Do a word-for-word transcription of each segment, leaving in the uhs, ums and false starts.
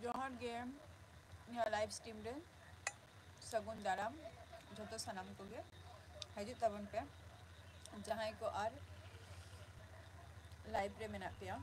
ᱡᱚᱦᱟᱨ ᱜᱮ, ᱱᱤᱭᱟᱹ live stream ᱨᱮ ᱥᱟᱹᱜᱩᱱ ᱫᱟᱨᱟᱢ ᱡᱷᱚᱛᱚ ᱥᱟᱱᱟᱢ ᱠᱚᱜᱮ᱾ ᱦᱤᱡᱩᱜ ᱛᱟᱵᱚᱱ ᱯᱮ, ᱡᱟᱦᱟᱸᱭ ᱠᱚ ᱟᱨ live ᱨᱮ ᱢᱮᱱᱟᱜ ᱯᱮᱭᱟ᱾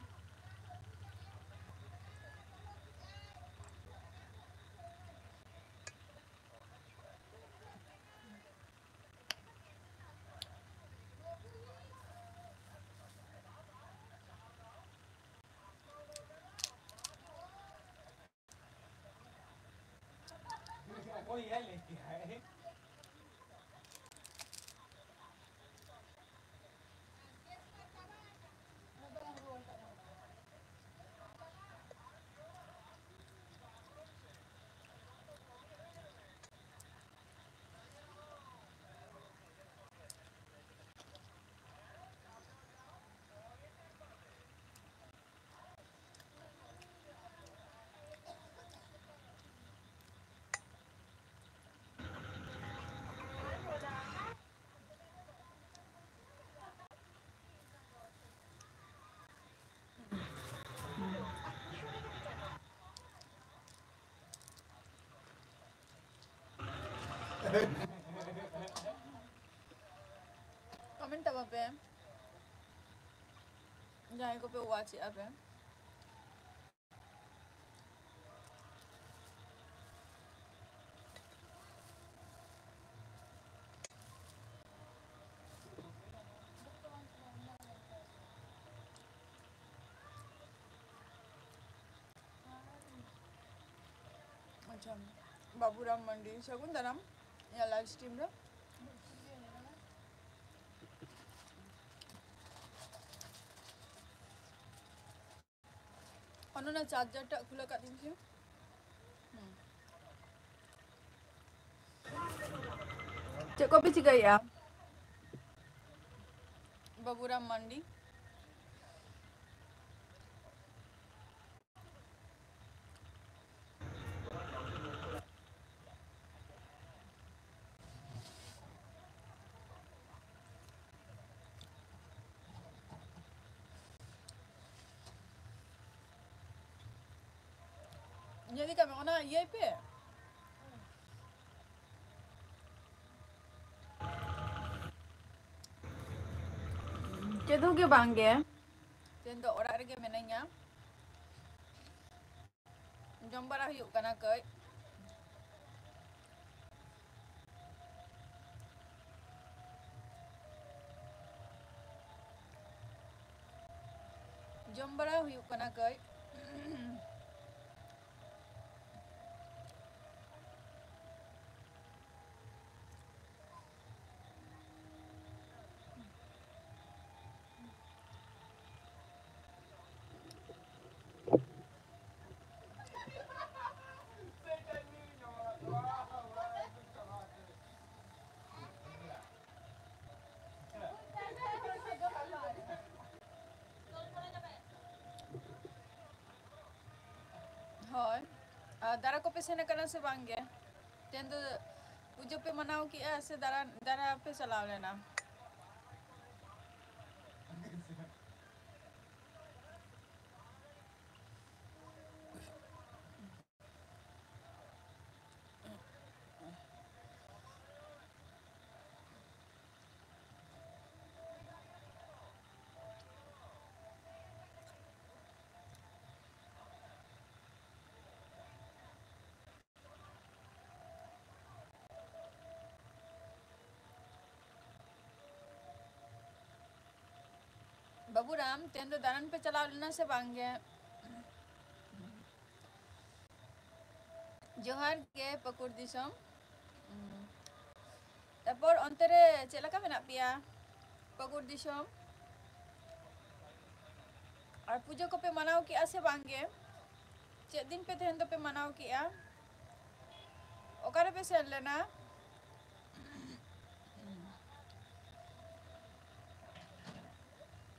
Comment ᱛᱟᱵᱚᱱ ᱯᱮ, ᱡᱟᱦᱟᱸᱭ ᱠᱚᱯᱮ watch ᱮᱜᱼᱟ ᱯᱮ᱾ ᱟᱪᱪᱷᱟ, ᱵᱟᱵᱩᱨᱟᱢ ᱢᱟᱱᱰᱤ, ᱥᱟᱹᱜᱩᱱ ᱫᱟᱨᱟᱢ ᱤᱧᱟᱹᱜ live stream ᱨᱮ᱾ ᱚᱱᱟ ᱨᱮᱱᱟᱜ charger ᱴᱟᱜ ᱠᱷᱩᱞᱟᱹ ᱠᱟᱜ ᱛᱤᱧ ᱯᱮ᱾ ᱦᱩᱸ᱾ ᱪᱮᱫ ᱠᱚᱯᱮ ᱪᱤᱠᱟᱹᱭᱮᱜᱼᱟ? ᱵᱟᱵᱩᱨᱟᱢ ᱢᱟᱱᱰᱤ᱾ ᱤᱫᱤ ᱠᱟᱜ ᱢᱮ, ᱚᱱᱟ ᱤᱭᱟᱹᱭ ᱯᱮ᱾ ᱪᱮᱫ ᱦᱚᱸ ᱜᱮ ᱵᱟᱝ ᱜᱮ᱾ ᱛᱮᱦᱮᱧ ᱫᱚ ᱚᱲᱟᱜ ᱨᱮᱜᱮ ᱢᱤᱱᱟᱹᱧᱟ᱾ ᱡᱚᱢ ᱵᱟᱲᱟ ᱦᱩᱭᱩᱜ ᱠᱟᱱᱟ ᱠᱟᱹᱡ᱾ ᱡᱚᱢ ᱵᱟᱲᱟ ᱦᱩᱭᱩᱜ ᱠᱟᱱᱟ ᱠᱟᱹᱡ᱾ ᱦᱳᱭ᱾ ᱟᱨ ᱫᱟᱨᱟ ᱠᱚᱯᱮ ᱥᱮᱱ ᱟᱠᱟᱱᱟ ᱥᱮ ᱵᱟᱝ ᱜᱮ? ᱛᱮᱦᱮᱧ ᱫᱚ ᱯᱩᱡᱟᱹ ᱯᱮ ᱢᱟᱱᱟᱣ ᱠᱮᱜᱼᱟ ᱥᱮ ᱫᱟᱨᱟ, ᱫᱟᱨᱟ ᱯᱮ ᱪᱟᱞᱟᱣ ᱞᱮᱱᱟ? ᱵᱟᱹᱵᱩᱨᱟᱢ, ᱛᱮᱦᱮᱧ ᱫᱚ ᱫᱟᱬᱟᱱ ᱯᱮ ᱪᱟᱞᱟᱣ ᱞᱮᱱᱟ ᱥᱮ ᱵᱟᱝ ᱜᱮ? ᱡᱚᱦᱟᱨ ᱜᱮ ᱯᱟᱹᱠᱩᱲ ᱫᱤᱥᱚᱢ᱾ ᱩᱸ, ᱛᱟᱨᱯᱚᱨ ᱚᱱᱛᱮ ᱨᱮ ᱪᱮᱫ ᱞᱮᱠᱟ ᱢᱮᱱᱟᱜ ᱯᱮᱭᱟ ᱯᱟᱹᱠᱩᱲ ᱫᱤᱥᱚᱢ? ᱟᱨ ᱯᱩᱡᱟᱹ ᱠᱚᱯᱮ ᱢᱟᱱᱟᱣ ᱠᱮᱜᱼᱟ ᱥᱮ ᱵᱟᱝ ᱜᱮ? ᱪᱮᱫ ᱫᱤᱱ ᱯᱮ ᱛᱮᱦᱮᱧ ᱫᱚᱯᱮ ᱢᱟᱱᱟᱣ ᱠᱮᱜᱼᱟ? ᱚᱠᱟ ᱨᱮᱯᱮ ᱥᱮᱱ ᱞᱮᱱᱟ?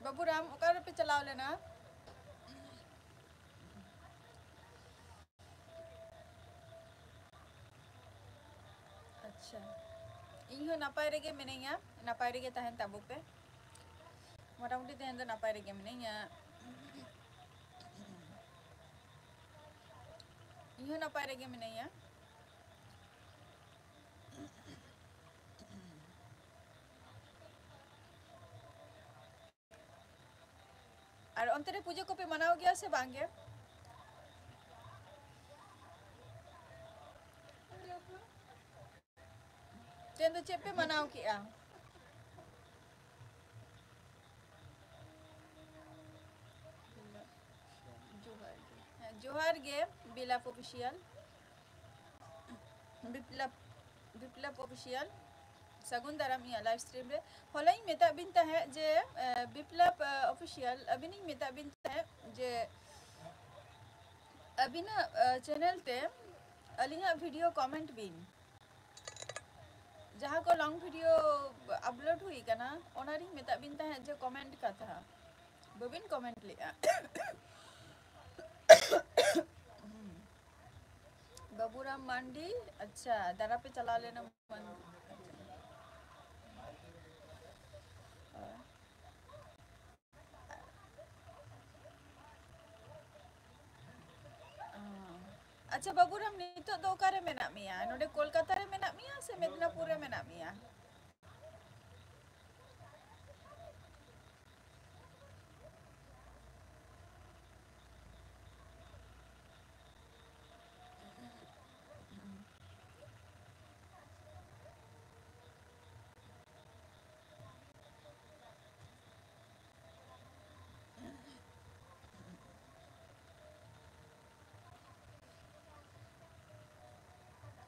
ᱵᱟᱹᱵᱩᱨᱟᱢ, ᱚᱠᱟ ᱨᱮᱯᱮ ᱪᱟᱞᱟᱣ ᱞᱮᱱᱟ? ᱟᱪᱪᱷᱟ, ᱤᱧ ᱦᱚᱸ ᱱᱟᱯᱟᱭ ᱨᱮᱜᱮ ᱢᱤᱱᱟᱹᱧᱟ, ᱱᱟᱯᱟᱭ ᱨᱮᱜᱮ ᱛᱟᱦᱮᱱ ᱛᱟᱵᱚ ᱯᱮ᱾ ᱢᱚᱴᱟᱢᱩᱴᱤ ᱛᱮᱦᱮᱧ ᱫᱚ ᱱᱟᱯᱟᱭ ᱨᱮᱜᱮ ᱢᱤᱱᱟᱹᱧᱟ᱾ ᱤᱧ ᱦᱚᱸ ᱱᱟᱯᱟᱭ ᱨᱮᱜᱮ ᱢᱤᱱᱟᱹᱧᱟ᱾ ᱟᱨ ᱚᱱᱛᱮ ᱨᱮ ᱯᱩᱡᱟᱹ ᱠᱚᱯᱮ ᱢᱟᱱᱟᱣ ᱜᱮᱭᱟ ᱥᱮ ᱵᱟᱝ ᱜᱮ? ᱛᱮᱦᱮᱧ ᱫᱚ ᱪᱮᱫ ᱯᱮ ᱢᱟᱱᱟᱣ ᱠᱮᱜᱼᱟ? ᱡᱚᱦᱟᱨ ᱜᱮ᱾ ᱦᱮᱸ, ᱡᱚᱦᱟᱨ ᱜᱮ, ᱵᱤᱞᱟᱯ ᱚᱯᱷᱤᱥᱤᱭᱟᱞ᱾ ᱵᱤᱯᱞᱚᱵ, ᱵᱤᱯᱞᱚᱵ ᱚᱯᱷᱤᱥᱤᱭᱟᱞ᱾ ᱥᱟᱹᱜᱩᱱ ᱫᱟᱨᱟᱢ ᱤᱧᱟᱹᱜ live stream ᱨᱮ᱾ ᱦᱚᱞᱟᱧ ᱢᱮᱛᱟᱜ ᱵᱤᱱ ᱛᱟᱦᱮᱸᱫ ᱡᱮ, ᱮ, ᱵᱤᱯᱞᱚᱵ, ᱮ, ᱚᱯᱷᱤᱥᱤᱭᱟᱞ, ᱟᱹᱵᱤᱱᱤᱧ ᱢᱮᱛᱟᱜ ᱵᱤᱱ ᱛᱟᱦᱮᱸᱫ ᱡᱮ ᱟᱹᱵᱤᱱᱟᱜ, ᱮ, channel ᱛᱮ ᱟᱹᱞᱤᱧᱟᱜ video comment ᱵᱤᱱ᱾ ᱡᱟᱦᱟᱸ ᱠᱚ long video upload ᱦᱩᱭ ᱠᱟᱱᱟ, ᱚᱱᱟ ᱨᱤᱧ ᱢᱮᱛᱟᱜ ᱵᱤᱱ ᱛᱟᱦᱮᱸᱫ ᱡᱮ comment ᱠᱟᱛᱷᱟ᱾ ᱵᱟᱹᱵᱤᱱ comment ᱞᱮᱜᱼᱟ᱾ ᱵᱟᱵᱩᱨᱟᱢ ᱢᱟᱱᱰᱤ, ᱟᱪᱪᱷᱟ, ᱫᱟᱨᱟ ᱯᱮ ᱪᱟᱞᱟᱣ ᱞᱮᱱᱟ ᱢᱟᱱᱰᱤ᱾ ᱟᱪᱪᱷᱟ ᱵᱟᱵᱩᱨᱟᱢ, ᱱᱤᱛᱚᱜ ᱫᱚ ᱚᱠᱟᱨᱮ ᱢᱮᱱᱟᱜ ᱢᱮᱭᱟ? ᱱᱚᱰᱮ ᱠᱳᱞᱠᱟᱛᱟ ᱨᱮ ᱢᱮᱱᱟᱜ ᱢᱮᱭᱟ ᱥᱮ ᱢᱮᱫᱽᱱᱟᱯᱩᱨ ᱨᱮ ᱢᱮᱱᱟᱜ ᱢᱮᱭᱟ?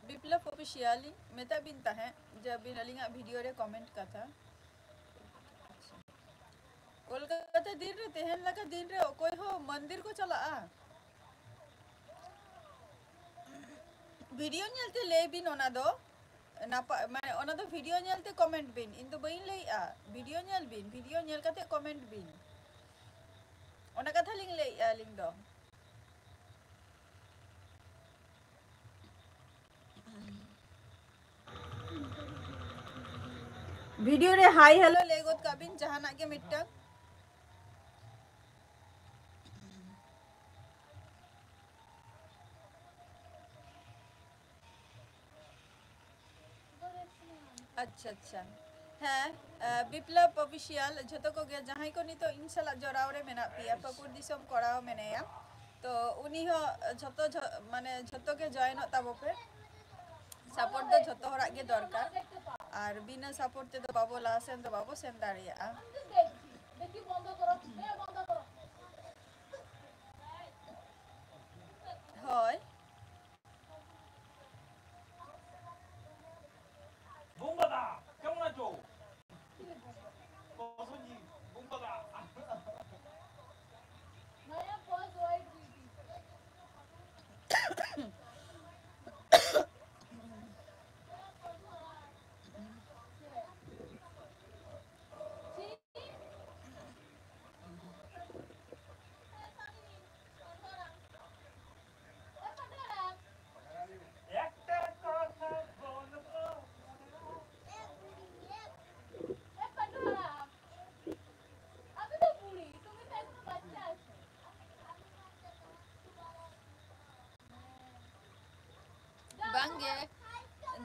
ᱵᱤᱯᱞᱚᱵ ᱚᱯᱷᱤᱥᱤᱭᱟᱞ ᱤᱧ ᱢᱮᱛᱟᱜ ᱵᱤᱱ ᱛᱟᱦᱮᱸᱫ ᱡᱮ ᱟᱹᱵᱤᱱ ᱟᱹᱞᱤᱧᱟᱜ video ᱨᱮ comment ᱠᱟᱛᱷᱟ᱾ ᱠᱳᱞᱠᱟᱛᱟ ᱫᱤᱱ ᱨᱮ, ᱛᱮᱦᱮᱧ ᱞᱮᱠᱟ ᱫᱤᱱ ᱨᱮ ᱚᱠᱚᱭ ᱦᱚᱸ ᱢᱚᱱᱫᱤᱨ ᱠᱚ ᱪᱟᱞᱟᱜᱼᱟ? Video ᱧᱮᱞᱛᱮ ᱞᱟᱹᱭ ᱵᱤᱱ ᱚᱱᱟ ᱫᱚ᱾ ᱱᱟᱯᱟᱭ, ᱢᱟᱱᱮ, ᱚᱱᱟ ᱫᱚ video ᱧᱮᱞᱛᱮ comment ᱵᱤᱱ, ᱤᱧ ᱫᱚ ᱵᱟᱹᱧ ᱞᱟᱹᱭᱮᱜᱼᱟ᱾ Video ᱧᱮᱞ ᱵᱤᱱ, video ᱧᱮᱞ ᱠᱟᱛᱮ comment ᱵᱤᱱ᱾ ᱚᱱᱟ ᱠᱟᱛᱷᱟ ᱞᱤᱧ ᱞᱟᱹᱭᱮᱜᱼᱟ ᱟᱹᱞᱤᱧ ᱫᱚ᱾ Video ᱨᱮ hi hello ᱞᱟᱹᱭ ᱜᱚᱫ ᱠᱟᱜ ᱵᱤᱱ, ᱡᱟᱦᱟᱱᱟᱜ ᱜᱮ ᱢᱤᱫᱴᱟᱝ᱾ ᱟᱪᱪᱷᱟ, ᱟᱪᱪᱷᱟ᱾ ᱦᱮᱸ, ᱟᱸ, ᱵᱤᱯᱞᱚᱵ ᱚᱯᱷᱤᱥᱤᱭᱟᱞ, ᱡᱷᱚᱛᱚ ᱠᱚᱜᱮ ᱡᱟᱦᱟᱸᱭ ᱠᱚ ᱱᱤᱛᱚᱜ ᱤᱧ ᱥᱟᱞᱟᱜ ᱡᱚᱲᱟᱣ ᱨᱮ ᱢᱮᱱᱟᱜ ᱯᱮᱭᱟ, ᱯᱟᱹᱠᱩᱲ ᱫᱤᱥᱚᱢ ᱠᱚᱲᱟ ᱦᱚᱸ ᱢᱮᱱᱟᱭᱟ, ᱛᱚ ᱩᱱᱤ ᱦᱚᱸ ᱡᱷᱚᱛᱚ ᱡᱷᱚ-, ᱢᱟᱱᱮ ᱡᱷᱚᱛᱚ ᱜᱮ ᱡᱚᱭᱮᱱᱚᱜ ᱛᱟᱵᱚ ᱯᱮ᱾ ᱥᱟᱯᱳᱨᱴ ᱫᱚ ᱡᱷᱚᱛᱚ ᱦᱚᱲᱟᱜ ᱜᱮ ᱫᱚᱨᱠᱟᱨ, ᱟᱨ ᱵᱤᱱᱟᱹ ᱥᱟᱯᱳᱨᱴ ᱛᱮᱫᱚ ᱵᱟᱵᱚ ᱞᱟᱦᱟ ᱥᱮᱱ ᱫᱚ ᱵᱟᱵᱚ ᱥᱮᱱ ᱫᱟᱲᱮᱭᱟᱜᱼᱟ᱾ ᱦᱳᱭ᱾ ᱵᱩᱢᱵᱟᱫᱟ, ᱠᱮᱢᱚᱱ ᱟᱪᱚ? ᱠᱚᱥᱚᱧᱡᱤ, ᱵᱩᱢᱵᱟᱫᱟ᱾ ᱵᱟᱝᱜᱮ,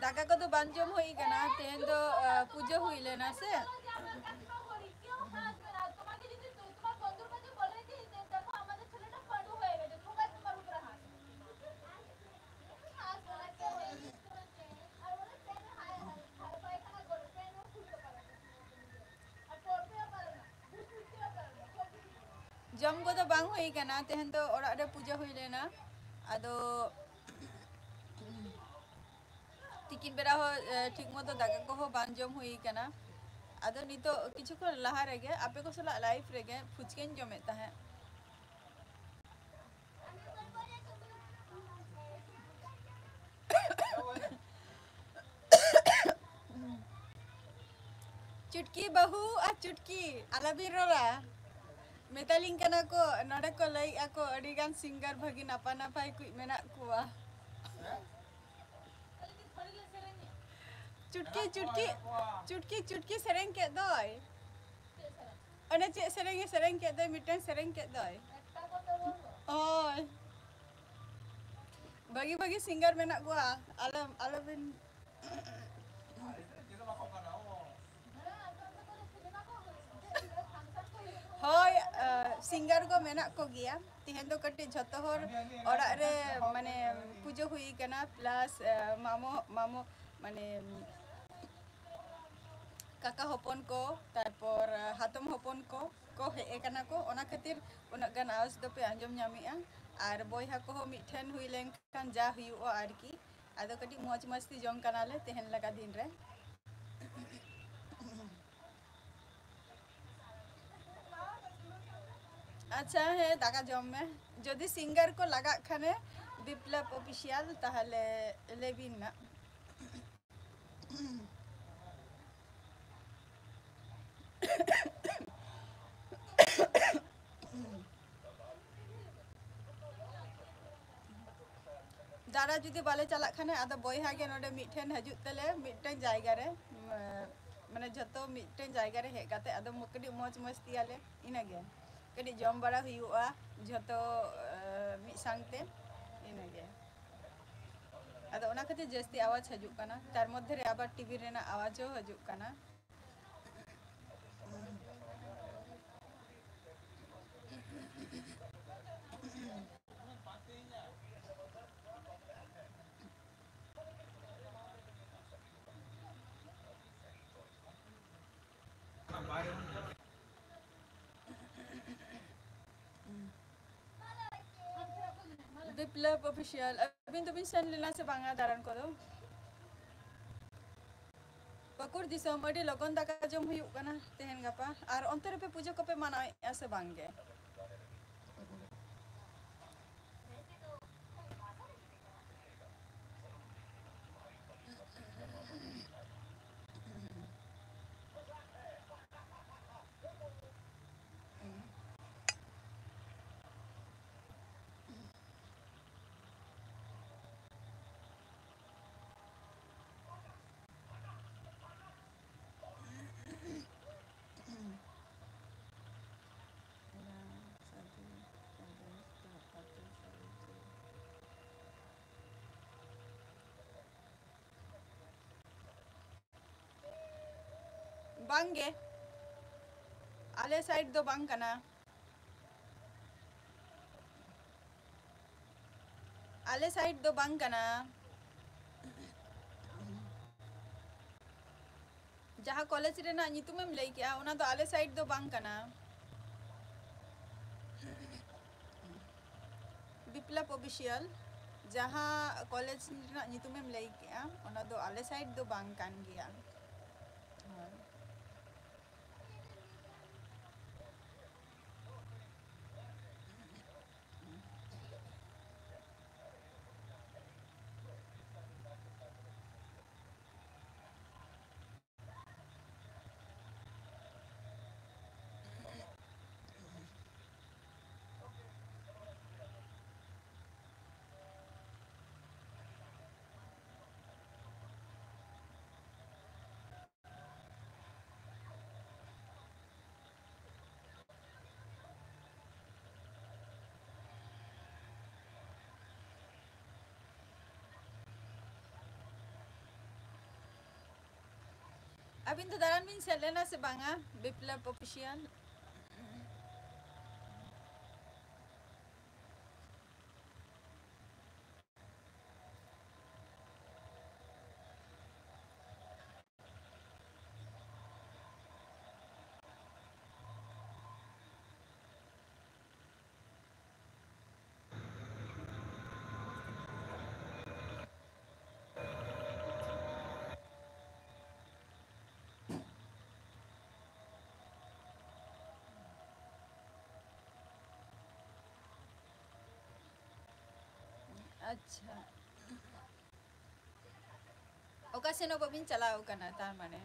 ᱫᱟᱠᱟ ᱠᱚᱫᱚ ᱵᱟᱝ ᱡᱚᱢ ᱦᱩᱭ ᱠᱟᱱᱟ᱾ ᱛᱮᱦᱮᱧ ᱫᱚ, ᱟ, ᱯᱩᱡᱟᱹ ᱦᱩᱭ ᱞᱮᱱᱟ ᱥᱮ᱾ ᱡᱚᱢ ᱠᱚᱫᱚ ᱵᱟᱝ ᱦᱩᱭ ᱠᱟᱱᱟ, ᱛᱮᱦᱮᱧ ᱫᱚ ᱚᱲᱟᱜ ᱨᱮ ᱯᱩᱡᱟᱹ ᱦᱩᱭ ᱞᱮᱱᱟ᱾ ᱟᱫᱚ ᱛᱤᱠᱤᱱ ᱵᱮᱲᱟ ᱦᱚᱸ, ᱮ, ᱴᱷᱤᱠ ᱢᱚᱛᱚ ᱫᱟᱠᱟ ᱠᱚᱦᱚᱸ ᱵᱟᱝ ᱡᱚᱢ ᱦᱩᱭ ᱠᱟᱱᱟ᱾ ᱟᱫᱚ ᱱᱤᱛᱚᱜ ᱠᱤᱪᱷᱩ ᱠᱷᱚᱱ ᱞᱟᱦᱟ ᱨᱮᱜᱮ ᱟᱯᱮ ᱠᱚ ᱥᱟᱞᱟᱜ ᱞᱟᱭᱤᱵᱷ ᱨᱮᱜᱮ ᱯᱷᱩᱪᱠᱟᱹᱧ ᱡᱚᱢᱮᱫ ᱛᱟᱦᱮᱸᱫ᱾ ᱪᱩᱴᱠᱤ ᱵᱟᱹᱦᱩ ᱟᱨ ᱪᱩᱴᱠᱤ, ᱟᱞᱚᱵᱤᱱ ᱨᱚᱲᱟ᱾ ᱢᱮᱛᱟᱞᱤᱧ ᱠᱟᱱᱟ ᱠᱚ, ᱱᱚᱰᱮ ᱠᱚ ᱞᱟᱹᱭᱮᱜᱼᱟ ᱠᱚ, ᱟᱹᱰᱤ ᱜᱟᱱ ᱥᱤᱝᱜᱟᱨ ᱵᱷᱟᱹᱜᱤ ᱱᱟᱯᱟᱭ ᱱᱟᱯᱟᱭ ᱠᱚ ᱢᱮᱱᱟᱜ ᱠᱚᱣᱟ᱾ ᱪᱩᱴᱠᱤ, ᱪᱩᱴᱠᱤ, ᱪᱩᱴᱠᱤ, ᱪᱩᱴᱠᱤ ᱥᱮᱨᱮᱧ ᱠᱮᱫ ᱫᱚᱭ᱾ ᱚᱱᱮ ᱪᱮᱫ ᱥᱮᱨᱮᱧ ᱮ ᱥᱮᱨᱮᱧ ᱠᱮᱫ ᱫᱚᱭ, ᱢᱤᱫᱴᱟᱝ ᱥᱮᱨᱮᱧ ᱠᱮᱫ ᱫᱚᱭ᱾ ᱦᱳᱭ᱾ ᱵᱷᱟᱹᱜᱤ ᱵᱷᱟᱹᱜᱤ ᱥᱤᱝᱜᱟᱨ ᱢᱮᱱᱟᱜ ᱠᱚᱣᱟ᱾ ᱟᱞᱚ, ᱟᱞᱚᱵᱤᱱ ᱦᱳᱭ, ᱟᱸ, singer ᱠᱚ ᱢᱮᱱᱟᱜ ᱠᱚᱜᱮᱭᱟ᱾ ᱛᱮᱦᱮᱧ ᱫᱚ ᱠᱟᱹᱴᱤᱡ ᱡᱷᱚᱛᱚ ᱦᱚᱲ ᱚᱲᱟᱜ ᱨᱮ, ᱢᱟᱱᱮ, ᱯᱩᱡᱟᱹ ᱦᱩᱭ ᱠᱟᱱᱟ, plus, ᱟᱸ, ᱢᱟᱢᱚ, ᱢᱟᱢᱚ, ᱢᱟᱱᱮ, ᱠᱟᱠᱟ ᱦᱚᱯᱚᱱ ᱠᱚ, ᱛᱟᱨᱯᱚᱨ, ᱟᱸ, ᱦᱟᱛᱚᱢ ᱦᱚᱯᱚᱱ ᱠᱚ, ᱠᱚ ᱦᱮᱡ ᱟᱠᱟᱱᱟ ᱠᱚ, ᱚᱱᱟ ᱠᱷᱟᱹᱛᱤᱨ ᱩᱱᱟᱹᱜ ᱜᱟᱱ ᱟᱣᱟᱡᱽ ᱫᱚᱯᱮ ᱟᱸᱡᱚᱢ ᱧᱟᱢᱮᱜᱼᱟ᱾ ᱟᱨ ᱵᱚᱭᱦᱟ ᱠᱚᱦᱚᱸ ᱢᱤᱫᱴᱷᱮᱱ ᱦᱩᱭ ᱞᱮᱱᱠᱷᱟᱱ ᱡᱟ ᱦᱩᱭᱩᱜᱼᱟ ᱟᱨᱠᱤ, ᱟᱫᱚ ᱠᱟᱹᱴᱤᱡ ᱢᱚᱡᱽ ᱢᱟᱥᱛᱤ ᱡᱚᱝ ᱠᱟᱱᱟᱞᱮ ᱛᱮᱦᱮᱧ ᱞᱮᱠᱟ ᱫᱤᱱ ᱨᱮ᱾ ᱟᱪᱪᱷᱟ, ᱦᱮᱸ, ᱫᱟᱠᱟ ᱡᱚᱢ ᱢᱮ᱾ ᱡᱩᱫᱤ singer ᱠᱚ ᱞᱟᱜᱟᱜ ᱠᱷᱟᱱᱮ ᱵᱤᱯᱞᱚᱵ Official, ᱛᱟᱦᱚᱞᱮ ᱞᱟᱹᱭ ᱵᱤᱱ ᱱᱟᱜ᱾ ᱫᱟᱬᱟ ᱡᱩᱫᱤ ᱵᱟᱞᱮ ᱪᱟᱞᱟᱜ ᱠᱷᱟᱱ, ᱟᱫᱚ ᱵᱚᱭᱦᱟ ᱜᱮ ᱱᱚᱰᱮ ᱢᱤᱫᱴᱷᱮᱱ ᱦᱤᱡᱩᱜ ᱛᱮᱞᱮ, ᱢᱤᱫᱴᱮᱱ ᱡᱟᱭᱜᱟ ᱨᱮ, ᱢ-, ᱢᱟᱱᱮ ᱡᱷᱚᱛᱚ ᱢᱤᱫᱴᱮᱱ ᱡᱟᱭᱜᱟ ᱨᱮ ᱦᱮᱡ ᱠᱟᱛᱮ ᱟᱫᱚ ᱢᱚ-, ᱠᱟᱹᱴᱤᱡ ᱢᱚᱡᱽ ᱢᱚᱥᱛᱤᱭᱟᱞᱮ, ᱤᱱᱟᱹᱜᱮ᱾ ᱠᱟᱹᱴᱤᱡ ᱡᱚᱢ ᱵᱟᱲᱟ ᱦᱩᱭᱩᱜᱼᱟ ᱡᱷᱚᱛᱚ, ᱮ, ᱢᱤᱫ ᱥᱟᱝᱛᱮ, ᱤᱱᱟᱹᱜᱮ᱾ ᱟᱫᱚ ᱚᱱᱟ ᱠᱷᱟᱹᱛᱤᱨ ᱡᱟᱹᱥᱛᱤ ᱟᱣᱟᱡᱽ ᱦᱤᱡᱩᱜ ᱠᱟᱱᱟ, ᱛᱟᱨ ᱢᱚᱫᱽᱫᱷᱮ ᱨᱮ ᱟᱵᱟᱨ TV ᱨᱮᱱᱟᱜ ᱟᱣᱟᱡᱽ ᱦᱚᱸ ᱦᱤᱡᱩᱜ ᱠᱟᱱᱟ᱾ ᱵᱤᱯᱞᱚᱵ Official, ᱟᱹᱵᱤᱱ ᱫᱚᱵᱤᱱ ᱥᱮᱱ ᱞᱮᱱᱟ ᱥᱮ ᱵᱟᱝᱟ ᱫᱟᱬᱟᱱ ᱠᱚᱫᱚ? ᱯᱟᱹᱠᱩᱲ ᱫᱤᱥᱚᱢ, ᱟᱹᱰᱤ ᱞᱚᱜᱚᱱ ᱫᱟᱠᱟ ᱡᱚᱢ ᱦᱩᱭᱩᱜ ᱠᱟᱱᱟ ᱛᱮᱦᱮᱧ ᱜᱟᱯᱟ᱾ ᱟᱨ ᱚᱱᱛᱮ ᱨᱮᱯᱮ ᱯᱩᱡᱟᱹ ᱠᱚᱯᱮ ᱢᱟᱱᱟᱣᱮᱫᱼᱟ ᱥᱮ ᱵᱟᱝ ᱜᱮ? ᱵᱟᱝ ᱜᱮ᱾ ᱟᱞᱮ ᱥᱟᱭᱤᱰ ᱫᱚ ᱵᱟᱝ ᱠᱟᱱᱟ᱾ ᱟᱞᱮ ᱥᱟᱭᱤᱰ ᱫᱚ ᱵᱟᱝ ᱠᱟᱱᱟ᱾ ᱡᱟᱦᱟᱸ ᱠᱚᱞᱮᱡᱽ ᱨᱮᱱᱟᱜ ᱧᱩᱛᱩᱢᱮᱢ ᱞᱟᱹᱭ ᱠᱮᱜᱼᱟ, ᱚᱱᱟ ᱫᱚ ᱟᱞᱮ ᱥᱟᱭᱤᱰ ᱫᱚ ᱵᱟᱝ ᱠᱟᱱᱟ᱾ ᱵᱤᱯᱞᱚᱵ ᱚᱯᱷᱤᱥᱤᱭᱟᱞ, ᱡᱟᱦᱟᱸ ᱠᱚᱞᱮᱡᱽ ᱨᱮᱱᱟᱜ ᱧᱩᱛᱩᱢᱮᱢ ᱞᱟᱹᱭ ᱠᱮᱜᱼᱟ, ᱚᱱᱟ ᱫᱚ ᱟᱞᱮ ᱥᱟᱭᱤᱰ ᱫᱚ ᱵᱟᱝ ᱠᱟᱱ ᱜᱮᱭᱟ᱾ ᱦᱳᱭ᱾ ᱟᱹᱵᱤᱱ ᱫᱚ ᱫᱟᱬᱟᱱ ᱵᱤᱱ ᱥᱮᱱ ᱞᱮᱱᱟ ᱥᱮ ᱵᱟᱝᱟ, ᱵᱤᱯᱞᱚᱵ ᱚᱯᱷᱤᱥᱤᱭᱟᱞ? ᱟᱪᱪᱷᱟ, ᱚᱠᱟ ᱥᱮᱱ ᱦᱚᱸ ᱵᱟᱹᱵᱤᱱ ᱪᱟᱞᱟᱣ ᱠᱟᱱᱟ, ᱛᱟᱨ ᱢᱟᱱᱮ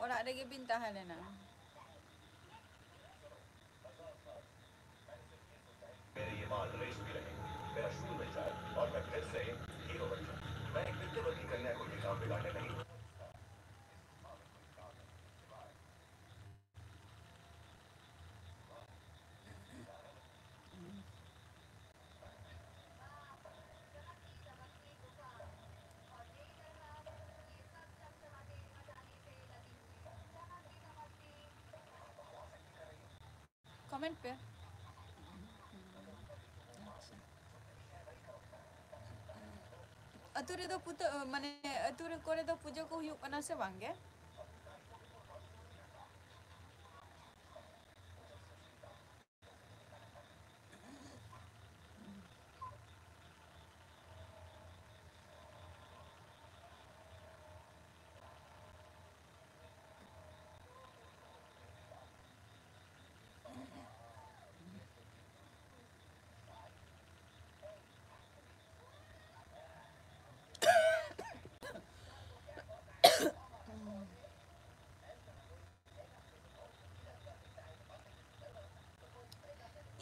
ᱚᱲᱟᱜ ᱨᱮᱜᱮ ᱵᱤᱱ ᱛᱟᱦᱮᱸ ᱞᱮᱱᱟ? मेरे ये बाल रेशमी रहे, मेरा शूल मिल जाए और मैं फिर से हीरो बन जाऊं। मैं एक वित्तवर्ती कन्या को ये काम बिगाड़ने नहीं दूंगा। ᱠᱚᱢᱮᱱᱴ ᱯᱮ᱾ ᱟᱪᱪᱷᱟ᱾ ᱟᱹᱛᱩ ᱨᱮᱫᱚ ᱯᱩᱛᱟᱹ-, ᱢᱟᱱᱮ, ᱟᱹᱛᱩ ᱨᱮ ᱠᱚᱨᱮ ᱫᱚ ᱯᱩᱡᱟᱹ ᱠᱚ ᱦᱩᱭᱩᱜ ᱠᱟᱱᱟ ᱥᱮ ᱵᱟᱝ ᱜᱮ?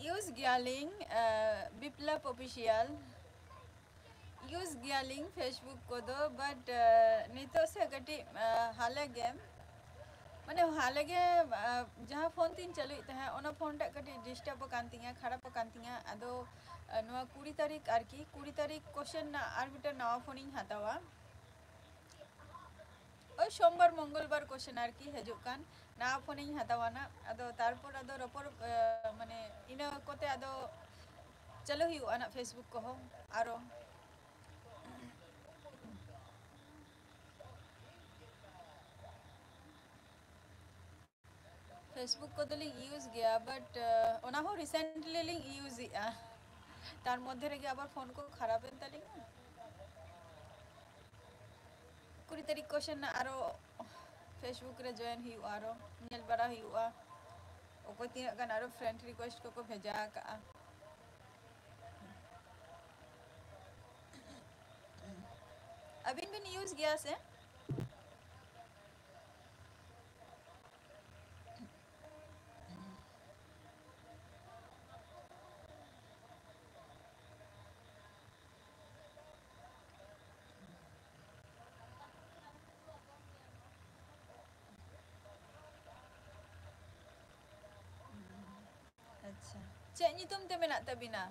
ᱤᱭᱩᱡᱽ ᱜᱮᱭᱟᱞᱤᱧ, ᱟᱸ, ᱵᱤᱯᱞᱚᱵ ᱚᱯᱷᱤᱥᱤᱭᱟᱞ᱾ ᱤᱭᱩᱡᱽ ᱜᱮᱭᱟᱞᱤᱧ Facebook ᱠᱚᱫᱚ, but, ᱟᱸ, ᱱᱤᱛᱚᱜ ᱥᱮ ᱠᱟᱹᱴᱤᱡ, ᱟᱸ, ᱦᱟᱞᱮ ᱜᱮ, ᱢᱟᱱᱮ, ᱦᱟᱞᱮ ᱜᱮ, ᱟᱸ, ᱡᱟᱦᱟᱸ ᱯᱷᱳᱱ ᱛᱤᱧ ᱪᱟᱹᱞᱩᱭᱮᱫ ᱛᱟᱦᱮᱸᱫ, ᱚᱱᱟ ᱯᱷᱳᱱ ᱴᱟᱜ ᱠᱟᱹᱴᱤᱡ ᱰᱤᱥᱴᱟᱵ ᱟᱠᱟᱱ ᱛᱤᱧᱟᱹ, ᱠᱷᱟᱨᱟᱯ ᱟᱠᱟᱱ ᱛᱤᱧᱟᱹ᱾ ᱟᱫᱚ, ᱟᱸ, ᱱᱚᱣᱟ ᱠᱩᱲᱤ ᱛᱟᱹᱨᱤᱠᱷ ᱟᱨᱠᱤ, ᱠᱩᱲᱤ ᱛᱟᱹᱨᱤᱠᱷ ᱠᱚᱥᱮᱱ ᱨᱮᱱᱟᱜ ᱟᱨ ᱢᱤᱫᱴᱮᱱ ᱱᱟᱣᱟ ᱯᱷᱳᱱᱤᱧ ᱦᱟᱛᱟᱣᱟ᱾ ᱳᱭ ᱥᱳᱢᱵᱟᱨ ᱢᱚᱝᱜᱚᱞᱵᱟᱨ ᱠᱚᱥᱮᱱ ᱟᱨᱠᱤ ᱦᱤᱡᱩᱜ ᱠᱟᱱ, ᱱᱟᱣᱟ ᱯᱷᱳᱱᱤᱧ ᱦᱟᱛᱟᱣᱟ ᱱᱟᱜ᱾ ᱟᱫᱚ ᱛᱟᱨᱯᱚᱨ ᱟᱫᱚ ᱨᱚᱯᱚᱲ, ᱮ, ᱢᱟᱱᱮ, ᱤᱱᱟᱹ ᱠᱚᱛᱮ ᱟᱫᱚ ᱪᱟᱹᱞᱩ ᱦᱩᱭᱩᱜᱼᱟ ᱱᱟᱜ Facebook ᱠᱚᱦᱚᱸ ᱟᱨᱚ᱾ Facebook ᱠᱚᱫᱚᱞᱤᱧ ᱤᱭᱩᱡᱽ ᱜᱮᱭᱟ, but, ᱮ, ᱚᱱᱟ ᱦᱚᱸ recently ᱞᱤᱧ ᱤᱭᱩᱡᱽ ᱮᱜᱼᱟ, ᱛᱟᱨ ᱢᱚᱫᱽᱫᱷᱮ ᱨᱮᱜᱮ ᱟᱵᱟᱨ ᱯᱷᱳᱱ ᱠᱚ ᱠᱷᱟᱨᱟᱯ ᱮᱱ ᱛᱟᱹᱞᱤᱧᱟ᱾ ᱠᱩᱲᱤ ᱛᱟᱹᱨᱤᱠᱷ ᱠᱚᱥᱮᱱ ᱟᱨᱚ Facebook ᱨᱮ join ᱦᱩᱭᱩᱜᱼᱟ, ᱟᱨᱚ ᱧᱮᱞ ᱵᱟᱲᱟ ᱦᱩᱭᱩᱜᱼᱟ, ᱚᱠᱚᱭ ᱛᱤᱱᱟᱹᱜ ᱜᱟᱱ ᱟᱨᱚ friend request ᱠᱚᱠᱚ ᱵᱷᱮᱡᱟ ᱟᱠᱟᱜᱼᱟ᱾ ᱟᱹᱵᱤᱱ ᱵᱤᱱ ᱤᱭᱩᱡᱽ ᱜᱮᱭᱟ ᱥᱮ? ᱟᱪᱪᱷᱟ, ᱪᱮᱫ ᱧᱩᱛᱩᱢ ᱛᱮ ᱢᱮᱱᱟᱜ ᱛᱟᱵᱤᱱᱟ?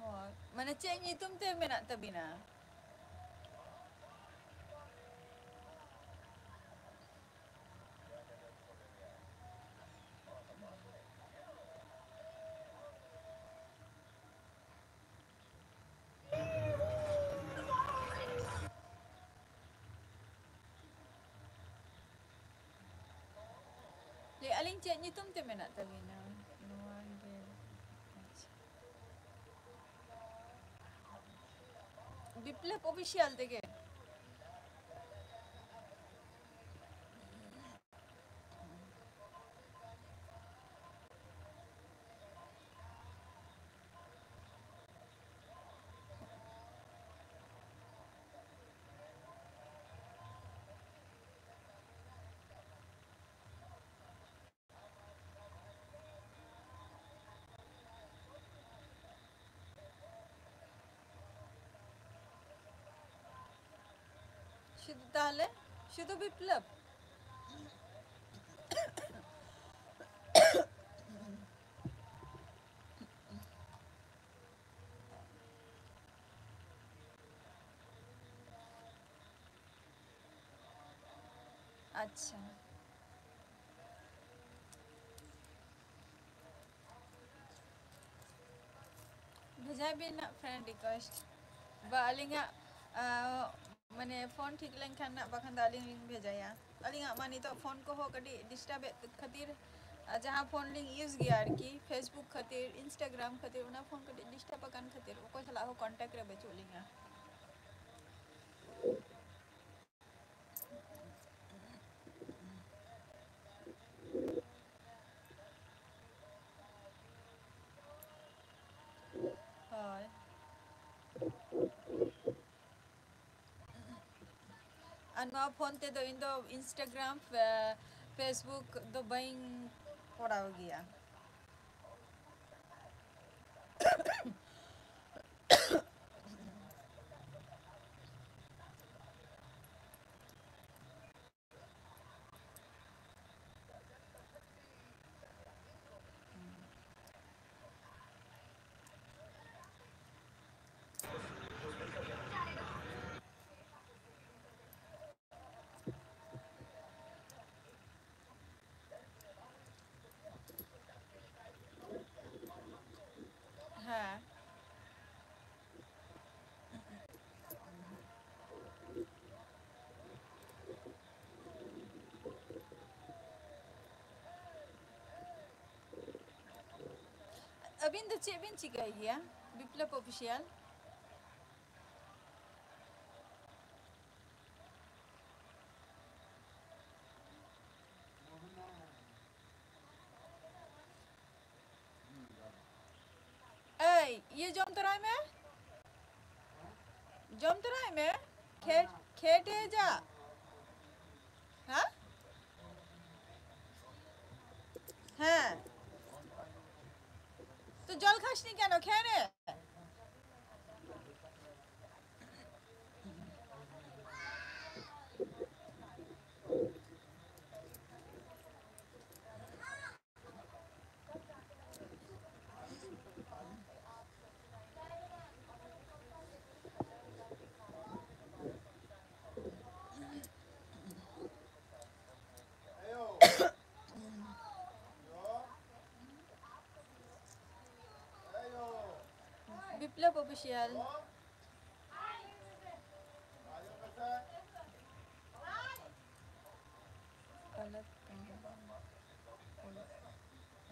ᱦᱳᱭ, ᱢᱟᱱᱮ ᱪᱮᱫ ᱧᱩᱛᱩᱢ ᱛᱮ ᱢᱮᱱᱟᱜ ᱛᱟᱵᱤᱱᱟ? ᱞᱟᱹᱭ ᱟᱹᱞᱤᱧ, ᱪᱮᱫ ᱧᱩᱛᱩᱢ ᱛᱮ ᱢᱮᱱᱟᱜ ᱛᱟᱵᱤᱱᱟ? ᱱᱚᱣᱟ ᱜᱮ᱾ ᱟᱪᱪᱷᱟ᱾ ᱵᱤᱯᱞᱚᱵ ᱚᱯᱷᱤᱥᱤᱭᱟᱞ ᱛᱮᱜᱮ᱾ ᱥᱩᱫᱷᱩ ᱛᱟᱦᱞᱮ, ᱥᱩᱫᱷᱩ ᱵᱤᱯᱞᱚᱵ? ᱟᱪᱪᱷᱟ᱾ ᱵᱷᱮᱡᱟᱭ ᱵᱤᱱ ᱱᱟᱜ friend request᱾ ᱵᱟ, ᱟᱹᱞᱤᱧᱟᱜ, ᱟ, ᱢᱟᱱᱮ, ᱯᱷᱳᱱ ᱴᱷᱤᱠ ᱞᱮᱱᱠᱷᱟᱱ ᱱᱟᱜ, ᱵᱟᱠᱷᱟᱱ ᱫᱚ ᱟᱹᱞᱤᱧ ᱞᱤᱧ ᱵᱷᱮᱡᱟᱭᱟ᱾ ᱟᱹᱞᱤᱧᱟᱜ ᱢᱟ ᱱᱤᱛᱚᱜ ᱯᱷᱳᱱ ᱠᱚᱦᱚᱸ ᱠᱟᱹᱴᱤᱡ disturb ᱮᱫ ᱠᱷᱟᱹᱛᱤᱨ, ᱟ, ᱡᱟᱦᱟᱸ ᱯᱷᱳᱱ ᱞᱤᱧ use ᱜᱮᱭᱟ ᱟᱨᱠᱤ, Facebook ᱠᱷᱟᱹᱛᱤᱨ, Instagram ᱠᱷᱟᱹᱛᱤᱨ, ᱚᱱᱟ ᱯᱷᱳᱱ ᱠᱟᱹᱴᱤᱡ disturb ᱟᱠᱟᱱ ᱠᱷᱟᱹᱛᱤᱨ ᱚᱠᱚᱭ ᱥᱟᱞᱟᱜ ᱦᱚᱸ contact ᱨᱮ ᱵᱟᱹᱪᱩᱜ ᱞᱤᱧᱟ᱾ ᱦᱳᱭ᱾ ᱟᱨ ᱱᱚᱣᱟ ᱯᱷᱳᱱ ᱛᱮᱫᱚ ᱤᱧ ᱫᱚ Instagram, ᱯᱷᱮ-, Facebook ᱫᱚ ᱵᱟᱹᱧ ᱠᱚᱨᱟᱣ ᱜᱮᱭᱟ᱾ ᱟᱹᱵᱤᱱ ᱫᱚ ᱪᱮᱫ ᱵᱤᱱ ᱪᱤᱠᱟᱹᱭ ᱜᱮᱭᱟ? ᱵᱤᱯᱞᱚᱵ ᱚᱯᱷᱤᱥᱤᱭᱟᱞ᱾ ᱮᱭ, ᱤᱭᱟᱹ ᱡᱚᱢ ᱛᱚᱨᱟᱭ ᱢᱮ, ᱡᱚᱢ ᱛᱚᱨᱟᱭ ᱢᱮ᱾ ᱠᱷᱮ-, ᱠᱷᱮᱴᱮ ᱡᱟ᱾ ᱦᱮᱸ? ᱦᱮᱸ᱾ তো জল খাসনি কেন? খেয়ে নে। বিপ্লব অফিসিয়াল।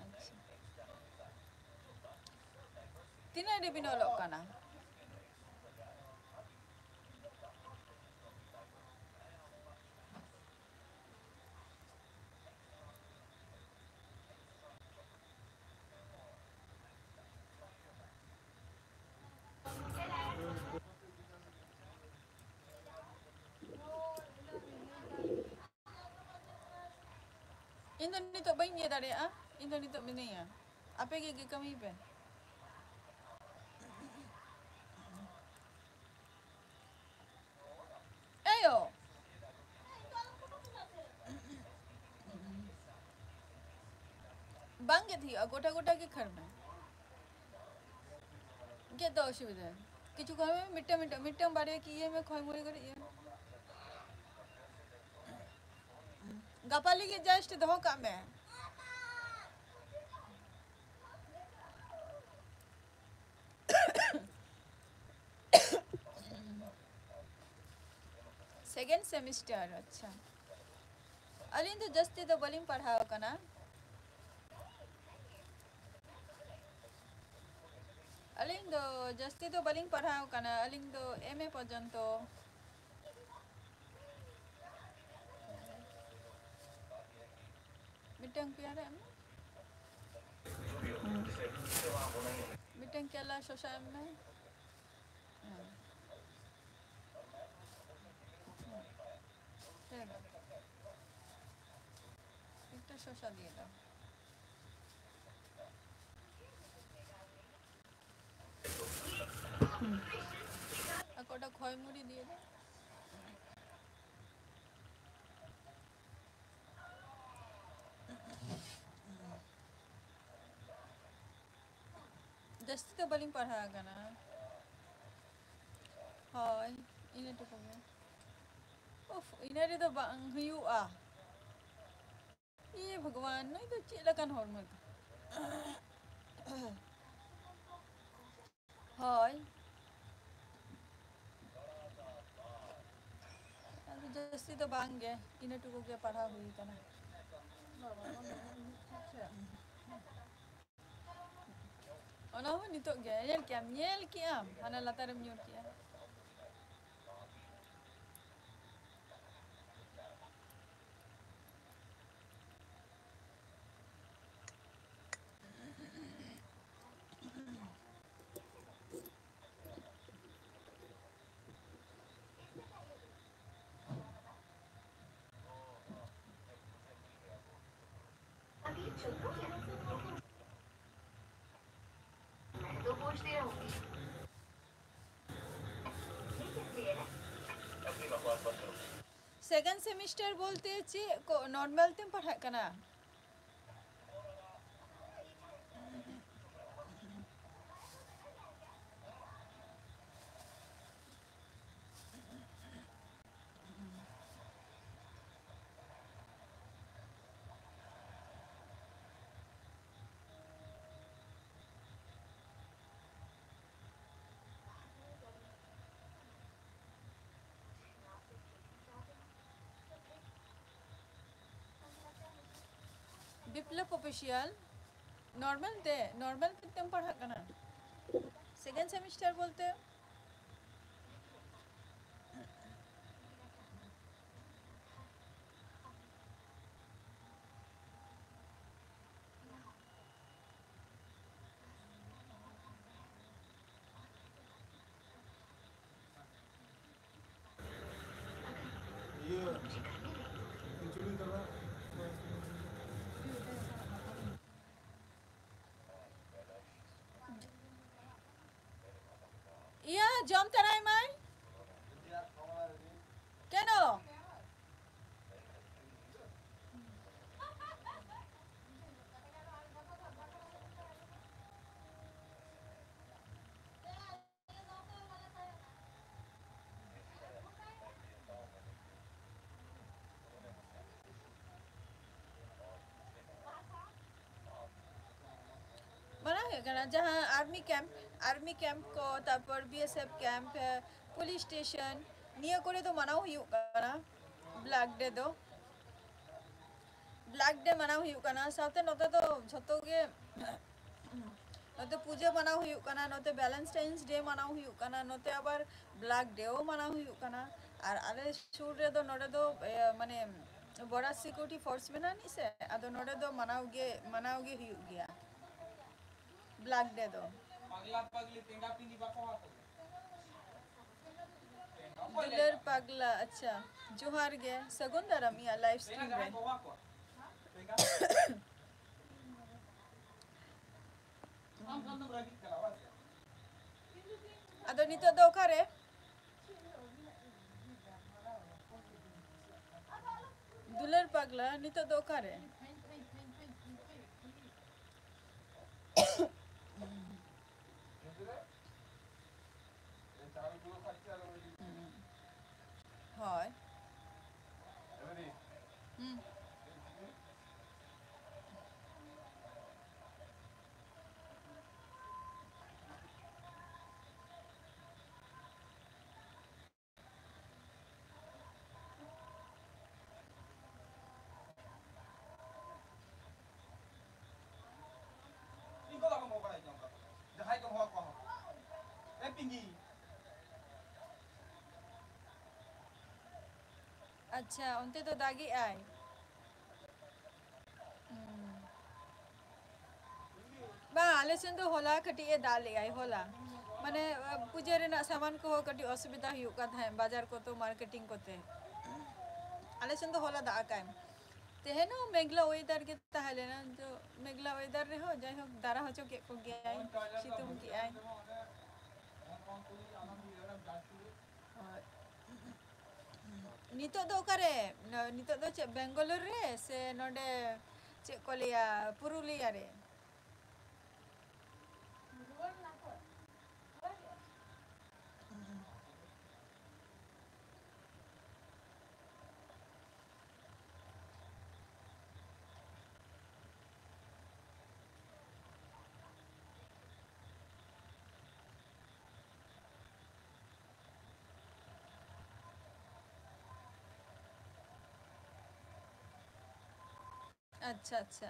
ᱟᱪᱪᱷᱟ᱾ ᱛᱤᱱᱟᱹᱜ ᱨᱮᱵᱤᱱ ᱚᱞᱚᱜ ᱠᱟᱱᱟ? ᱤᱧ ᱫᱚ ᱱᱤᱛᱚᱜ ᱵᱟᱹᱧ ᱤᱭᱟᱹ ᱫᱟᱲᱮᱭᱟᱜᱼᱟ, ᱤᱧ ᱫᱚ ᱱᱤᱛᱚᱜ ᱢᱤᱱᱟᱹᱧᱟ, ᱟᱯᱮ ᱜᱮ ᱜᱮ ᱠᱟᱹᱢᱤ ᱯᱮ᱾ ᱮᱭᱳ! ᱵᱟᱝ ᱜᱮᱫ ᱦᱩᱭᱩᱜᱼᱟ, ᱜᱚᱴᱟ ᱜᱚᱴᱟ ᱜᱮ ᱠᱷᱟᱹᱲ ᱢᱮ᱾ ᱜᱮᱫ ᱫᱚ ᱚᱥᱩᱵᱤᱫᱷᱟ, ᱠᱤᱪᱷᱩ ᱠᱷᱚᱭ ᱢᱮ, ᱢᱤᱫᱴᱟᱝ, ᱢᱤᱫᱴᱟᱝ, ᱢᱤᱫᱴᱟᱝ ᱵᱟᱨᱭᱟ ᱠᱤ ᱤᱭᱟᱹ ᱢᱮ, ᱠᱷᱚᱭ ᱢᱚᱭ ᱠᱟᱛᱮ ᱤᱭᱟᱹ ᱢᱮ᱾ ᱜᱟᱯᱟ ᱞᱟᱹᱜᱤᱫ just ᱫᱚᱦᱚ ᱠᱟᱜ ᱢᱮ᱾ Second semester, ᱟᱪᱪᱷᱟ᱾ ᱟᱹᱞᱤᱧ ᱫᱚ ᱡᱟᱹᱥᱛᱤ ᱫᱚ ᱵᱟᱹᱞᱤᱧ ᱯᱟᱲᱦᱟᱣ ᱟᱠᱟᱱᱟ᱾ ᱟᱹᱞᱤᱧ ᱫᱚ ᱡᱟᱹᱥᱛᱤ ᱫᱚ ᱵᱟᱹᱞᱤᱧ ᱯᱟᱲᱦᱟᱣ ᱠᱟᱱᱟ, ᱟᱹᱞᱤᱧ ᱫᱚ ᱮᱢ ᱮ ᱯᱚᱨᱡᱚᱱᱛᱚ᱾ ᱢᱤᱫᱴᱟᱝ ᱯᱮᱭᱟᱨᱟ ᱮᱢ ᱢᱮ᱾ ᱢᱤᱫᱴᱟᱝ ᱠᱮᱞᱟ ᱥᱚᱥᱟ ᱮᱢ ᱢᱮ᱾ ᱦᱮᱸ᱾ ᱦᱮᱸ᱾ একটা শসা দিয়ে দাও। হুম। আর কটা খয় মুড়ি দিয়ে দাও। ᱡᱟᱹᱥᱛᱤ ᱫᱚ ᱵᱟᱹᱞᱤᱧ ᱯᱟᱲᱦᱟᱣ ᱟᱠᱟᱱᱟ᱾ ᱦᱳᱭ, ᱤᱱᱟᱹ ᱴᱩᱠᱩ ᱜᱮ᱾ ᱩᱯᱷ, ᱤᱱᱟᱹ ᱨᱮᱫᱚ ᱵᱟᱝ ᱦᱩᱭᱩᱜᱼᱟ᱾ ᱮ ᱵᱷᱚᱜᱚᱵᱟᱱ, ᱱᱩᱭ ᱫᱚ ᱪᱮᱫ ᱞᱮᱠᱟᱱ ᱦᱚᱲᱢᱚ ᱛᱟᱭ? ᱦᱳᱭ᱾ ᱟᱫᱚ ᱡᱟᱹᱥᱛᱤ ᱫᱚ ᱵᱟᱝ ᱜᱮ, ᱤᱱᱟᱹ ᱴᱩᱠᱩ ᱜᱮ ᱯᱟᱲᱦᱟᱣ ᱦᱩᱭ ᱠᱟᱱᱟ᱾ ᱚᱱᱟ ᱦᱚᱸ ᱱᱤᱛᱚᱜ ᱜᱮ, ᱧᱮᱞ ᱠᱮᱜᱼᱟᱢ, ᱧᱮᱞ ᱠᱮᱜᱼᱟᱢ, ᱦᱟᱱᱟ ᱞᱟᱛᱟᱨᱮᱢ ᱧᱩᱨ ᱠᱮᱜᱼᱟ᱾ Second semester ᱵᱚᱞᱛᱮ ᱪᱮᱫ ᱠᱚ normal ᱛᱮᱢ ᱯᱟᱲᱦᱟᱜ ᱠᱟᱱᱟ? ᱵᱤᱯᱞᱚᱵ Official, normal ᱛᱮ, normal ᱛᱮᱢ ᱯᱟᱲᱦᱟᱜ ᱠᱟᱱᱟ? সেকেন্ড সেমিস্টার বলতে ᱤᱭᱟᱹ, ᱡᱚᱢ ᱛᱟᱨᱟᱭ ᱢᱟᱭ᱾ ᱠᱮᱱᱚ? ᱢᱟᱱᱟ ᱦᱩᱭᱩᱜ ᱠᱟᱱᱟ, ᱡᱟᱦᱟᱸ ᱟᱨᱢᱤ ᱠᱮᱢᱯ, ᱟᱨᱢᱤ ᱠᱮᱢᱯ ᱠᱚ, ᱛᱟᱨᱯᱚᱨ B S F camp, police station, ᱱᱤᱭᱟᱹ ᱠᱚᱨᱮ ᱫᱚ ᱢᱟᱱᱟᱣ ᱦᱩᱭᱩᱜ ᱠᱟᱱᱟ ᱵᱞᱮᱠ ᱰᱮ ᱫᱚ᱾ ᱵᱞᱮᱠ ᱰᱮ ᱢᱟᱱᱟᱣ ᱦᱩᱭᱩᱜ ᱠᱟᱱᱟ, ᱥᱟᱶᱛᱮ ᱱᱚᱛᱮ ᱫᱚ ᱡᱷᱚᱛᱚ ᱜᱮ, ᱱᱚᱛᱮ ᱯᱩᱡᱟᱹ ᱢᱟᱱᱟᱣ ᱦᱩᱭᱩᱜ ᱠᱟᱱᱟ, ᱱᱚᱛᱮ ᱵᱷᱮᱞᱮᱱᱴᱟᱭᱤᱱᱥ ᱰᱮ ᱢᱟᱱᱟᱣ ᱦᱩᱭᱩᱜ ᱠᱟᱱᱟ, ᱱᱚᱛᱮ ᱟᱵᱟᱨ ᱵᱞᱮᱠ ᱰᱮ ᱦᱚᱸ ᱢᱟᱱᱟᱣ ᱦᱩᱭᱩᱜ ᱠᱟᱱᱟ᱾ ᱟᱨ ᱟᱞᱮ ᱥᱩᱨ ᱨᱮᱫᱚ, ᱱᱚᱰᱮ ᱫᱚ, ᱤᱭᱟᱹ, ᱢᱟᱱᱮ, ᱵᱚᱰᱟᱨ ᱥᱤᱠᱩᱨᱤᱴᱤ ᱯᱷᱳᱨᱥ ᱢᱮᱱᱟᱜ ᱟᱹᱱᱤᱡ ᱥᱮ, ᱟᱫᱚ ᱱᱚᱰᱮ ᱫᱚ ᱢᱟᱱᱟᱣ ᱜᱮ, ᱢᱟᱱᱟᱣ ᱜᱮ ᱦᱩᱭᱩᱜ ᱜᱮᱭᱟ ᱵᱞᱮᱠ ᱰᱮ ᱫᱚ᱾ ᱫᱩᱞᱟᱹᱲ ᱯᱟᱜᱽᱞᱟ, ᱟᱪᱪᱷᱟ, ᱡᱚᱦᱟᱨ ᱜᱮ, ᱥᱟᱹᱜᱩᱱ ᱫᱟᱨᱟᱢ ᱤᱧᱟᱹᱜ ᱞᱟᱭᱤᱵᱷ ᱥᱴᱨᱤᱢ ᱨᱮ᱾ ᱟᱫᱚ ᱱᱤᱛᱚᱜ ᱫᱚ ᱚᱠᱟᱨᱮ? ᱫᱩᱞᱟᱹᱲ ᱯᱟᱜᱽᱞᱟ, ᱱᱤᱛᱚᱜ ᱫᱚ ᱚᱠᱟᱨᱮ? ᱦᱳᱭ᱾ ᱦᱩᱸ᱾ ᱟᱪᱪᱷᱟ, ᱚᱱᱛᱮ ᱫᱚ ᱫᱟᱜᱮᱜᱼᱟᱭ? ᱦᱩᱸ᱾ ᱵᱟᱝ, ᱟᱞᱮ ᱥᱮᱱ ᱫᱚ ᱦᱚᱞᱟ ᱠᱟᱹᱴᱤᱡ ᱮ ᱫᱟᱜ ᱞᱮᱜᱼᱟᱭ, ᱦᱚᱞᱟ᱾ ᱢᱟᱱᱮ, ᱯᱩᱡᱟᱹ ᱨᱮᱱᱟᱜ ᱥᱟᱢᱟᱱ ᱠᱚᱦᱚᱸ ᱠᱟᱹᱴᱤᱡ ᱚᱥᱩᱵᱤᱫᱷᱟ ᱦᱩᱭᱩᱜ ᱠᱟᱱ ᱛᱟᱦᱮᱸᱫ, ᱵᱟᱡᱟᱨ ᱠᱚ ᱛᱚ, marketing ᱠᱚᱛᱮ᱾ ᱟᱞᱮ ᱥᱮᱱ ᱫᱚ ᱦᱚᱞᱟ ᱫᱟᱜ ᱟᱠᱟᱭ᱾ ᱛᱮᱦᱮᱧ ᱦᱚᱸ ᱢᱮᱜᱷᱞᱟ weather ᱜᱮ ᱛᱟᱦᱮᱸ ᱞᱮᱱᱟ, ᱛᱚ ᱢᱮᱜᱷᱞᱟ weather ᱨᱮᱦᱚᱸ ᱡᱟᱭᱦᱳᱠ ᱫᱟᱨᱟ ᱦᱚᱪᱚ ᱠᱮᱫ ᱠᱚᱜᱮᱭᱟᱭ, ᱥᱤᱛᱩᱝ ᱠᱮᱜᱼᱟᱭ᱾ ᱦᱳᱭ᱾ ᱱᱤᱛᱚᱜ ᱫᱚ ᱚᱠᱟᱨᱮ? ᱱᱤᱛᱚᱜ ᱫᱚ ᱪᱮᱫ ᱵᱮᱝᱜᱟᱞᱳᱨ ᱨᱮ ᱥᱮ ᱱᱚᱰᱮ ᱪᱮᱫ ᱠᱚ ᱞᱟᱹᱭᱟ ᱯᱩᱨᱩᱞᱤᱭᱟ ᱨᱮ? ᱟᱪᱪᱷᱟ, ᱟᱪᱪᱷᱟ᱾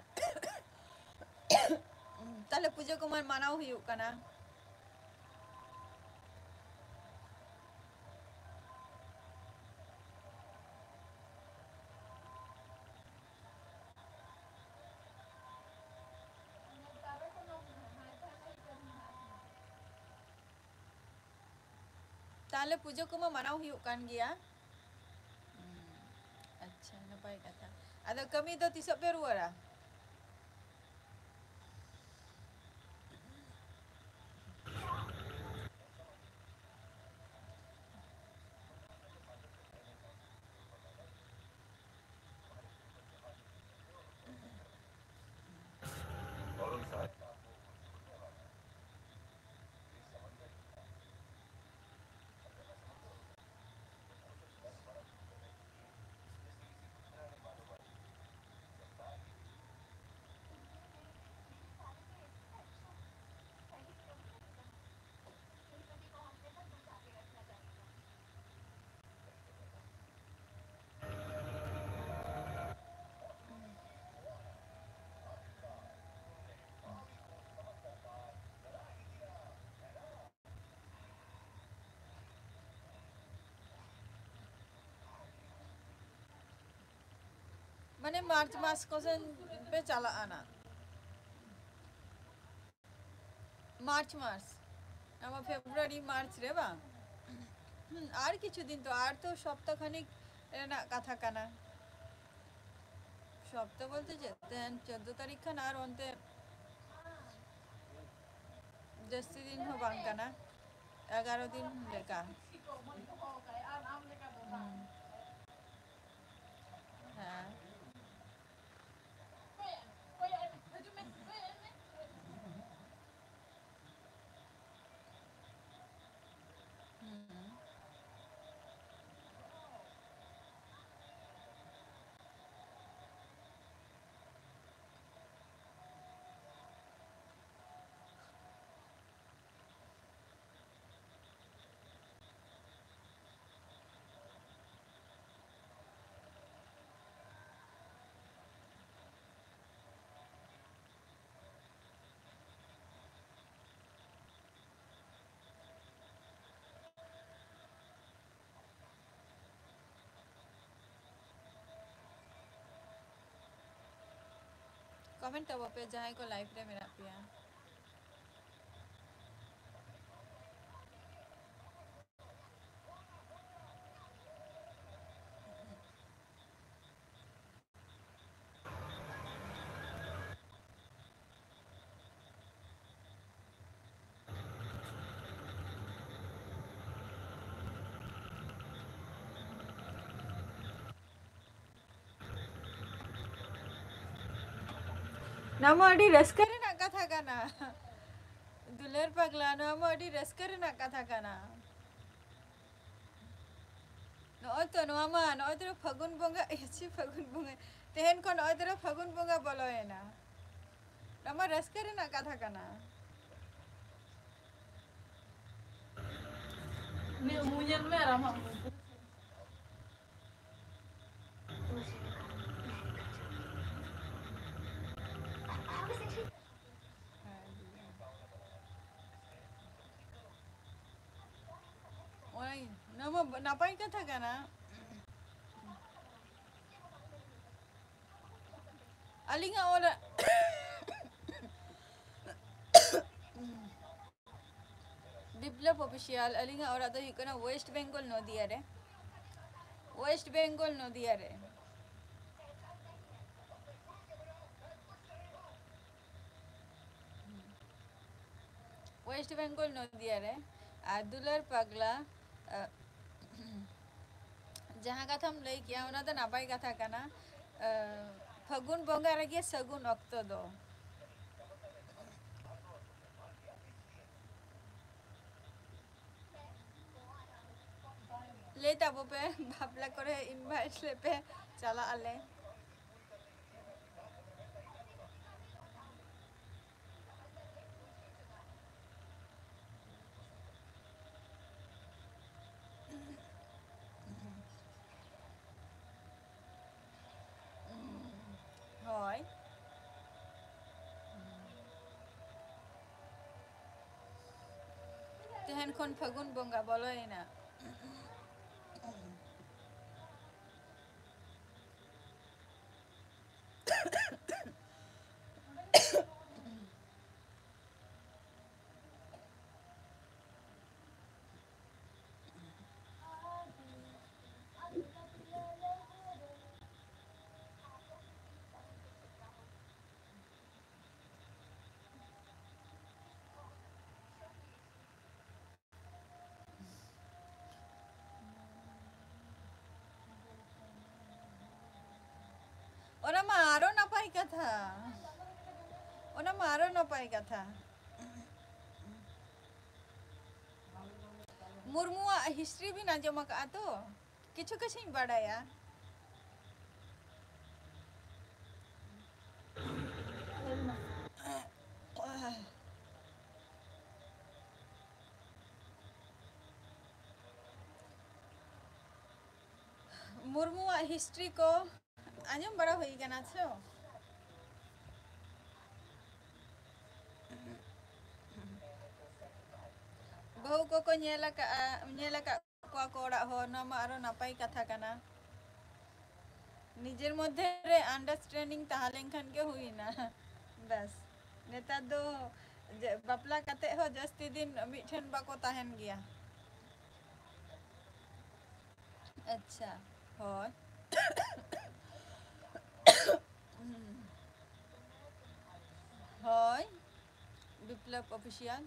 ᱛᱟᱦᱞᱮ ᱯᱩᱡᱟᱹ ᱠᱚᱢᱟ ᱢᱟᱱᱟᱣ ᱦᱩᱭᱩᱜ ᱠᱟᱱᱟ᱾ ᱛᱟᱦᱞᱮ ᱯᱩᱡᱟᱹ ᱠᱚᱢᱟ ᱢᱟᱱᱟᱣ ᱦᱩᱭᱩᱜ ᱠᱟᱱ ᱜᱮᱭᱟ᱾ ᱦᱩᱸ, ᱟᱪᱪᱷᱟ, ᱱᱟᱯᱟᱭ ᱠᱟᱛᱷᱟ᱾ ᱟᱫᱚ ᱠᱟᱹᱢᱤ ᱫᱚ ᱛᱤᱥᱚᱜ ᱯᱮ ᱨᱩᱣᱟᱹᱲᱟ? ᱢᱟᱱᱮ ᱢᱟᱨᱪ ᱢᱟᱥ ᱠᱚᱥᱮᱱ ᱯᱮ ᱪᱟᱞᱟᱜᱼᱟ ᱱᱟ᱾ ᱢᱟᱨᱪ ᱢᱟᱥ, ᱟᱵᱚ ᱯᱷᱮᱵᱽᱨᱩᱣᱟᱨᱤ ᱢᱟᱨᱪ ᱨᱮ ᱵᱟᱝ? ᱦᱩᱸ, ᱟᱨ ᱠᱤᱪᱷᱩ ᱫᱤᱱ ᱛᱚ, ᱟᱨ ᱛᱚ ᱥᱚᱯᱛᱟ ᱠᱷᱟᱱᱤᱠ ᱨᱮᱱᱟᱜ ᱠᱟᱛᱷᱟ ᱠᱟᱱᱟ᱾ ᱥᱚᱯᱛᱟ ᱵᱚᱞᱛᱮ ᱪᱮᱫ, ᱛᱮᱦᱮᱧ ᱪᱳᱫᱽᱫᱳ ᱛᱟᱹᱨᱤᱠᱷ ᱠᱷᱟᱱ ᱟᱨ ᱚᱱᱛᱮ ᱡᱟᱹᱥᱛᱤ ᱫᱤᱱ ᱦᱚᱸ ᱵᱟᱝ ᱠᱟᱱᱟ, ᱮᱜᱟᱨᱚ ᱫᱤᱱ ᱞᱮᱠᱟ᱾ ᱦᱩᱸ᱾ ᱦᱮᱸ᱾ ᱦᱩᱸ᱾ ᱠᱚᱢᱮᱱᱴ ᱛᱟᱵᱚ ᱯᱮ ᱡᱟᱦᱟᱸᱭ ᱠᱚ ᱞᱟᱭᱤᱵᱷ ᱨᱮ ᱢᱮᱱᱟᱜ ᱯᱮᱭᱟ᱾ ᱱᱚᱣᱟ ᱢᱟ ᱟᱹᱰᱤ ᱨᱟᱹᱥᱠᱟᱹ ᱨᱮᱱᱟᱜ ᱠᱟᱛᱷᱟ ᱠᱟᱱᱟ᱾ ᱫᱩᱞᱟᱹᱲ ᱯᱟᱜᱽᱞᱟ, ᱱᱚᱣᱟ ᱢᱟ ᱟᱹᱰᱤ ᱨᱟᱹᱥᱠᱟᱹ ᱨᱮᱱᱟᱜ ᱠᱟᱛᱷᱟ ᱠᱟᱱᱟ᱾ ᱱᱚᱜᱼᱚᱭ ᱛᱚ, ᱱᱚᱣᱟ ᱢᱟ ᱱᱚᱜᱼᱚᱭ ᱛᱚ ᱯᱷᱟᱹᱜᱩᱱ ᱵᱚᱸᱜᱟ, ᱮ, ᱪᱮ ᱯᱷᱟᱹᱜᱩᱱ ᱵᱚᱸᱜᱟ, ᱛᱮᱦᱮᱧ ᱠᱷᱚᱱ ᱱᱚᱜᱼᱚᱭ ᱛᱚ ᱯᱷᱟᱹᱜᱩᱱ ᱵᱚᱸᱜᱟ ᱵᱚᱞᱚᱭᱮᱱᱟ᱾ ᱱᱚᱣᱟ ᱢᱟ ᱨᱟᱹᱥᱠᱟᱹ ᱨᱮᱱᱟᱜ ᱠᱟᱛᱷᱟ ᱠᱟᱱᱟ᱾ ᱩᱱᱤᱭᱟᱜ ᱢᱩ ᱧᱮᱞ ᱢᱮ ᱟᱨ ᱟᱢᱟᱜ ᱢᱩ᱾ ᱚᱱᱟ, ᱱᱚᱣᱟ ᱢᱟ ᱱᱟᱯᱟᱭ ᱠᱟᱛᱷᱟ ᱠᱟᱱᱟ᱾ ᱟᱹᱞᱤᱧᱟᱜ ᱚᱲᱟᱜ ᱵᱤᱯᱞᱚᱵ ᱚᱯᱷᱤᱥᱤᱭᱟᱞ, ᱟᱹᱞᱤᱧᱟᱜ ᱚᱲᱟᱜ ᱫᱚ ᱦᱩᱭᱩᱜ ᱠᱟᱱᱟ ᱳᱭᱮᱥᱴ ᱵᱮᱝᱜᱚᱞ ᱱᱚᱫᱤᱭᱟ ᱨᱮ᱾ ᱳᱭᱮᱥᱴ ᱵᱮᱝᱜᱚᱞ ᱱᱚᱫᱤᱭᱟ ᱨᱮ᱾ ᱳᱭᱮᱥᱴ ᱵᱮᱝᱜᱚᱞ ᱱᱚᱫᱤᱭᱟ ᱨᱮ᱾ ᱟᱨ ᱫᱩᱞᱟᱹᱲ ᱯᱟᱜᱽᱞᱟ, ᱟᱜ, ᱡᱟᱦᱟᱸ ᱠᱟᱛᱷᱟᱢ ᱞᱟᱹᱭ ᱠᱮᱜᱼᱟ, ᱚᱱᱟ ᱫᱚ ᱱᱟᱯᱟᱭ ᱠᱟᱛᱷᱟ ᱠᱟᱱᱟ᱾ ᱟᱜ, ᱯᱷᱟᱹᱜᱩᱱ ᱵᱚᱸᱜᱟ ᱨᱮᱜᱮ ᱥᱟᱹᱜᱩᱱ ᱚᱠᱛᱚ ᱫᱚ᱾ ᱞᱟᱹᱭ ᱛᱟᱵᱚ ᱯᱮ, ᱵᱟᱯᱞᱟ ᱠᱚᱨᱮ ᱤᱱᱵᱷᱟᱭᱤᱴ ᱞᱮᱯᱮ, ᱪᱟᱞᱟᱜ ᱟᱞᱮ᱾ ᱦᱳᱭ᱾ ᱛᱮᱦᱮᱧ ᱠᱷᱚᱱ ᱯᱷᱟᱹᱜᱩᱱ ᱵᱚᱸᱜᱟ ᱵᱚᱞᱚᱭᱮᱱᱟ᱾ ᱚᱱᱟ ᱢᱟ ᱟᱨᱚ ᱱᱟᱯᱟᱭ ᱠᱟᱛᱷᱟ᱾ ᱚᱱᱟ ᱢᱟ ᱟᱨᱚ ᱱᱟᱯᱟᱭ ᱠᱟᱛᱷᱟ᱾ ᱢᱩᱨᱢᱩᱣᱟᱜ ᱦᱤᱥᱴᱨᱤ ᱵᱤᱱ ᱟᱸᱡᱚᱢ ᱟᱠᱟᱫᱼᱟ ᱛᱚ? ᱠᱤᱪᱷᱩ ᱠᱤᱪᱷᱩᱧ ᱵᱟᱰᱟᱭᱟ᱾ ᱢᱩᱨᱢᱩᱣᱟᱜ ᱦᱤᱥᱴᱨᱤ ᱠᱚ ᱟᱸᱡᱚᱢ ᱵᱟᱲᱟ ᱦᱩᱭ ᱠᱟᱱᱟ ᱛᱚ᱾ ᱵᱟᱹᱦᱩ ᱠᱚᱠᱚ ᱧᱮᱞ ᱟᱠᱟᱫᱼᱟ, ᱧᱮᱞ ᱟᱠᱟᱫ ᱠᱚᱣᱟ ᱠᱚ ᱚᱲᱟᱜ ᱦᱚᱲ, ᱱᱚᱣᱟ ᱢᱟ ᱟᱨᱚ ᱱᱟᱯᱟᱭ ᱠᱟᱛᱷᱟ ᱠᱟᱱᱟ᱾ ᱱᱤᱡᱮᱨ ᱢᱚᱫᱽᱫᱷᱮ ᱨᱮ understanding ᱛᱟᱦᱮᱸ ᱞᱮᱱᱠᱷᱟᱱ ᱜᱮ ᱦᱩᱭᱱᱟ᱾ ᱵᱟᱥ, ᱱᱮᱛᱟᱨ ᱫᱚ ᱡᱮ ᱵᱟᱯᱞᱟ ᱠᱟᱛᱮ ᱦᱚᱸ ᱡᱟᱹᱥᱛᱤ ᱫᱤᱱ ᱢᱤᱫ ᱴᱷᱮᱱ ᱵᱟᱠᱚ ᱛᱟᱦᱮᱱ ᱜᱮᱭᱟ᱾ ᱟᱪᱪᱷᱟ, ᱦᱳᱭ᱾ ᱦᱳᱭ, ᱵᱤᱯᱞᱚᱵ Official᱾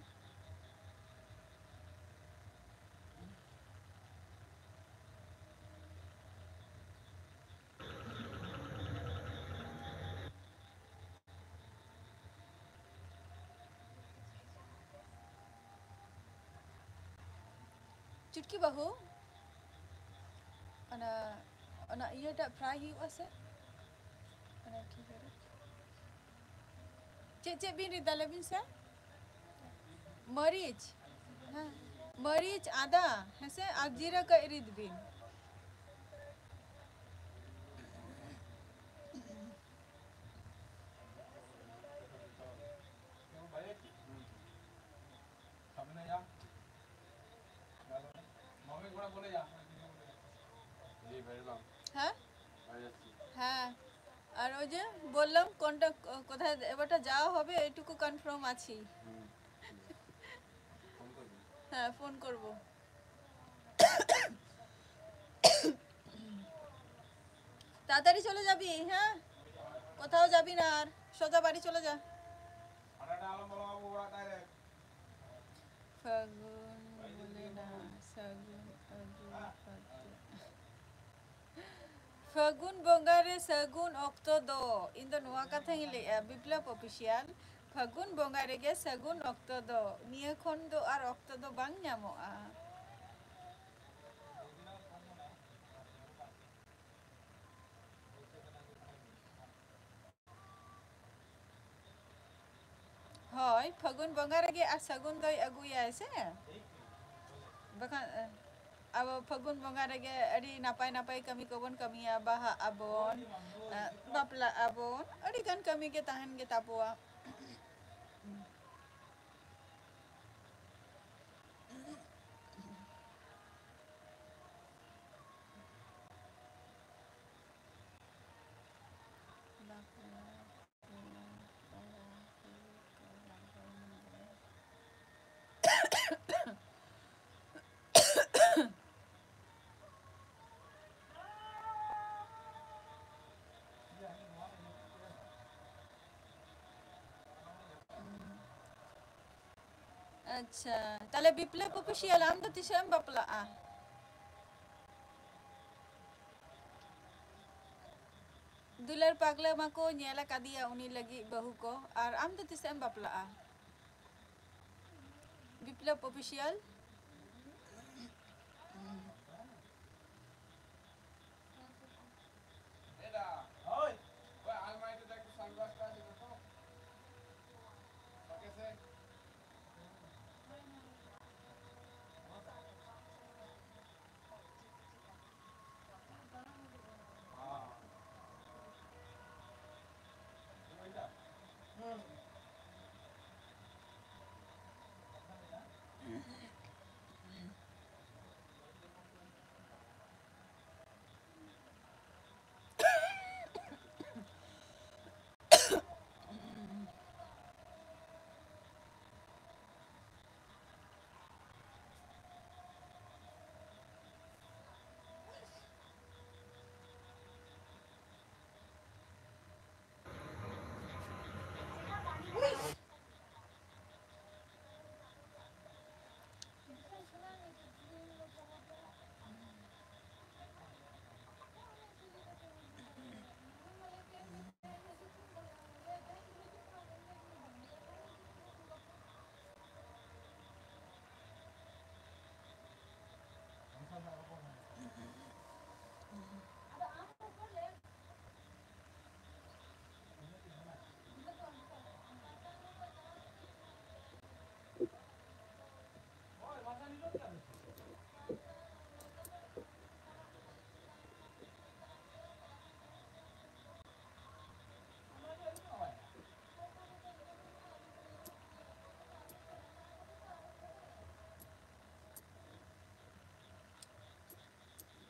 ᱪᱩᱴᱠᱤ ᱵᱟᱹᱦᱩ, ᱚᱱᱟ, ᱚᱱᱟ ᱤᱭᱟᱹᱴᱟᱜ fry ᱦᱩᱭᱩᱜᱼᱟ ᱥᱮ? ᱚᱱᱟ ᱴᱷᱤᱠ ᱜᱮᱭᱟ᱾ ᱪᱮᱫ ᱪᱮᱫ ᱵᱤᱱ ᱨᱤᱫᱟ ᱞᱟᱹᱭ ᱵᱤᱱ ᱥᱮ? ᱢᱟᱹᱨᱤᱪ, ᱦᱮᱸ, ᱢᱟᱹᱨᱤᱪ, ᱟᱫᱟ, ᱦᱮᱸᱥᱮ, ᱟᱨ ᱡᱤᱨᱟᱹ ᱠᱟᱹᱡ ᱨᱤᱫ ᱵᱤᱱ᱾ হ্যাঁ, হ্যাঁ। আর ওই যে বললাম, কোনটা, ক-, কোথায় এবারটা যাওয়া হবে, এইটুকু কনফার্ম আছি। হ্যাঁ, ফোন করব। তাড়াতাড়ি চলে যাবি, হ্যাঁ? কোথাও যাবি না আর, সোজা বাড়ি চলে যা। ফাগুন বলে না, ফাগুন, ফাগুন, ফাগুন। ফাগুন ᱵᱚᱸᱜᱟ ᱨᱮ ᱥᱟᱹᱜᱩᱱ ᱚᱠᱛᱚ ᱫᱚ, ᱤᱧ ᱫᱚ ᱱᱚᱣᱟ ᱠᱟᱛᱷᱟᱧ ᱞᱟᱹᱭᱮᱜᱼᱟ, ᱵᱤᱯᱞᱚᱵ Official, ᱯᱷᱟᱹᱜᱩᱱ ᱵᱚᱸᱜᱟ ᱨᱮᱜᱮ ᱥᱟᱹᱜᱩᱱ ᱚᱠᱛᱚ ᱫᱚ, ᱱᱤᱭᱟᱹ ᱠᱷᱚᱱ ᱫᱚ ᱟᱨ ᱚᱠᱛᱚ ᱫᱚ ᱵᱟᱝ ᱧᱟᱢᱚᱜᱼᱟ᱾ ᱦᱳᱭ, ᱯᱷᱟᱹᱜᱩᱱ ᱵᱚᱸᱜᱟ ᱨᱮᱜᱮ ᱟᱨ ᱥᱟᱹᱜᱩᱱ ᱫᱚᱭ ᱟᱹᱜᱩᱭᱟᱭ ᱥᱮ᱾ ᱵᱟᱠᱷᱟᱱ, ᱮ, ᱟᱵᱚ ᱯᱷᱟᱹᱜᱩᱱ ᱵᱚᱸᱜᱟ ᱨᱮᱜᱮ ᱟᱹᱰᱤ ᱱᱟᱯᱟᱭ ᱱᱟᱯᱟᱭ ᱠᱟᱹᱢᱤ ᱠᱚᱵᱚᱱ ᱠᱟᱹᱢᱤᱭᱟ, ᱵᱟᱦᱟᱜ ᱟᱵᱚᱱ, ᱮ, ᱵᱟᱯᱞᱟᱜ ᱟᱵᱚᱱ, ᱟᱹᱰᱤ ᱜᱟᱱ ᱠᱟᱹᱢᱤ ᱜᱮ ᱛᱟᱦᱮᱱ ᱜᱮ ᱛᱟᱵᱚᱣᱟ᱾ ᱟᱪᱪᱷᱟ, ᱛᱟᱦᱞᱮ ᱵᱤᱯᱞᱚᱵ ᱚᱯᱷᱤᱥᱤᱭᱟᱞ, ᱟᱢ ᱫᱚ ᱛᱤᱥᱚᱜ ᱮᱢ ᱵᱟᱯᱞᱟᱜᱼᱟ? ᱫᱩᱞᱟᱹᱲ ᱯᱟᱜᱽᱞᱟ ᱢᱟᱠᱚ ᱧᱮᱞ ᱟᱠᱟᱫᱮᱭᱟ ᱩᱱᱤ ᱞᱟᱹᱜᱤᱫ ᱵᱟᱹᱦᱩ ᱠᱚ, ᱟᱨ ᱟᱢ ᱫᱚ ᱛᱤᱥᱚᱜ ᱮᱢ ᱵᱟᱯᱞᱟᱜᱼᱟ? ᱵᱤᱯᱞᱚᱵ ᱚᱯᱷᱤᱥᱤᱭᱟᱞ᱾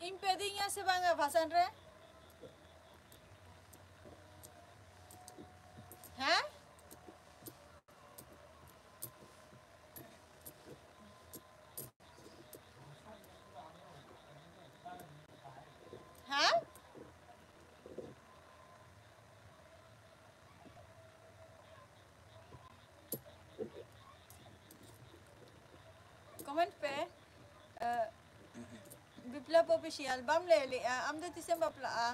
ᱤᱧ ᱯᱮ ᱤᱫᱤᱧᱟ ᱥᱮ ᱵᱟᱝᱟ ᱵᱷᱟᱥᱟᱱ ᱨᱮ? ᱦᱮᱸ? ᱦᱮᱸ? ᱠᱚᱢᱮᱱᱴ ᱯᱮ᱾ ᱟᱸ, ᱵᱤᱯᱞᱚᱵ ᱚᱯᱷᱤᱥᱤᱭᱟᱞ, ᱵᱟᱢ ᱞᱟᱹᱭ ᱞᱮᱜᱼᱟ, ᱟᱢ ᱫᱚ ᱛᱤᱥᱮᱢ ᱵᱟᱯᱞᱟᱜᱼᱟ?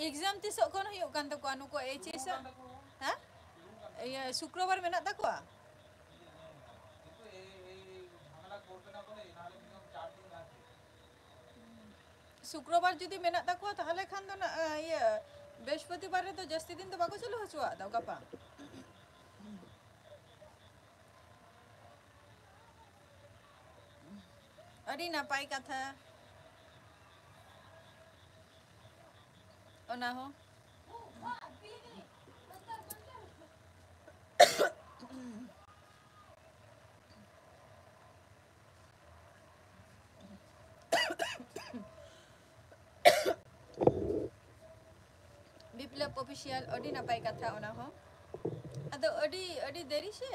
ᱮᱠᱡᱟᱢ ᱛᱤᱥᱚᱜ ᱠᱷᱚᱱ ᱦᱩᱭᱩᱜ ᱠᱟᱱ ᱛᱟᱠᱚᱣᱟ ᱱᱩᱠᱩ ᱮᱭᱤᱪ ᱮᱥ ᱟᱜ? ᱦᱮᱸ? ᱤᱭᱟᱹ, ᱥᱩᱠᱨᱚᱵᱟᱨ ᱢᱮᱱᱟᱜ ᱛᱟᱠᱚᱣᱟ? ᱥᱩᱠᱨᱚᱵᱟᱨ ᱡᱩᱫᱤ ᱢᱮᱱᱟᱜ ᱛᱟᱠᱚᱣᱟ, ᱛᱟᱦᱚᱞᱮ ᱠᱷᱟᱱ ᱫᱚ ᱱᱟ-, ᱤᱭᱟᱹ, ᱵᱨᱤᱦᱚᱥᱯᱚᱛᱤᱵᱟᱨ ᱨᱮᱫᱚ ᱡᱟᱹᱥᱛᱤ ᱫᱤᱱ ᱫᱚ ᱵᱟᱠᱚ ᱪᱟᱹᱞᱩ ᱦᱚᱪᱚᱣᱟᱜ ᱫᱚ ᱜᱟᱯᱟ᱾ ᱟᱹᱰᱤ ᱱᱟᱯᱟᱭ ᱠᱟᱛᱷᱟ᱾ ᱚᱱᱟ ᱦᱚᱸ᱾ ᱵᱤᱯᱞᱚᱵ ᱚᱯᱷᱤᱥᱤᱭᱟᱞ, ᱟᱹᱰᱤ ᱱᱟᱯᱟᱭ ᱠᱟᱛᱷᱟ ᱚᱱᱟ ᱦᱚᱸ᱾ ᱟᱫᱚ ᱟᱹᱰᱤ, ᱟᱹᱰᱤ ᱫᱮᱨᱤ ᱥᱮ?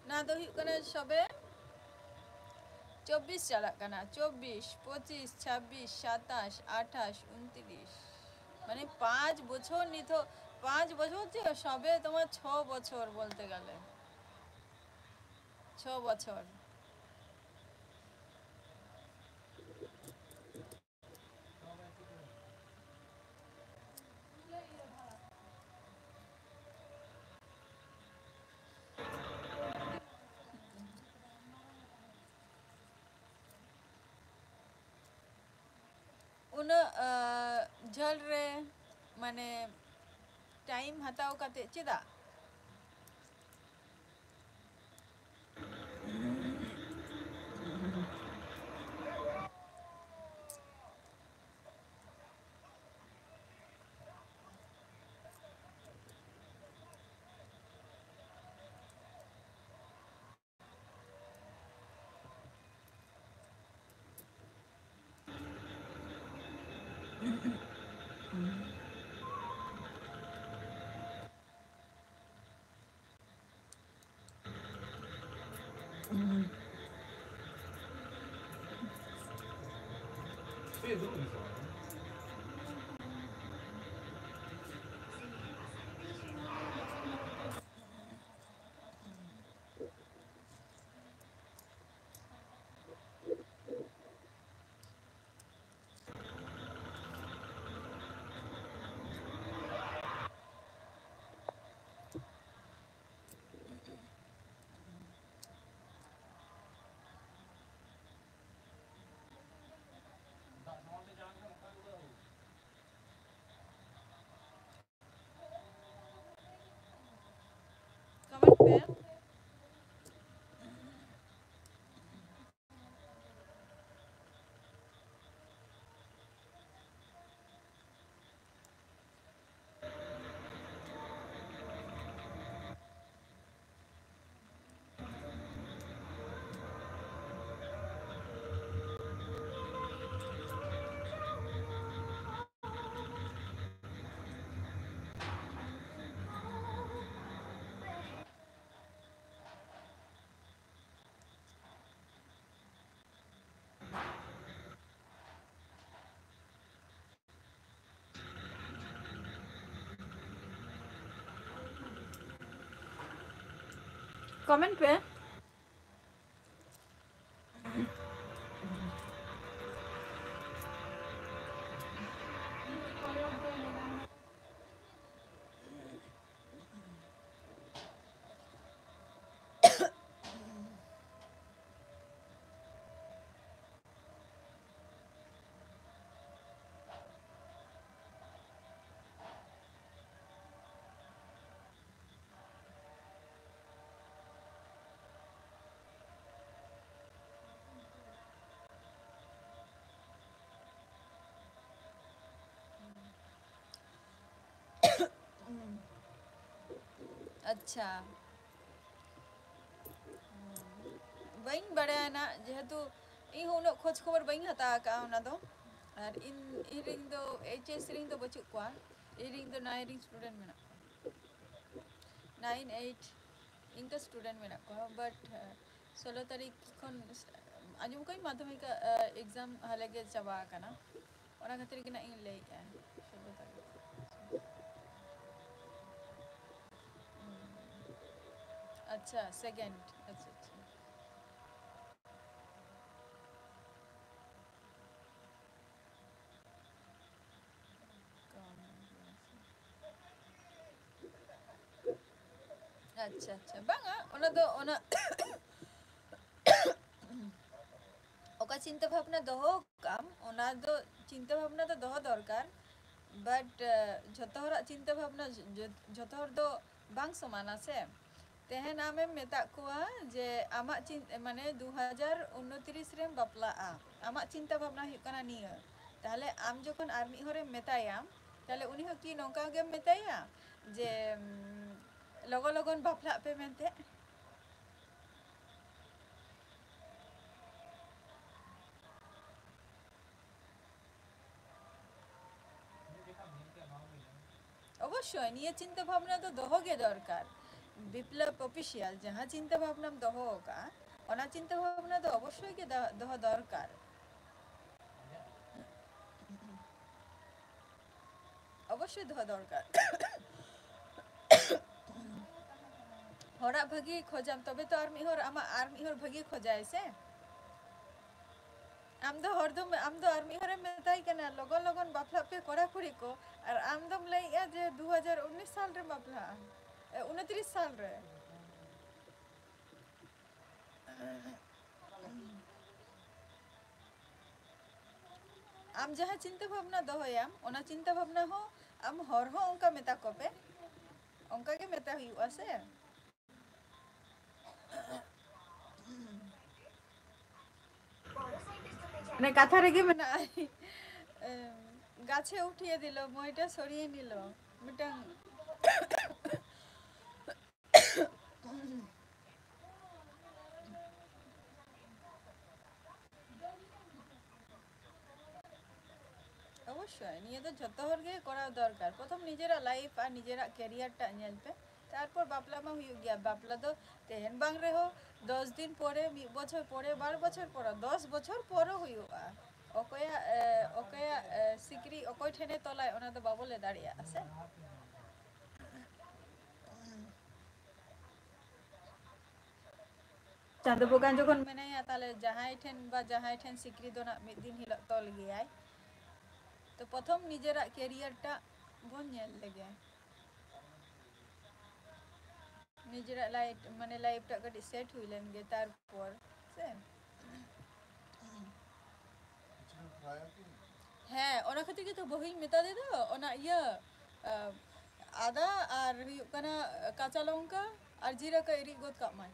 ᱱᱚᱣᱟ ᱫᱚ ᱦᱩᱭᱩᱜ ᱠᱟᱱᱟ ᱥᱚᱵᱮ ᱪᱚᱵᱵᱤᱥ ᱪᱟᱞᱟᱜ ᱠᱟᱱᱟ, ᱪᱚᱵᱵᱤᱥ, ᱯᱚᱸᱪᱤᱥ, ᱪᱷᱟᱵᱵᱤᱥ, ᱥᱟᱛᱟᱥ, ᱟᱴᱷᱟᱥ, ᱩᱱᱛᱨᱤᱥ, ᱢᱟᱱᱮ ᱯᱟᱸᱪ ᱵᱚᱪᱷᱚᱨ ᱱᱤᱛᱚᱜ, ᱯᱟᱸᱪ ᱵᱚᱪᱷᱚᱨ ᱪᱮᱫ, ᱥᱚᱵᱮ ᱛᱚᱢᱟ ᱪᱷᱚ ᱵᱚᱪᱷᱚᱨ ᱵᱚᱞᱛᱮ ᱜᱮᱞᱮ, ᱪᱷᱚ ᱵᱚᱪᱷᱚᱨ᱾ ᱩᱱᱟᱹᱜ ᱡᱷᱟᱹᱞ ᱨᱮ ᱢᱟᱱᱮ ᱴᱟᱭᱤᱢ ᱦᱟᱛᱟᱣ ᱠᱟᱛᱮ ᱪᱮᱫᱟᱜ? ᱠᱚᱢᱮᱱᱴ ᱯᱮ᱾ ᱠᱚᱢᱮᱱᱴ ᱯᱮ᱾ ᱟᱪᱪᱷᱟ, ᱵᱟᱹᱧ ᱵᱟᱲᱟᱭᱟ ᱱᱟᱜ, ᱡᱮᱦᱮᱛᱩ ᱤᱧ ᱦᱚᱸ ᱩᱱᱟᱹᱜ ᱠᱷᱚᱡᱽ ᱠᱷᱚᱵᱚᱨ ᱵᱟᱹᱧ ᱦᱟᱛᱟᱣ ᱟᱠᱟᱫᱼᱟ ᱚᱱᱟ ᱫᱚ᱾ ᱟᱨ ᱤᱧ, ᱤᱧ ᱨᱮᱱ ᱫᱚ ᱮᱭᱤᱪ ᱮᱥ ᱨᱮᱱ ᱫᱚ ᱵᱟᱹᱪᱩᱜ ᱠᱚᱣᱟ, ᱤᱧ ᱨᱮᱱ ᱫᱚ ᱱᱟᱭᱤᱱ ᱨᱮᱱ ᱥᱴᱩᱰᱮᱱᱴ ᱢᱮᱱᱟᱜ ᱠᱚᱣᱟ, ᱱᱟᱭᱤᱱ ᱮᱭᱤᱴ ᱤᱱᱠᱟᱹ ᱥᱴᱩᱰᱮᱱᱴ ᱢᱮᱱᱟᱜ ᱠᱚᱣᱟ᱾ ᱵᱟᱴ ᱥᱳᱞᱳ ᱛᱟᱹᱨᱤᱠᱷ ᱠᱷᱚᱱ ᱟᱸᱡᱚᱢ ᱠᱟᱹᱧ ᱢᱟᱫᱽᱫᱷᱚᱢᱤᱠ ᱮᱠᱡᱟᱢ ᱦᱟᱞᱮ ᱜᱮ ᱪᱟᱵᱟ ᱟᱠᱟᱱᱟ, ᱚᱱᱟ ᱠᱷᱟᱹᱛᱤᱨ ᱜᱮ ᱱᱟᱜ ᱤᱧ ᱞᱟᱹᱭᱮᱫᱼᱟ ᱥᱳᱞᱳ ᱛᱟᱹᱨᱤᱠᱷ᱾ ᱟᱪᱪᱷᱟ, ᱥᱮᱠᱮᱱᱰ᱾ ᱟᱪᱪᱷᱟ, ᱟᱪᱪᱷᱟ᱾ ᱟᱪᱪᱷᱟ, ᱟᱪᱪᱷᱟ, ᱵᱟᱝᱟ, ᱚᱱᱟ ᱫᱚ, ᱚᱱᱟ ᱚᱠᱟ ᱪᱤᱱᱛᱟᱹ ᱵᱷᱟᱵᱽᱱᱟ ᱫᱚᱦᱚ ᱠᱟᱜ ᱟᱢ, ᱚᱱᱟ ᱫᱚ ᱪᱤᱱᱛᱟᱹ ᱵᱷᱟᱵᱽᱱᱟ ᱫᱚ ᱫᱚᱦᱚ ᱫᱚᱨᱠᱟᱨ, ᱵᱟᱴ ᱡᱷᱚᱛᱚ ᱦᱚᱲᱟᱜ ᱪᱤᱱᱛᱟᱹ ᱵᱷᱟᱵᱽᱱᱟ ᱡᱷᱚ-, ᱡᱷᱚᱛᱚ ᱦᱚᱲ ᱫᱚ ᱵᱟᱝ ᱥᱚᱢᱟᱱᱟ ᱥᱮ᱾ ᱛᱮᱦᱮᱧ ᱟᱢᱮᱢ ᱢᱮᱛᱟᱜ ᱠᱚᱣᱟ ᱡᱮ ᱟᱢᱟᱜ ᱪᱤᱱ-, ᱢᱟᱱᱮ, ᱫᱩ ᱦᱟᱡᱟᱨ ᱩᱱᱛᱨᱤᱥ ᱨᱮᱢ ᱵᱟᱯᱞᱟᱜᱼᱟ, ᱟᱢᱟᱜ ᱪᱤᱱᱛᱟᱹ ᱵᱷᱟᱵᱽᱱᱟ ᱦᱩᱭᱩᱜ ᱠᱟᱱᱟ ᱱᱤᱭᱟᱹ, ᱛᱟᱦᱞᱮ ᱟᱢ ᱡᱚᱠᱷᱚᱱ ᱟᱨ ᱢᱤᱫ ᱦᱚᱲᱮᱢ ᱢᱮᱛᱟᱭᱟ, ᱛᱟᱦᱞᱮ ᱩᱱᱤ ᱦᱚᱸ ᱠᱤ ᱱᱚᱝᱠᱟ ᱜᱮᱢ ᱢᱮᱛᱟᱭᱟ ᱡᱮ, ᱩᱢ, ᱞᱚᱜᱚᱱ ᱞᱚᱜᱚᱱ ᱵᱟᱯᱞᱟᱜ ᱯᱮ ᱢᱮᱱᱛᱮ? ᱚᱵᱚᱥᱥᱳᱭ ᱱᱤᱭᱟᱹ ᱪᱤᱱᱛᱟᱹ ᱵᱷᱟᱵᱽᱱᱟ ᱫᱚ ᱫᱚᱦᱚ ᱜᱮ ᱫᱚᱨᱠᱟᱨ᱾ ᱵᱤᱯᱞᱚᱵ ᱚᱯᱷᱤᱥᱤᱭᱟᱞ ᱡᱟᱦᱟᱸ ᱪᱤᱱᱛᱟᱹ ᱵᱷᱟᱵᱽᱱᱟᱢ ᱫᱚᱦᱚ ᱟᱠᱟᱫᱼᱟ, ᱚᱱᱟ ᱪᱤᱱᱛᱟᱹ ᱵᱷᱟᱵᱽᱱᱟ ᱫᱚ ᱚᱵᱚᱥᱥᱳᱭ ᱜᱮ ᱫᱚ-, ᱫᱚᱦᱚ ᱫᱚᱨᱠᱟᱨ᱾ ᱚᱵᱚᱥᱥᱳᱭ ᱫᱚᱦᱚ ᱫᱚᱨᱠᱟᱨ᱾ ᱦᱚᱲᱟᱜ ᱵᱷᱟᱹᱜᱤ ᱠᱷᱚᱡᱟᱢ, ᱛᱚᱵᱮ ᱛᱚ ᱟᱨ ᱢᱤᱫ ᱦᱚᱲ, ᱟᱢᱟᱜ ᱟᱨ ᱢᱤᱫ ᱦᱚᱲ ᱵᱷᱟᱹᱜᱤ ᱠᱷᱚᱡᱟᱭ ᱥᱮ᱾ ᱟᱢ ᱫᱚ ᱦᱚᱲ ᱫᱚᱢ, ᱟᱢ ᱫᱚ ᱟᱨ ᱢᱤᱫ ᱦᱚᱲᱮᱢ ᱢᱮᱛᱟᱭ ᱠᱟᱱᱟ, "ᱞᱚᱜᱚᱱ ᱞᱚᱜᱚᱱ ᱵᱟᱯᱞᱟᱜ ᱯᱮ ᱠᱚᱲᱟ ᱠᱩᱲᱤ ᱠᱚ", ᱟᱨ ᱟᱢ ᱫᱚᱢ ᱞᱟᱹᱭᱮᱜᱼᱟ ᱡᱮ ᱫᱩ ᱦᱟᱡᱟᱨ ᱩᱱᱤᱥ ᱥᱟᱞ ᱨᱮᱢ ᱵᱟᱯᱞᱟᱜᱼᱟ, ᱮ, ᱩᱱᱛᱨᱤᱥ ᱥᱟᱞ ᱨᱮ᱾ ᱟᱢ ᱡᱟᱦᱟᱸ ᱪᱤᱱᱛᱟᱹ ᱵᱷᱟᱵᱽᱱᱟ ᱫᱚᱦᱚᱭᱟᱢ, ᱚᱱᱟ ᱪᱤᱱᱛᱟᱹ ᱵᱷᱟᱵᱽᱱᱟ ᱦᱚᱸ ᱟᱢ ᱦᱚᱲ ᱦᱚᱸ ᱚᱱᱠᱟ ᱢᱮᱛᱟ ᱠᱚᱯᱮ, ᱚᱱᱠᱟ ᱜᱮ ᱢᱮᱛᱟ ᱦᱩᱭᱩᱜᱼᱟ ᱥᱮ᱾ ᱢᱟᱱᱮ ᱠᱟᱛᱷᱟ ᱨᱮᱜᱮ ᱢᱮᱱᱟᱜᱼᱟ, ᱮᱢ, গাছে উঠিয়ে দিল, মইটা সরিয়ে নিল, ᱢᱤᱫᱴᱟᱝ ᱚᱵᱚᱥᱥᱳᱭ, ᱱᱤᱭᱟᱹ ᱫᱚ ᱡᱷᱚᱛᱚ ᱦᱚᱲ ᱜᱮ ᱠᱚᱨᱟᱣ ᱫᱚᱨᱠᱟᱨ᱾ ᱯᱨᱚᱛᱷᱚᱢ ᱱᱤᱡᱮᱨᱟᱜ life ᱟᱨ ᱱᱤᱡᱮᱨᱟᱜ career ᱴᱟᱜ ᱧᱮᱞ ᱯᱮ, ᱛᱟᱨᱯᱚᱨ ᱵᱟᱯᱞᱟ ᱢᱟ ᱦᱩᱭᱩᱜ ᱜᱮᱭᱟ᱾ ᱵᱟᱯᱞᱟ ᱫᱚ ᱛᱮᱦᱮᱧ ᱵᱟᱝ ᱨᱮᱦᱚᱸ ᱫᱚᱥ ᱫᱤᱱ ᱯᱚᱨᱮ, ᱢᱤᱫ ᱵᱚᱪᱷᱚᱨ ᱯᱚᱨᱮ, ᱵᱟᱨ ᱵᱚᱪᱷᱚᱨ ᱯᱚᱨᱮ, ᱫᱚᱥ ᱵᱚᱪᱷᱚᱨ ᱯᱚᱨᱮ ᱦᱩᱭᱩᱜᱼᱟ᱾ ᱚᱠᱚᱭᱟᱜ, ᱮ, ᱚᱠᱚᱭᱟᱜ, ᱮ, ᱥᱤᱠᱲᱤ ᱚᱠᱚᱭ ᱴᱷᱮᱱᱮ ᱛᱚᱞᱟᱭ, ᱚᱱᱟ ᱫᱚ ᱵᱟᱵᱚ ᱞᱟᱹᱭ ᱫᱟᱲᱮᱭᱟᱜᱼᱟ ᱥᱮ᱾ ᱪᱟᱸᱫᱚ ᱵᱚᱸᱜᱟ ᱡᱚᱠᱷᱚᱱ ᱢᱮᱱᱟᱭᱟ, ᱛᱟᱦᱞᱮ ᱡᱟᱦᱟᱸᱭ ᱴᱷᱮᱱ ᱵᱟ ᱡᱟᱦᱟᱸᱭ ᱴᱷᱮᱱ ᱥᱤᱠᱲᱤ ᱫᱚ ᱱᱟᱜ ᱢᱤᱫ ᱫᱤᱱ ᱦᱤᱞᱳᱜ ᱛᱚᱞ ᱜᱮᱭᱟᱭ᱾ ᱛᱚ ᱯᱨᱚᱛᱷᱚᱢ ᱱᱤᱡᱮᱨᱟᱜ career ᱴᱟᱜ ᱵᱚᱱ ᱧᱮᱞ ᱞᱮᱜᱮ, ᱱᱤᱡᱮᱨᱟᱜ life, ᱢᱟᱱᱮ life ᱴᱟᱜ ᱠᱟᱹᱴᱤᱡ set ᱦᱩᱭ ᱞᱮᱱ ᱜᱮ, ᱛᱟᱨᱯᱚᱨ ᱥᱮ᱾ ᱦᱮᱸ, ᱚᱱᱟ ᱠᱷᱟᱹᱛᱤᱨ ᱜᱮᱛᱚ ᱵᱟᱹᱦᱩᱧ ᱢᱮᱛᱟ ᱫᱮ ᱫᱚ, ᱚᱱᱟ ᱤᱭᱟᱹ, ᱟᱸ, ᱟᱫᱟ ᱟᱨ ᱦᱩᱭᱩᱜ ᱠᱟᱱᱟ ᱠᱟᱸᱪᱟ ᱞᱚᱝᱠᱟ ᱟᱨ ᱡᱤᱨᱟᱹ ᱠᱚ ᱤᱨᱤᱡ ᱜᱚᱫ ᱠᱟᱜ ᱢᱟᱭ᱾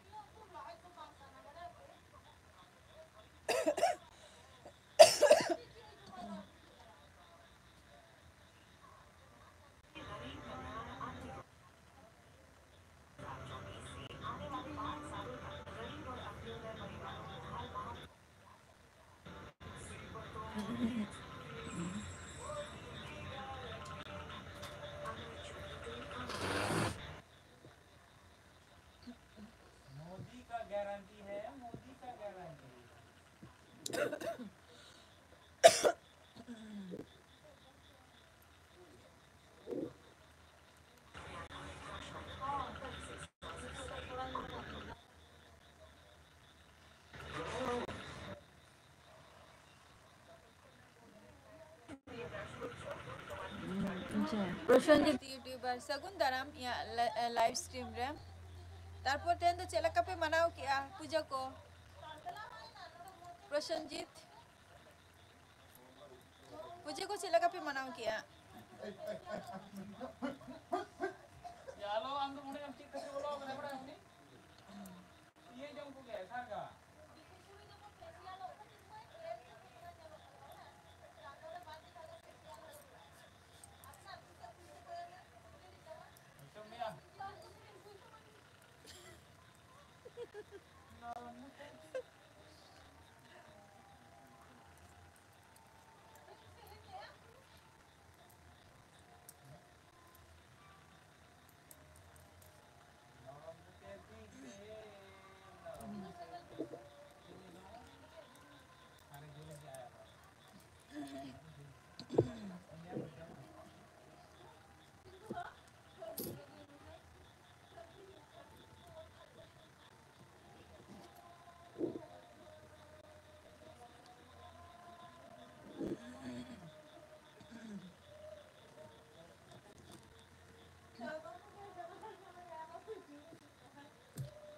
मोदी का गारंटी है, मोदी का गारंटी। ᱟᱪᱪᱷᱟ᱾ ᱯᱨᱚᱥᱮᱱᱡᱤᱛ YouTuber, ᱥᱟᱹᱜᱩᱱ ᱫᱟᱨᱟᱢ ᱤᱧᱟᱹᱜ ᱞᱟ-, ᱮ, live stream ᱨᱮ᱾ ᱛᱟᱨᱯᱚᱨ ᱛᱮᱦᱮᱧ ᱫᱚ ᱪᱮᱫ ᱞᱮᱠᱟ ᱯᱮ ᱢᱟᱱᱟᱣ ᱠᱮᱜᱼᱟ ᱯᱩᱡᱟᱹ ᱠᱚ? ᱯᱨᱚᱥᱮᱱᱡᱤᱛ, ᱯᱩᱡᱟᱹ ᱠᱚ ᱪᱮᱫ ᱞᱮᱠᱟ ᱯᱮ ᱢᱟᱱᱟᱣ ᱠᱮᱜᱼᱟ? ᱤᱭᱟᱹ ᱡᱚᱢ ᱠᱚᱜᱮ, ᱥᱟᱨᱜᱟ᱾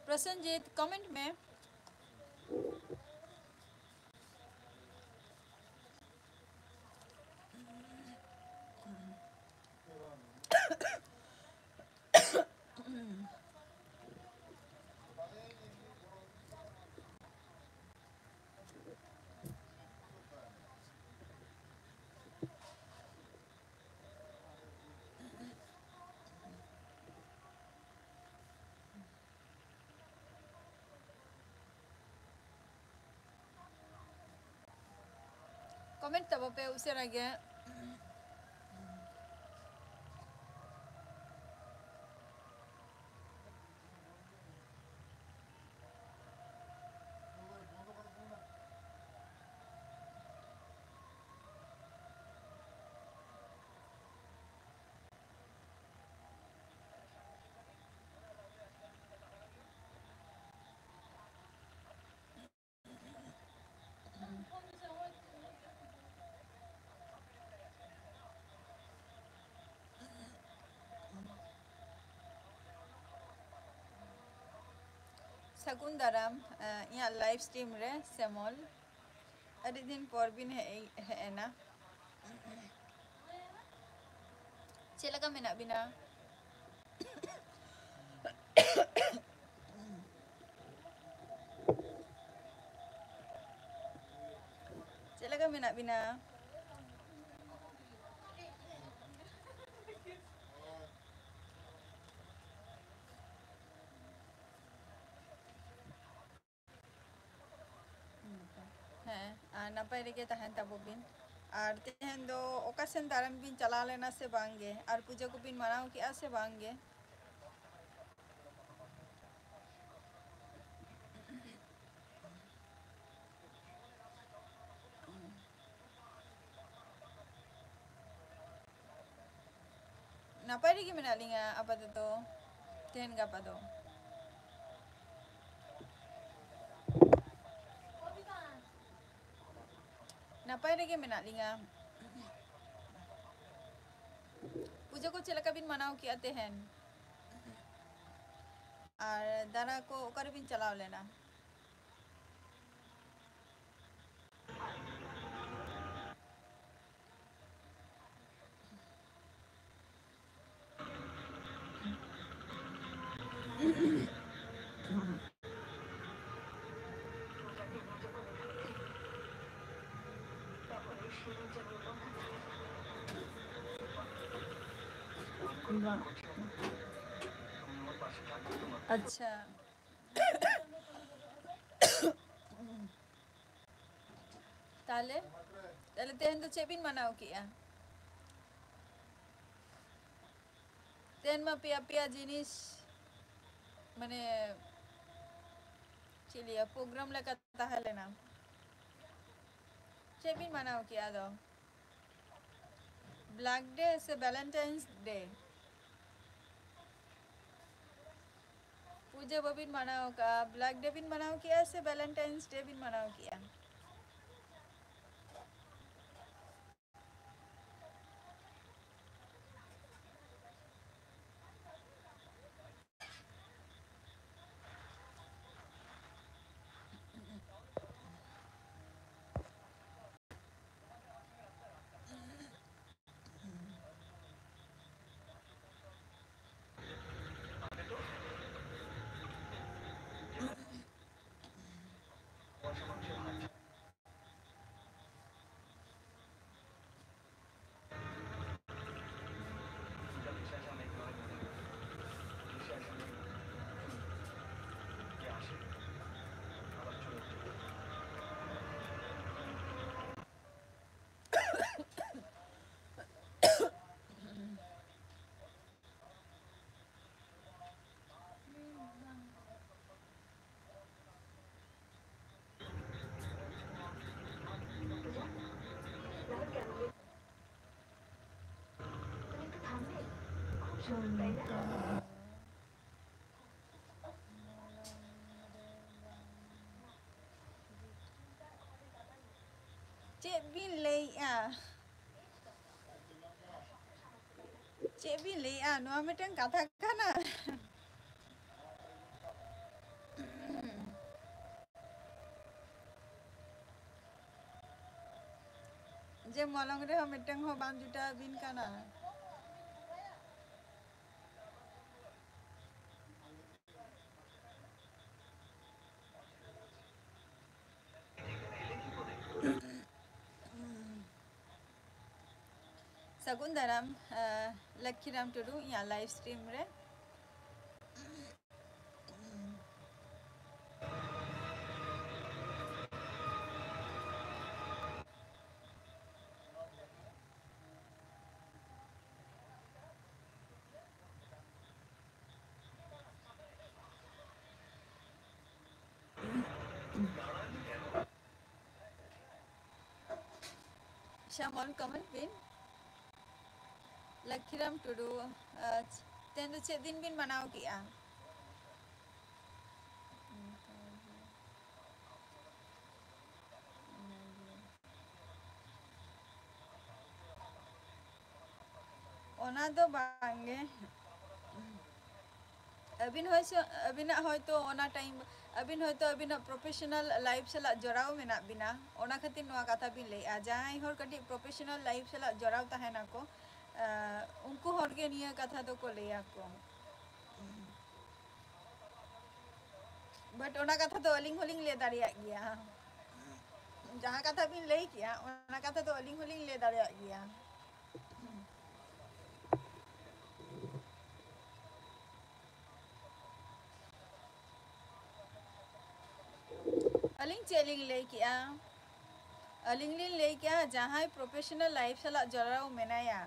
ᱯᱨᱚᱥᱮᱱᱡᱤᱛ, ᱠᱚᱢᱮᱱᱴ ᱢᱮ᱾ ᱠᱚᱢᱮᱱᱴ ᱛᱟᱵᱚ ᱯᱮ ᱩᱥᱟᱹᱨᱟ ᱜᱮ᱾ ᱥᱟᱹᱜᱩᱱ ᱫᱟᱨᱟᱢ, ᱮ, ᱤᱧᱟᱹᱜ live stream ᱨᱮ ᱥᱮᱢᱚᱞ᱾ ᱟᱹᱰᱤ ᱫᱤᱱ ᱯᱚᱨ ᱵᱤᱱ ᱦᱮᱡ, ᱦᱮᱡ ᱮᱱᱟ᱾ ᱪᱮᱫ ᱞᱮᱠᱟ ᱢᱮᱱᱟᱜ ᱵᱤᱱᱟ? ᱪᱮᱫ ᱞᱮᱠᱟ ᱢᱮᱱᱟᱜ ᱵᱤᱱᱟ? ᱦᱮᱸ, ᱟᱨ ᱱᱟᱯᱟᱭ ᱨᱮᱜᱮ ᱛᱟᱦᱮᱱ ᱛᱟᱵᱚ ᱵᱤᱱ᱾ ᱟᱨ ᱛᱮᱦᱮᱧ ᱫᱚ ᱚᱠᱟ ᱥᱮᱱ ᱫᱟᱬᱟᱱ ᱵᱤᱱ ᱪᱟᱞᱟᱣ ᱞᱮᱱᱟ ᱥᱮ ᱵᱟᱝ ᱜᱮ? ᱟᱨ ᱯᱩᱡᱟᱹ ᱠᱚᱵᱤᱱ ᱢᱟᱱᱟᱣ ᱠᱮᱜᱼᱟ ᱥᱮ ᱵᱟᱝ ᱜᱮ? ᱱᱟᱯᱟᱭ ᱨᱮᱜᱮ ᱢᱮᱱᱟᱜ ᱞᱤᱧᱟ ᱟᱯᱟᱛᱚᱛᱚ, ᱛᱮᱦᱮᱧ ᱜᱟᱯᱟ ᱫᱚ᱾ ᱱᱟᱯᱟᱭ ᱨᱮᱜᱮ ᱢᱮᱱᱟᱜ ᱞᱤᱧᱟ᱾ ᱯᱩᱡᱟᱹ ᱠᱚ ᱪᱮᱫ ᱞᱮᱠᱟ ᱵᱤᱱ ᱢᱟᱱᱟᱣ ᱠᱮᱜᱼᱟ ᱛᱮᱦᱮᱧ? ᱟᱨ ᱫᱟᱬᱟ ᱠᱚ ᱚᱠᱟ ᱨᱮᱵᱤᱱ ᱪᱟᱞᱟᱣ ᱞᱮᱱᱟ? ᱟᱪᱪᱷᱟ᱾ ᱛᱟᱦᱞᱮ, ᱛᱟᱦᱞᱮ ᱛᱮᱦᱮᱧ ᱫᱚ ᱪᱮᱫ ᱵᱤᱱ ᱢᱟᱱᱟᱣ ᱠᱮᱜᱼᱟ? ᱛᱮᱦᱮᱧ ᱢᱟ ᱯᱮᱭᱟ ᱯᱮᱭᱟ ᱡᱤᱱᱤᱥ, ᱢᱟᱱᱮ, ᱪᱮᱫ ᱞᱟᱹᱭᱟ, program ᱞᱮᱠᱟ ᱛᱟᱦᱮᱸ ᱞᱮᱱᱟ᱾ ᱪᱮᱫ ᱵᱤᱱ ᱢᱟᱱᱟᱣ ᱠᱮᱜᱼᱟ ᱟᱫᱚ? Black Day ᱥᱮ Valentine's Day? ᱯᱩᱡᱟᱹ ᱵᱟᱹᱵᱤᱱ ᱢᱟᱱᱟᱣ ᱠᱟᱜᱼᱟ, Black Day ᱵᱤᱱ ᱢᱟᱱᱟᱣ ᱠᱮᱜᱼᱟ ᱥᱮ Valentine's Day ᱵᱤᱱ ᱢᱟᱱᱟᱣ ᱠᱮᱜᱼᱟ? ᱪᱮᱫ ᱵᱤᱱ ᱞᱟᱹᱭᱮᱜᱼᱟ? ᱪᱮᱫ ᱵᱤᱱ ᱞᱟᱹᱭᱮᱜᱼᱟ? ᱱᱚᱣᱟ ᱢᱤᱫᱴᱟᱝ ᱠᱟᱛᱷᱟ ᱠᱟᱱᱟ? ᱢᱚᱞᱚᱝ ᱨᱮᱦᱚᱸ ᱢᱤᱫᱴᱟᱝ ᱦᱚᱸ ᱵᱟᱝ ᱡᱩᱴᱟᱹᱣ ᱟᱹᱵᱤᱱ ᱠᱟᱱᱟ᱾ ᱥᱟᱹᱜᱩᱱ ᱫᱟᱨᱟᱢ, ᱟᱸ, ᱞᱚᱠᱠᱷᱤᱨᱟᱢ ᱴᱩᱰᱩ, ᱤᱧᱟᱹᱜ live stream ᱨᱮ᱾ ᱥᱟᱢᱚᱞ, comment ᱵᱤᱱ᱾ ᱞᱚᱠᱠᱷᱤᱨᱟᱢ ᱴᱩᱰᱩ, ᱟᱸ, ᱛᱮᱦᱮᱧ ᱫᱚ ᱪᱮᱫ ᱫᱤᱱ ᱵᱤᱱ ᱢᱟᱱᱟᱣ ᱠᱮᱜᱼᱟ? ᱚᱱᱟ ᱫᱚ ᱵᱟᱝᱜᱮ᱾ ᱟᱹᱵᱤᱱ ᱦᱚᱭ ᱥᱮ, ᱟᱹᱵᱤᱱᱟᱜ ᱦᱚᱭᱛᱳ ᱚᱱᱟ time, ᱟᱹᱵᱤᱱ ᱦᱚᱭᱛᱳ ᱟᱹᱵᱤᱱᱟᱜ professional life ᱥᱟᱞᱟᱜ ᱡᱚᱲᱟᱣ ᱢᱮᱱᱟᱜ ᱵᱤᱱᱟ, ᱚᱱᱟ ᱠᱷᱟᱹᱛᱤᱨ ᱱᱚᱣᱟ ᱠᱟᱛᱷᱟ ᱵᱤᱱ ᱞᱟᱹᱭᱮᱜᱼᱟ᱾ ᱡᱟᱦᱟᱸᱭ ᱦᱚᱲ ᱠᱟᱹᱴᱤᱡ professional life ᱥᱟᱞᱟᱜ ᱡᱚᱲᱟᱣ ᱛᱟᱦᱮᱱᱟᱠᱚ, ᱟᱸ, ᱩᱱᱠᱩ ᱦᱚᱲ ᱜᱮ ᱱᱤᱭᱟᱹ ᱠᱟᱛᱷᱟ ᱫᱚᱠᱚ ᱞᱟᱹᱭᱟᱠᱚ᱾ But ᱚᱱᱟ ᱠᱟᱛᱷᱟ ᱫᱚ ᱟᱹᱞᱤᱧ ᱦᱚᱸᱞᱤᱧ ᱞᱟᱹᱭ ᱫᱟᱲᱮᱭᱟᱜ ᱜᱮᱭᱟ᱾ ᱡᱟᱦᱟᱸ ᱠᱟᱛᱷᱟ ᱵᱤᱱ ᱞᱟᱹᱭ ᱠᱮᱜᱼᱟ, ᱚᱱᱟ ᱠᱟᱛᱷᱟ ᱫᱚ ᱟᱹᱞᱤᱧ ᱦᱚᱸᱞᱤᱧ ᱞᱟᱹᱭ ᱫᱟᱲᱮᱭᱟᱜ ᱜᱮᱭᱟ᱾ ᱟᱹᱞᱤᱧ ᱪᱮᱫ ᱞᱤᱧ ᱞᱟᱹᱭ ᱠᱮᱜᱼᱟ? ᱟᱹᱞᱤᱧ ᱞᱤᱧ ᱞᱟᱹᱭ ᱠᱮᱜᱼᱟ, ᱡᱟᱦᱟᱸᱭ professional life ᱥᱟᱞᱟᱜ ᱡᱚᱲᱟᱣ ᱢᱮᱱᱟᱭᱟ,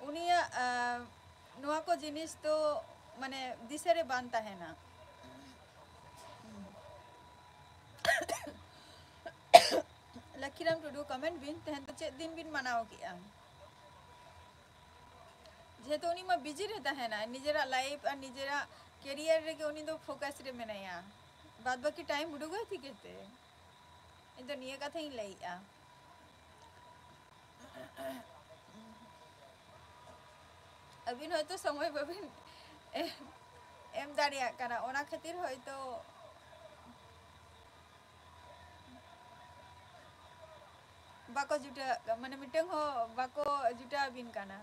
ᱩᱱᱤᱭᱟᱜ, ᱟᱸ, ᱱᱚᱣᱟ ᱠᱚ ᱡᱤᱱᱤᱥ ᱫᱚ, ᱢᱟᱱᱮ, ᱫᱤᱥᱟᱹ ᱨᱮ ᱵᱟᱝ ᱛᱟᱦᱮᱱᱟ᱾ ᱞᱚᱠᱠᱷᱤᱨᱟᱢ ᱴᱩᱰᱩ, comment ᱵᱤᱱ, ᱛᱮᱦᱮᱧ ᱫᱚ ᱪᱮᱫ ᱫᱤᱱ ᱵᱤᱱ ᱢᱟᱱᱟᱣ ᱠᱮᱜᱼᱟ? ᱡᱮᱦᱮᱛᱩ ᱩᱱᱤ ᱢᱟ busy ᱨᱮ ᱛᱟᱦᱮᱱᱟᱭ, ᱱᱤᱡᱮᱨᱟᱜ life ᱟᱨ ᱱᱤᱡᱮᱨᱟᱜ career ᱨᱮᱜᱮ ᱩᱱᱤ ᱫᱚ focus ᱨᱮ ᱢᱮᱱᱟᱭᱟ, ᱵᱟᱫ ᱵᱟᱹᱠᱤ time ᱩᱰᱩᱠᱟᱭ ᱪᱤᱠᱟᱹᱛᱮ? ᱤᱧ ᱫᱚ ᱱᱤᱭᱟᱹ ᱠᱟᱛᱷᱟᱧ ᱞᱟᱹᱭᱮᱜᱼᱟ᱾ ᱟᱹᱵᱤᱱ ᱦᱚᱭᱛᱳ ᱥᱚᱢᱚᱭ ᱵᱟᱹᱵᱤᱱ ᱮᱢ ᱫᱟᱲᱮᱭᱟᱜ ᱠᱟᱱᱟ, ᱚᱱᱟ ᱠᱷᱟᱹᱛᱤᱨ ᱦᱚᱭᱛᱳ ᱵᱟᱠᱚ ᱡᱩᱴᱟᱹᱜ, ᱢᱟᱱᱮ ᱢᱤᱫᱴᱟᱝ ᱦᱚᱸ ᱵᱟᱠᱚ ᱡᱩᱴᱟᱹᱣ ᱟᱹᱵᱤᱱ ᱠᱟᱱᱟ᱾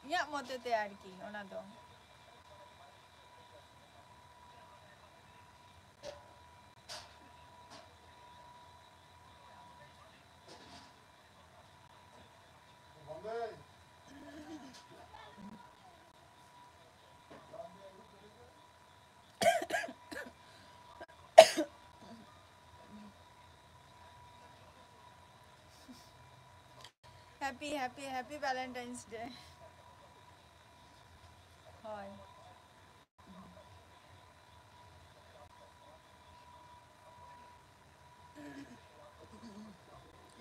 ᱤᱧᱟᱹᱜ ᱢᱚᱛᱮ ᱛᱮ ᱟᱨᱠᱤ ᱚᱱᱟ ᱫᱚ᱾ Happy, happy, happy Valentine's Day. ᱦᱳᱭ᱾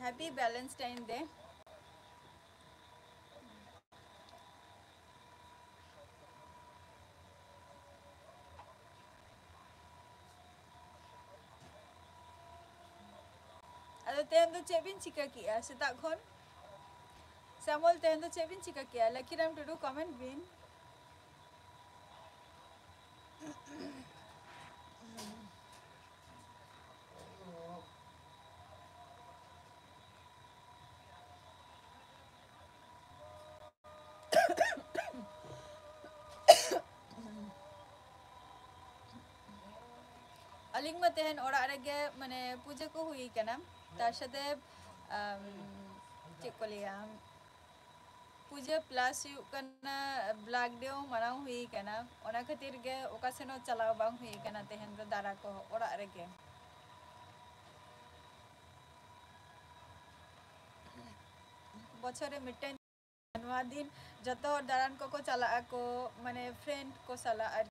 Happy Valentine Day. ᱟᱫᱚ ᱛᱮᱦᱮᱧ ᱫᱚ ᱪᱮᱫ ᱵᱤᱱ ᱪᱤᱠᱟᱹ ᱠᱮᱜᱼᱟ ᱥᱮᱛᱟᱜ ᱠᱷᱚᱱ? ᱥᱟᱢᱚᱞ, ᱛᱮᱦᱮᱧ ᱫᱚ ᱪᱮᱫ ᱵᱤᱱ ᱪᱤᱠᱟᱹ ᱠᱮᱜᱼᱟ? ᱞᱟᱹᱠᱷᱤᱨᱟᱢ ᱴᱩᱰᱩ, comment ᱵᱤᱱ᱾ ᱟᱹᱞᱤᱧ ᱢᱟ ᱛᱮᱦᱮᱧ ᱚᱲᱟᱜ ᱨᱮᱜᱮ, ᱢᱟᱱᱮ, ᱯᱩᱡᱟᱹ ᱠᱚ ᱦᱩᱭ ᱠᱟᱱᱟ, ᱛᱟᱨ ᱥᱟᱛᱮ, ᱟᱢ, ᱪᱮᱫ ᱠᱚ ᱞᱟᱹᱭᱟ, ᱯᱩᱡᱟᱹ plus ᱦᱩᱭᱩᱜ ᱠᱟᱱᱟ, blood day ᱦᱚᱸ ᱢᱟᱱᱟᱣ ᱦᱩᱭ ᱠᱟᱱᱟ᱾ ᱚᱱᱟ ᱠᱷᱟᱹᱛᱤᱨ ᱜᱮ ᱚᱠᱟ ᱥᱮᱱ ᱦᱚᱸ ᱪᱟᱞᱟᱣ ᱵᱟᱝ ᱦᱩᱭ ᱠᱟᱱᱟ ᱛᱮᱦᱮᱧ ᱫᱚ, ᱫᱟᱨᱟ ᱠᱚ ᱚᱲᱟᱜ ᱨᱮᱜᱮ᱾ ᱵᱚᱪᱷᱚᱨ ᱨᱮ ᱢᱤᱫᱴᱮᱱ ᱱᱚᱣᱟ ᱫᱤᱱ ᱡᱚᱛᱚ ᱦᱚᱲ ᱫᱟᱬᱟᱱ ᱠᱚᱠᱚ ᱪᱟᱞᱟᱜ ᱟᱠᱚ, ᱢᱟᱱᱮ, friend ᱠᱚ ᱥᱟᱞᱟᱜ ᱟᱨ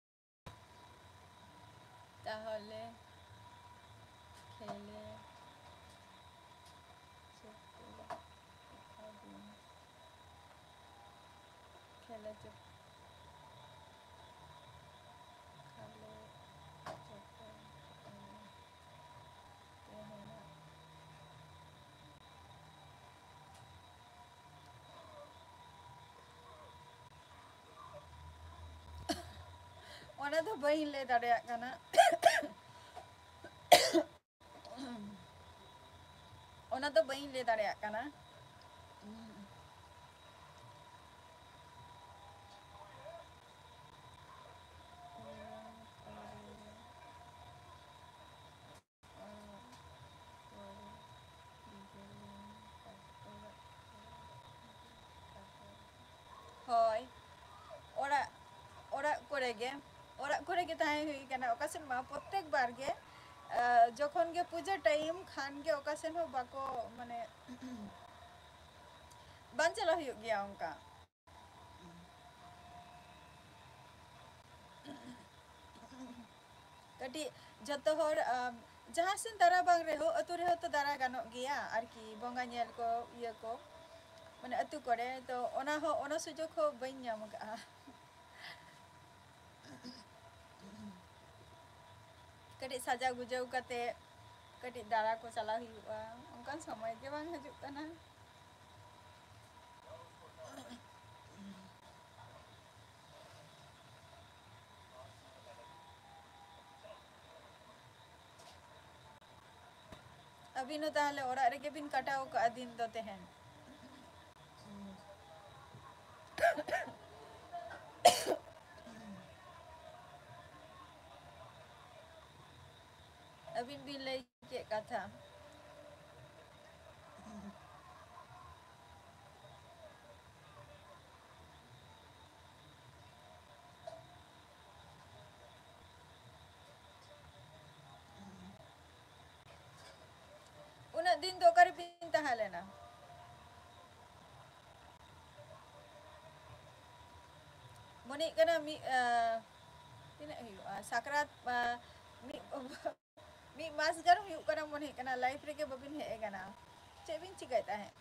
ᱛᱟᱦᱚᱞᱮ ᱠᱷᱮᱞᱮ ᱪᱚᱯᱚᱞ ᱠᱷᱮᱞᱮ ᱪᱚᱯᱚᱞ ᱠᱷᱟᱞᱮ ᱪᱚᱯᱚᱞ ᱛᱮᱦᱮᱧᱟᱜ ᱚᱱᱟ ᱫᱚ ᱵᱟᱹᱧ ᱞᱟᱹᱭ ᱫᱟᱲᱮᱭᱟᱜ ᱠᱟᱱᱟ᱾ ᱚᱱᱟ ᱫᱚ ᱵᱟᱹᱧ ᱞᱟᱹᱭ ᱫᱟᱲᱮᱭᱟᱜ ᱠᱟᱱᱟ᱾ ᱦᱳᱭ, ᱚᱲᱟᱜ, ᱚᱲᱟᱜ ᱠᱚᱨᱮ ᱜᱮ, ᱚᱲᱟᱜ ᱠᱚᱨᱮ ᱜᱮ ᱛᱟᱦᱮᱸ ᱦᱩᱭ ᱠᱟᱱᱟ᱾ ᱚᱠᱟ ᱥᱮᱫ ᱢᱟ ᱯᱨᱚᱛᱮᱠ ᱵᱟᱨ ᱜᱮ, ᱟᱸ, ᱡᱚᱠᱷᱚᱱ ᱜᱮ ᱯᱩᱡᱟᱹ time ᱠᱷᱟᱱ ᱜᱮ ᱚᱠᱟ ᱥᱮᱫ ᱦᱚᱸ ᱵᱟᱠᱚ, ᱢᱟᱱᱮ, ᱵᱟᱝ ᱪᱟᱞᱟᱣ ᱦᱩᱭᱩᱜ ᱜᱮᱭᱟ ᱚᱱᱠᱟ᱾ ᱠᱟᱹᱴᱤᱡ ᱡᱷᱚᱛᱚ ᱦᱚᱲ, ᱟᱢ, ᱡᱟᱦᱟᱸ ᱥᱮᱱ ᱫᱟᱬᱟ ᱵᱟᱝ ᱨᱮᱦᱚᱸ, ᱟᱹᱛᱩ ᱨᱮᱦᱚᱸ ᱛᱚ ᱫᱟᱬᱟ ᱜᱟᱱᱚᱜ ᱜᱮᱭᱟ ᱟᱨᱠᱤ, ᱵᱚᱸᱜᱟ ᱧᱮᱞ ᱠᱚ, ᱤᱭᱟᱹ ᱠᱚ, ᱢᱟᱱᱮ, ᱟᱹᱛᱩ ᱠᱚᱨᱮ᱾ ᱛᱚ ᱚᱱᱟ ᱦᱚᱸ, ᱚᱱᱟ ᱥᱩᱡᱳᱜᱽ ᱦᱚᱸ ᱵᱟᱹᱧ ᱧᱟᱢ ᱟᱠᱟᱫᱼᱟ᱾ ᱠᱟᱹᱴᱤᱡ ᱥᱟᱡᱟᱣ ᱜᱩᱡᱟᱹᱣ ᱠᱟᱛᱮ ᱠᱟᱹᱴᱤᱡ ᱫᱟᱬᱟ ᱠᱚ ᱪᱟᱞᱟᱣ ᱦᱩᱭᱩᱜᱼᱟ, ᱚᱱᱠᱟᱱ ᱥᱚᱢᱚᱭ ᱜᱮ ᱵᱟᱝ ᱦᱤᱡᱩᱜ ᱠᱟᱱᱟ᱾ ᱟᱹᱵᱤᱱ ᱦᱚᱸ ᱛᱟᱦᱚᱞᱮ ᱚᱲᱟᱜ ᱨᱮᱜᱮ ᱵᱤᱱ ᱠᱟᱴᱟᱣ ᱠᱟᱜᱼᱟ ᱫᱤᱱ ᱫᱚ ᱛᱮᱦᱮᱧ? ᱟᱹᱵᱤᱱ ᱵᱤᱱ ᱞᱟᱹᱭ ᱠᱮᱫ ᱠᱟᱛᱷᱟ᱾ ᱩᱱᱟᱹᱜ ᱫᱤᱱ ᱫᱚ ᱚᱠᱟᱨᱮ ᱵᱤᱱ ᱛᱟᱦᱮᱸ ᱞᱮᱱᱟ? ᱢᱚᱱᱮ ᱦᱩᱭᱩᱜ ᱠᱟᱱᱟ ᱢᱤᱫ, ᱟᱸ, ᱛᱤᱱᱟᱹᱜ ᱦᱩᱭᱩᱜᱼᱟ? ᱥᱟᱠᱨᱟᱛ, ᱟᱸ, ᱢᱤᱫ, ᱢᱤᱫ ᱢᱟᱥ ᱜᱟᱱ ᱦᱩᱭᱩᱜ ᱠᱟᱱᱟ ᱢᱚᱱᱮ ᱦᱩᱭᱩᱜ ᱠᱟᱱᱟ, live ᱨᱮᱜᱮ ᱵᱟᱵᱤᱱ ᱦᱮᱡ ᱟᱠᱟᱱᱟ᱾ ᱪᱮᱫ ᱵᱤᱱ ᱪᱤᱠᱟᱹᱭ ᱛᱟᱦᱮᱸᱫ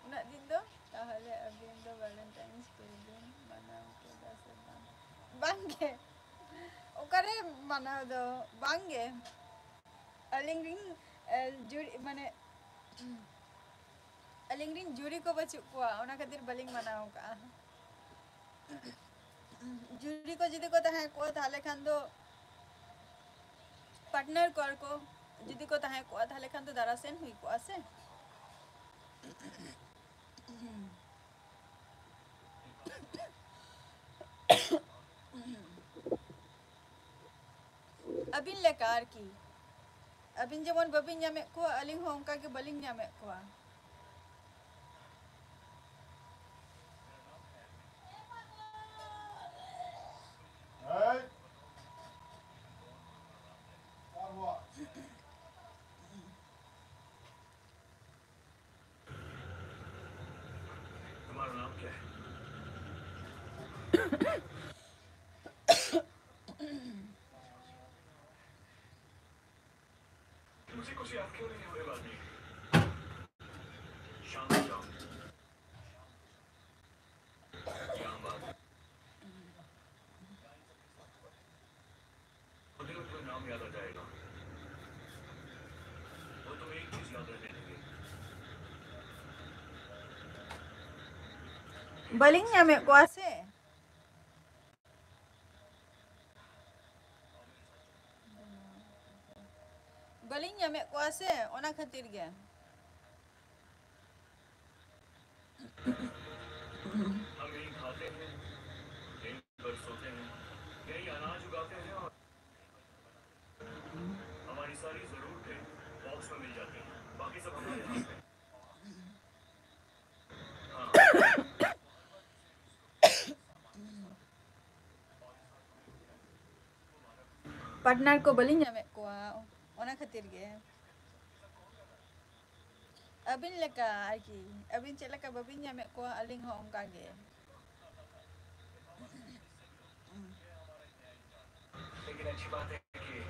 ᱩᱱᱟᱹᱜ ᱫᱤᱱ ᱫᱚ? ᱛᱟᱦᱚᱞᱮ ᱟᱹᱵᱤᱱ ᱫᱚ Valentine's Day ᱵᱤᱱ ᱢᱟᱱᱟᱣ ᱠᱮᱫᱟ ᱥᱮ ᱵᱟᱝ? ᱵᱟᱝᱜᱮ, ᱚᱠᱟᱨᱮ ᱢᱟᱱᱟᱣ ᱫᱚ ᱵᱟᱝᱜᱮ᱾ ᱟᱹᱞᱤᱧ ᱨᱤᱱ, ᱮ, ᱡᱩᱨᱤ, ᱢᱟᱱᱮ, ᱟᱹᱞᱤᱧ ᱨᱤᱱ ᱡᱩᱨᱤ ᱠᱚ ᱵᱟᱹᱪᱩᱜ ᱠᱚᱣᱟ, ᱚᱱᱟ ᱠᱷᱟᱹᱛᱤᱨ ᱵᱟᱹᱞᱤᱧ ᱢᱟᱱᱟᱣ ᱠᱟᱜᱼᱟ᱾ ᱡᱩᱨᱤ ᱠᱚ ᱡᱩᱫᱤ ᱠᱚ ᱛᱟᱦᱮᱸ ᱠᱚᱜᱼᱟ, ᱛᱟᱦᱚᱞᱮ ᱠᱷᱟᱱ ᱫᱚ partner ᱠᱚᱣᱟ ᱠᱚ, ᱡᱩᱫᱤ ᱠᱚ ᱛᱟᱦᱮᱸ ᱠᱚᱜᱼᱟ, ᱛᱟᱦᱚᱞᱮ ᱠᱷᱟᱱ ᱫᱚ ᱫᱟᱨᱟᱥᱮᱱ ᱦᱩᱭ ᱠᱚᱜᱼᱟ ᱥᱮ᱾ ᱟᱹᱵᱤᱱ ᱞᱮᱠᱟ ᱟᱨᱠᱤ, ᱟᱹᱵᱤᱱ ᱡᱮᱢᱚᱱ ᱵᱟᱹᱵᱤᱱ ᱧᱟᱢᱮᱫ ᱠᱚᱣᱟ, ᱟᱹᱞᱤᱧ ᱦᱚᱸ ᱚᱱᱠᱟ ᱜᱮ ᱵᱟᱹᱞᱤᱧ ᱧᱟᱢᱮᱫ ᱠᱚᱣᱟ᱾ तुम्हारा नाम क्या है? मुझे कुछ याद क्यों नहीं होने वाली? शाम को जाओ। क्या बात है? मुझे तो कोई नाम याद आ जाएगा। वो तो एक चीज याद रहने देंगे। ᱵᱟᱹᱞᱤᱧ ᱧᱟᱢᱮᱫ ᱠᱚᱣᱟ ᱥᱮ᱾ ᱵᱟᱹᱞᱤᱧ ᱧᱟᱢᱮᱫ ᱠᱚᱣᱟ ᱥᱮ, ᱚᱱᱟ ᱠᱷᱟᱹᱛᱤᱨ ᱜᱮ᱾ हम यही खाते हैं, यहीं पर सोते हैं, यही अनाज उगाते हैं और हमारी सारी जरूरतें बॉक्स में मिल जाती हैं, बाकी सब हमारे हाथ में। ᱯᱟᱨᱴᱱᱟᱨ ᱠᱚ ᱵᱟᱹᱞᱤᱧ ᱧᱟᱢᱮᱫ ᱠᱚᱣᱟ, ᱚᱱᱟ ᱠᱷᱟᱹᱛᱤᱨ ᱜᱮ᱾ ᱟᱹᱵᱤᱱ ᱞᱮᱠᱟ ᱟᱨᱠᱤ, ᱟᱹᱵᱤᱱ ᱪᱮᱫ ᱞᱮᱠᱟ ᱵᱟᱹᱵᱤᱱ ᱧᱟᱢᱮᱫ ᱠᱚᱣᱟ, ᱟᱹᱞᱤᱧ ᱦᱚᱸ ᱚᱱᱠᱟ ᱜᱮ᱾ लेकिन अच्छी बात है कि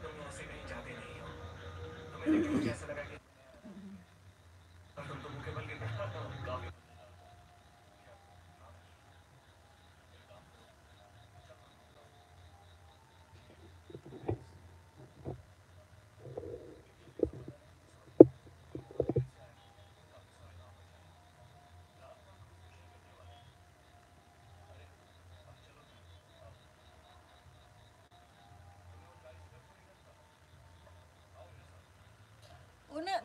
तुम यहाँ से कहीं जाते नहीं हो। तुम्हें देख के मुझे ऐसा लगा कि तुम तो मुझे बल्कि काफी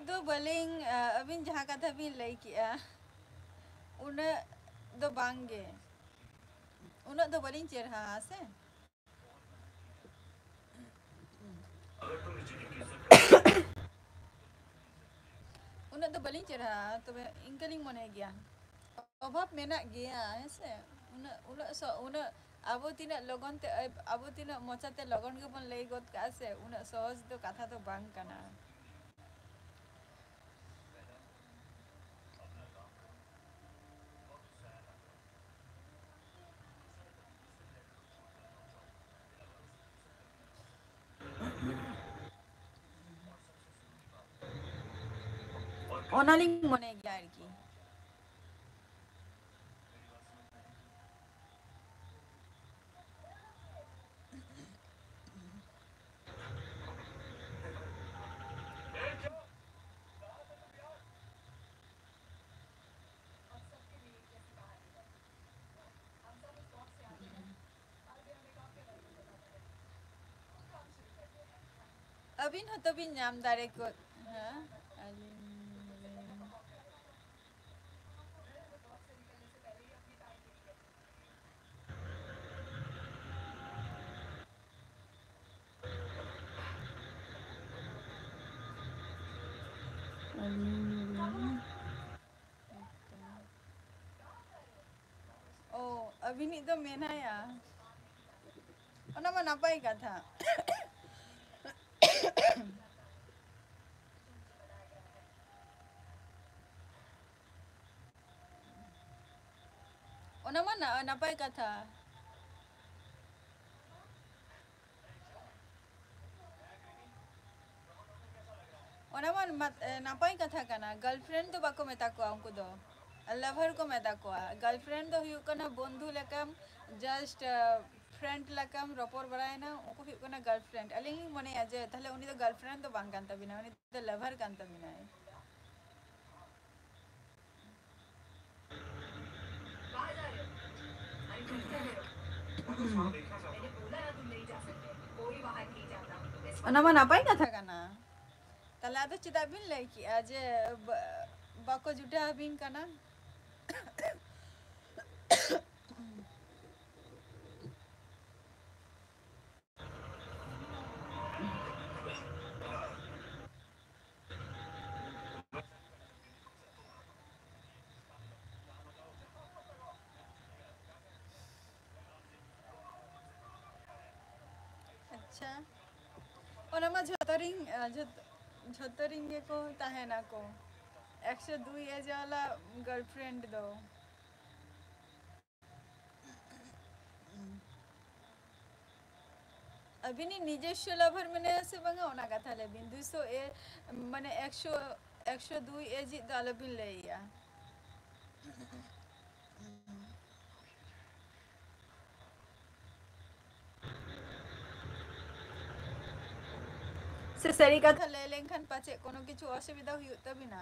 ᱫᱚ ᱵᱟᱹᱞᱤᱧ, ᱟ, ᱟᱹᱵᱤᱱ ᱡᱟᱦᱟᱸ ᱠᱟᱛᱷᱟ ᱵᱤᱱ ᱞᱟᱹᱭ ᱠᱮᱜᱼᱟ, ᱩᱱᱟᱹᱜ ᱫᱚ ᱵᱟᱝ ᱜᱮ, ᱩᱱᱟᱹᱜ ᱫᱚ ᱵᱟᱹᱞᱤᱧ ᱪᱮᱨᱦᱟᱜᱼᱟ ᱥᱮ᱾ ᱩᱱᱟᱹᱜ ᱫᱚ ᱵᱟᱹᱞᱤᱧ ᱪᱮᱨᱦᱟᱜᱼᱟ, ᱛᱚᱵᱮ ᱤᱱᱠᱟᱹ ᱞᱤᱧ ᱢᱚᱱᱮ ᱜᱮᱭᱟ᱾ ᱚᱵᱷᱟᱵ ᱢᱮᱱᱟᱜ ᱜᱮᱭᱟ, ᱦᱮᱸ ᱥᱮ? ᱩᱱᱟᱹᱜ, ᱩᱱᱟᱹᱜ ᱥᱚ-, ᱩᱱᱟᱹᱜ ᱟᱵᱚ ᱛᱤᱱᱟᱹᱜ ᱞᱚᱜᱚᱱ ᱛᱮ, ᱟᱵᱚ ᱛᱤᱱᱟᱹᱜ ᱢᱚᱪᱟᱛᱮ ᱞᱚᱜᱚᱱ ᱜᱮᱵᱚᱱ ᱞᱟᱹᱭ ᱜᱚᱫ ᱠᱟᱜᱼᱟ ᱥᱮ, ᱩᱱᱟᱹᱜ ᱥᱚᱦᱚᱡ ᱫᱚ ᱠᱟᱛᱷᱟ ᱫᱚ ᱵᱟᱝ ᱠᱟᱱᱟ᱾ ᱚᱱᱟᱞᱤᱧ ᱢᱚᱱᱮ ᱜᱮᱭᱟ ᱟᱨᱠᱤ᱾ ᱟᱹᱵᱤᱱ ᱦᱚᱸᱛᱚ ᱵᱤᱱ ᱧᱟᱢ ᱫᱟᱲᱮ ᱠᱚ, ᱦᱮᱸ? ᱟᱹᱞᱤᱧ ᱚ, ᱟᱹᱵᱤᱱᱤᱡ ᱫᱚ ᱢᱮᱱᱟᱭᱟ᱾ ᱚᱱᱟ ᱢᱟ ᱱᱟᱯᱟᱭ ᱠᱟᱛᱷᱟ᱾ ᱚᱱᱟ ᱢᱟ ᱱᱟ-, ᱱᱟᱯᱟᱭ ᱠᱟᱛᱷᱟ᱾ ᱚᱱᱟ ᱢᱟ ᱱᱟᱯ-, ᱮ, ᱱᱟᱯᱟᱭ ᱠᱟᱛᱷᱟ ᱠᱟᱱᱟ᱾ Girlfriend ᱫᱚ ᱵᱟᱠᱚ ᱢᱮᱛᱟ ᱠᱚᱣᱟ ᱩᱱᱠᱩ ᱫᱚ, lover ᱠᱚ ᱢᱮᱛᱟ ᱠᱚᱣᱟ᱾ Girlfriend ᱫᱚ ᱦᱩᱭᱩᱜ ᱠᱟᱱᱟ ᱵᱚᱱᱫᱷᱩ ᱞᱮᱠᱟᱢ, just, ᱮ, friend ᱞᱮᱠᱟᱢ ᱨᱚᱯᱚᱲ ᱵᱟᱲᱟᱭᱮᱱᱟ, ᱩᱱᱠᱩ ᱦᱩᱭᱩᱜ ᱠᱟᱱᱟ girlfriend᱾ ᱟᱹᱞᱤᱧ ᱞᱤᱧ ᱢᱚᱱᱮᱭᱟ ᱡᱮ ᱛᱟᱦᱞᱮ ᱩᱱᱤ ᱫᱚ girlfriend ᱫᱚ ᱵᱟᱝ ᱠᱟᱱ ᱛᱟᱵᱤᱱᱟ, ᱩᱱᱤ ᱫᱚ lover ᱠᱟᱱ ᱛᱟᱵᱤᱱᱟᱭ᱾ ᱚᱱᱟ ᱢᱟ ᱱᱟᱯᱟᱭ ᱠᱟᱛᱷᱟ ᱠᱟᱱᱟ᱾ ᱛᱟᱦᱞᱮ ᱟᱫᱚ ᱪᱮᱫᱟᱜ ᱵᱤᱱ ᱞᱟᱹᱭ ᱠᱮᱜᱼᱟ ᱡᱮ ᱵᱟ-, ᱵᱟᱠᱚ ᱡᱩᱴᱟᱹ ᱟᱹᱵᱤᱱ ᱠᱟᱱᱟ? ᱟᱪᱪᱷᱟ, ᱚᱱᱟ ᱢᱟ ᱡᱷᱚᱛᱚ ᱨᱤᱱ, ᱟ, ᱡᱷᱚᱛ-, ᱡᱷᱚᱛᱚ ᱨᱤᱱ ᱜᱮᱠᱚ ᱛᱟᱦᱮᱱᱟᱠᱚ ᱮᱠᱥᱚ ᱫᱩᱭ ᱮᱡᱽ ᱣᱟᱞᱟ girlfriend ᱫᱚ᱾ ᱟᱹᱵᱤᱱᱤᱡ ᱱᱤᱡᱚᱥᱥᱚ lover ᱢᱮᱱᱟᱭᱟ ᱥᱮ ᱵᱟᱝᱟ, ᱚᱱᱟ ᱠᱟᱛᱷᱟ ᱞᱟᱹᱭ ᱵᱤᱱ᱾ ᱫᱩᱭᱥᱚ ᱮ, ᱢᱟᱱᱮ ᱮᱠᱥᱚ, ᱮᱠᱥᱚ ᱫᱩᱭ ᱮᱡᱽ ᱤᱡ ᱫᱚ ᱟᱞᱚᱵᱤᱱ ᱞᱟᱹᱭᱮᱭᱟ᱾ ᱥᱮ ᱥᱟᱹᱨᱤ ᱠᱟᱛᱷᱟ ᱞᱟᱹᱭ ᱞᱮᱱᱠᱷᱟᱱ ᱯᱟᱪᱮᱫ ᱠᱳᱱᱳ ᱠᱤᱪᱷᱩ ᱚᱥᱩᱵᱤᱫᱷᱟ ᱦᱩᱭᱩᱜ ᱛᱟᱹᱵᱤᱱᱟ?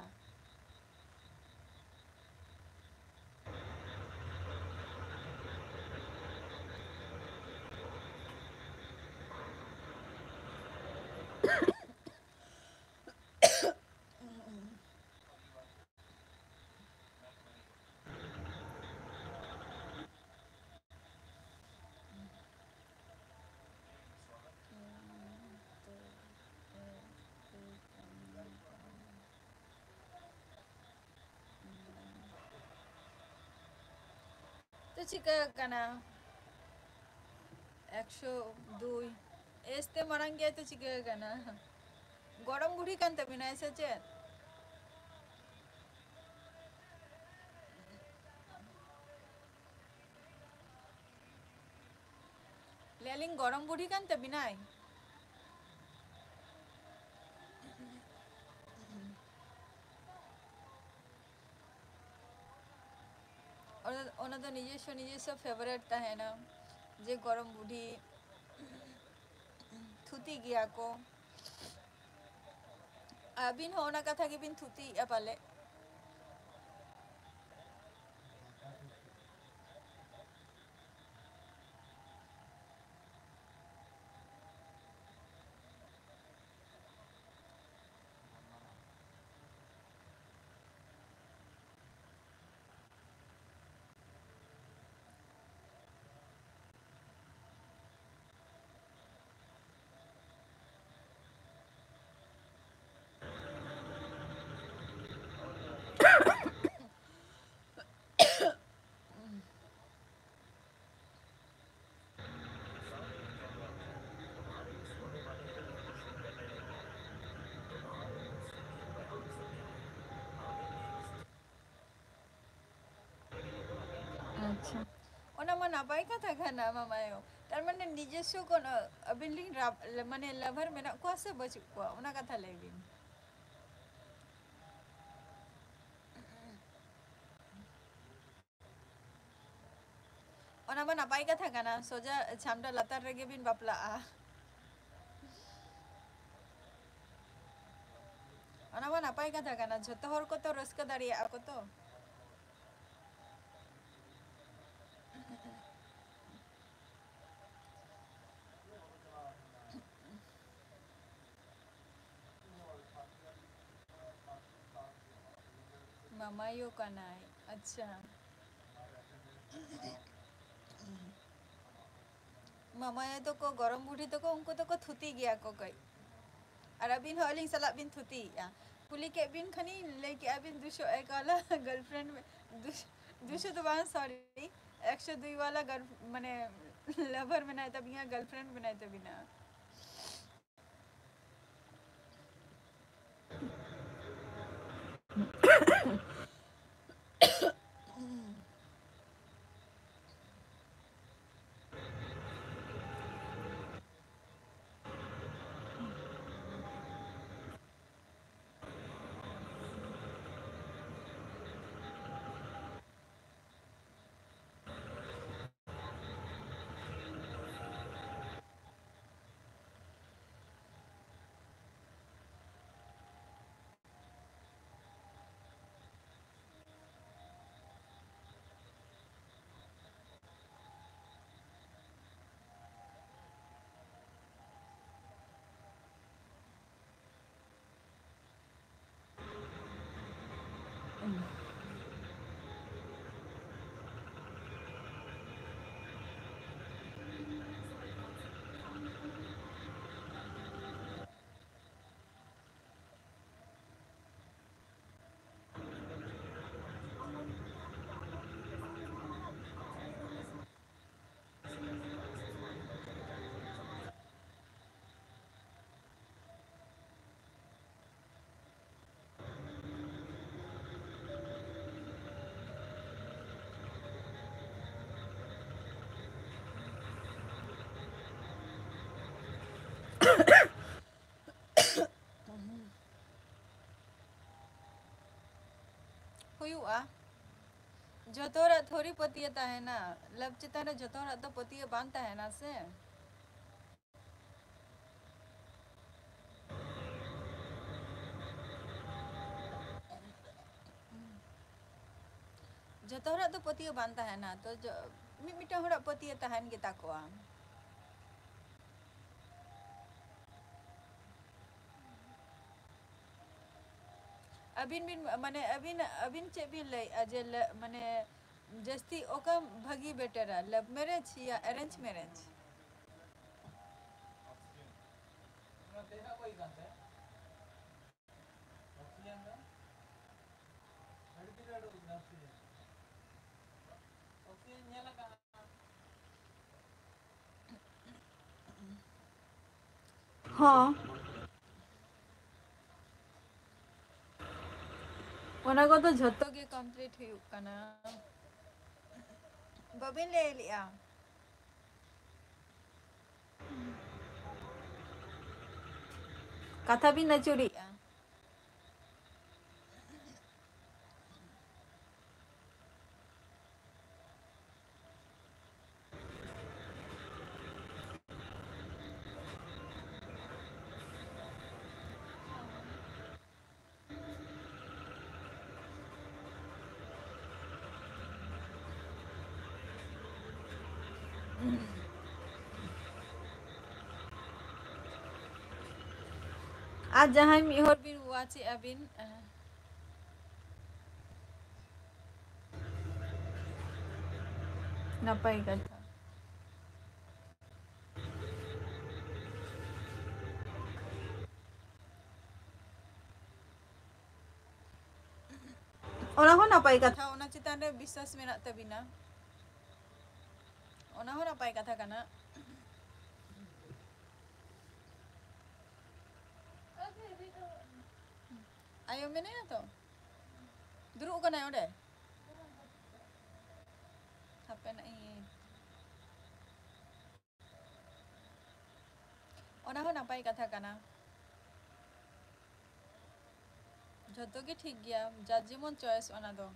ᱛᱚ ᱪᱤᱠᱟᱹ ᱠᱟᱱᱟ? ᱮᱠᱥᱚ ᱫᱩᱭ ᱮᱡᱽ ᱛᱮ ᱢᱟᱨᱟᱝ ᱜᱮᱭᱟᱭ, ᱛᱚ ᱪᱤᱠᱟᱹ ᱠᱟᱱᱟ? ᱜᱚᱲᱚᱢ ᱵᱩᱲᱦᱤ ᱠᱟᱱ ᱛᱟᱹᱵᱤᱱᱟᱭ ᱥᱮ ᱪᱮᱫ? ᱞᱟᱹᱭᱟᱞᱤᱧ, ᱜᱚᱲᱚᱢ ᱵᱩᱲᱦᱤ ᱠᱟᱱ ᱛᱟᱹᱵᱤᱱᱟᱭ? ᱚᱱᱟ, ᱚᱱᱟ ᱫᱚ ᱱᱤᱡᱮᱥᱥᱚ, ᱱᱤᱡᱮᱥᱥᱚ favourite ᱛᱟᱦᱮᱱᱟ, ᱡᱮ ᱜᱚᱲᱚᱢ ᱵᱩᱰᱷᱤ ᱛᱷᱩᱛᱤ ᱜᱮᱭᱟ ᱠᱚ᱾ ᱟᱹᱵᱤᱱ ᱦᱚᱸ ᱚᱱᱟ ᱠᱟᱛᱷᱟ ᱜᱮᱵᱤᱱ ᱛᱷᱩᱛᱤᱭᱮᱫᱼᱟ ᱯᱟᱞᱮ? ᱟᱪᱪᱷᱟ᱾ ᱚᱱᱟ ᱢᱟ ᱱᱟᱯᱟᱭ ᱠᱟᱛᱷᱟ ᱠᱟᱱᱟ, ᱢᱟᱢᱟᱭᱳ᱾ ᱛᱟᱨ ᱢᱟᱱᱮ ᱱᱤᱡᱚᱥᱥᱚ ᱠᱳᱱᱳ ᱟᱹᱵᱤᱱ ᱨᱤᱱ ᱨᱟᱵ-, ᱢᱟᱱᱮ lover ᱢᱮᱱᱟᱜ ᱠᱚᱣᱟ ᱥᱮ ᱵᱟᱹᱪᱩᱜ ᱠᱚᱣᱟ, ᱚᱱᱟ ᱠᱟᱛᱷᱟ ᱞᱟᱹᱭ ᱵᱤᱱ᱾ ᱚᱱᱟ ᱢᱟ ᱱᱟᱯᱟᱭ ᱠᱟᱛᱷᱟ ᱠᱟᱱᱟ, ᱥᱚᱡᱟ ᱪᱷᱟᱢᱰᱟ ᱞᱟᱛᱟᱨ ᱨᱮᱜᱮ ᱵᱤᱱ ᱵᱟᱯᱞᱟᱜᱼᱟ᱾ ᱚᱱᱟ ᱢᱟ ᱱᱟᱯᱟᱭ ᱠᱟᱛᱷᱟ ᱠᱟᱱᱟ, ᱡᱷᱚᱛᱚ ᱦᱚᱲ ᱠᱚ ᱛᱚ ᱨᱟᱹᱥᱠᱟᱹ ᱫᱟᱲᱮᱭᱟᱜᱼᱟ ᱠᱚ ᱛᱚ᱾ ᱢᱟᱢᱟᱭᱳ ᱠᱟᱱᱟᱭ, ᱟᱪᱪᱷᱟ᱾ ᱢᱟᱢᱟᱭᱳ ᱛᱟᱠᱚ, ᱜᱚᱲᱚᱢ ᱵᱩᱰᱷᱤ ᱛᱟᱠᱚ, ᱩᱱᱠᱩ ᱫᱚᱠᱚ ᱛᱷᱩᱛᱤ ᱜᱮᱭᱟ ᱠᱚ ᱠᱟᱹᱡ᱾ ᱟᱨ ᱟᱹᱵᱤᱱ ᱦᱚᱸ ᱟᱹᱞᱤᱧ ᱥᱟᱞᱟᱜ ᱵᱤᱱ ᱛᱷᱩᱛᱤᱭᱮᱜᱼᱟ᱾ ᱠᱩᱞᱤ ᱠᱮᱫ ᱵᱤᱱ ᱠᱷᱟᱱᱤᱧ, ᱞᱟᱹᱭ ᱠᱮᱜᱼᱟ ᱵᱤᱱ ᱫᱩᱥᱚ ᱮᱠ ᱣᱟᱞᱟ girlfriend, ᱫᱩᱥ-, ᱫᱩᱥᱚ ᱫᱚ ᱵᱟᱝ, sorry, ᱮᱠᱥᱚ ᱫᱩᱭ ᱣᱟᱞᱟ girl-, ᱢᱟᱱᱮ, lover ᱢᱮᱱᱟᱭ ᱛᱟᱵᱤᱱᱟ, girlfriend ᱢᱮᱱᱟᱭ ᱛᱟᱵᱤᱱᱟ᱾ ᱦᱩᱭᱩᱜᱼᱟ᱾ ᱡᱚᱛᱚ ᱦᱚᱲᱟᱜ ᱛᱷᱚᱲᱤ ᱯᱟᱹᱛᱭᱟᱹᱣ ᱛᱟᱦᱮᱱᱟ, ᱞᱟᱵᱷ ᱪᱮᱛᱟᱱ ᱨᱮ ᱡᱚᱛᱚ ᱦᱚᱲᱟᱜ ᱫᱚ ᱯᱟᱹᱛᱭᱟᱹᱣ ᱵᱟᱝ ᱛᱟᱦᱮᱱᱟ ᱥᱮ᱾ ᱡᱚᱛᱚ ᱦᱚᱲᱟᱜ ᱫᱚ ᱯᱟᱹᱛᱭᱟᱹᱣ ᱵᱟᱝ ᱛᱟᱦᱮᱱᱟ, ᱛᱚ ᱡᱚ-, ᱢᱤᱫ ᱢᱤᱫᱴᱟᱝ ᱦᱚᱲᱟᱜ ᱯᱟᱹᱛᱭᱟᱹᱣ ᱛᱟᱦᱮᱱ ᱜᱮᱛᱟ ᱠᱚᱣᱟ᱾ ᱟᱹᱵᱤᱱ ᱵᱤᱱ, ᱢᱟᱱᱮ, ᱟᱹᱵᱤᱱ, ᱟᱹᱵᱤᱱ ᱪᱮᱫ ᱵᱤᱱ ᱞᱟᱹᱭᱮᱫᱼᱟ ᱡᱮ ᱞᱟᱹ-, ᱢᱟᱱᱮ, ᱡᱟᱹᱥᱛᱤ ᱚᱠᱟ ᱵᱷᱟᱹᱜᱤ ᱵᱮᱴᱟᱨᱟ, ᱞᱟᱵᱷ ᱢᱮᱨᱮᱡᱽ ᱭᱟ ᱮᱨᱮᱧᱡᱽ ᱢᱮᱨᱮᱡᱽ? ᱦᱚᱸ, ᱚᱱᱟ ᱠᱚᱫᱚ ᱡᱷᱚᱛᱚ ᱜᱮ ᱠᱚᱢᱯᱞᱤᱴ ᱦᱩᱭᱩᱜ ᱠᱟᱱᱟ᱾ ᱵᱟᱹᱵᱤᱱ ᱞᱟᱹᱭ ᱞᱮᱜᱼᱟ᱾ ᱠᱟᱛᱷᱟ ᱵᱤᱱ ᱟᱹᱪᱩᱨᱮᱜᱼᱟ᱾ ᱟᱨ ᱡᱟᱦᱟᱸᱭ ᱢᱤᱫ ᱦᱚᱲ ᱵᱤᱱ ᱣᱟᱪᱮᱜᱼᱟ ᱵᱤᱱ, ᱱᱟᱯᱟᱭ ᱠᱟᱛᱷᱟ᱾ ᱚᱱᱟ ᱦᱚᱸ ᱱᱟᱯᱟᱭ ᱠᱟᱛᱷᱟ, ᱚᱱᱟ ᱪᱮᱛᱟᱱ ᱨᱮ ᱵᱤᱥᱥᱟᱥ ᱢᱮᱱᱟᱜ ᱛᱟᱹᱵᱤᱱᱟ, ᱚᱱᱟ ᱦᱚᱸ ᱱᱟᱯᱟᱭ ᱠᱟᱛᱷᱟ ᱠᱟᱱᱟ᱾ ᱟᱭᱳ ᱢᱮᱱᱟᱭᱟ ᱛᱚ? ᱫᱩᱲᱩᱵ ᱠᱟᱱᱟᱭ ᱚᱸᱰᱮ? ᱦᱟᱯᱮ ᱱᱟᱜ ᱤᱧ, ᱚᱱᱟ ᱦᱚᱸ ᱱᱟᱯᱟᱭ ᱠᱟᱛᱷᱟ ᱠᱟᱱᱟ᱾ ᱡᱷᱚᱛᱚ ᱜᱮ ᱴᱷᱤᱠ ᱜᱮᱭᱟ, ᱡᱟᱨ ᱡᱮᱢᱚᱱ choice ᱚᱱᱟ ᱫᱚ᱾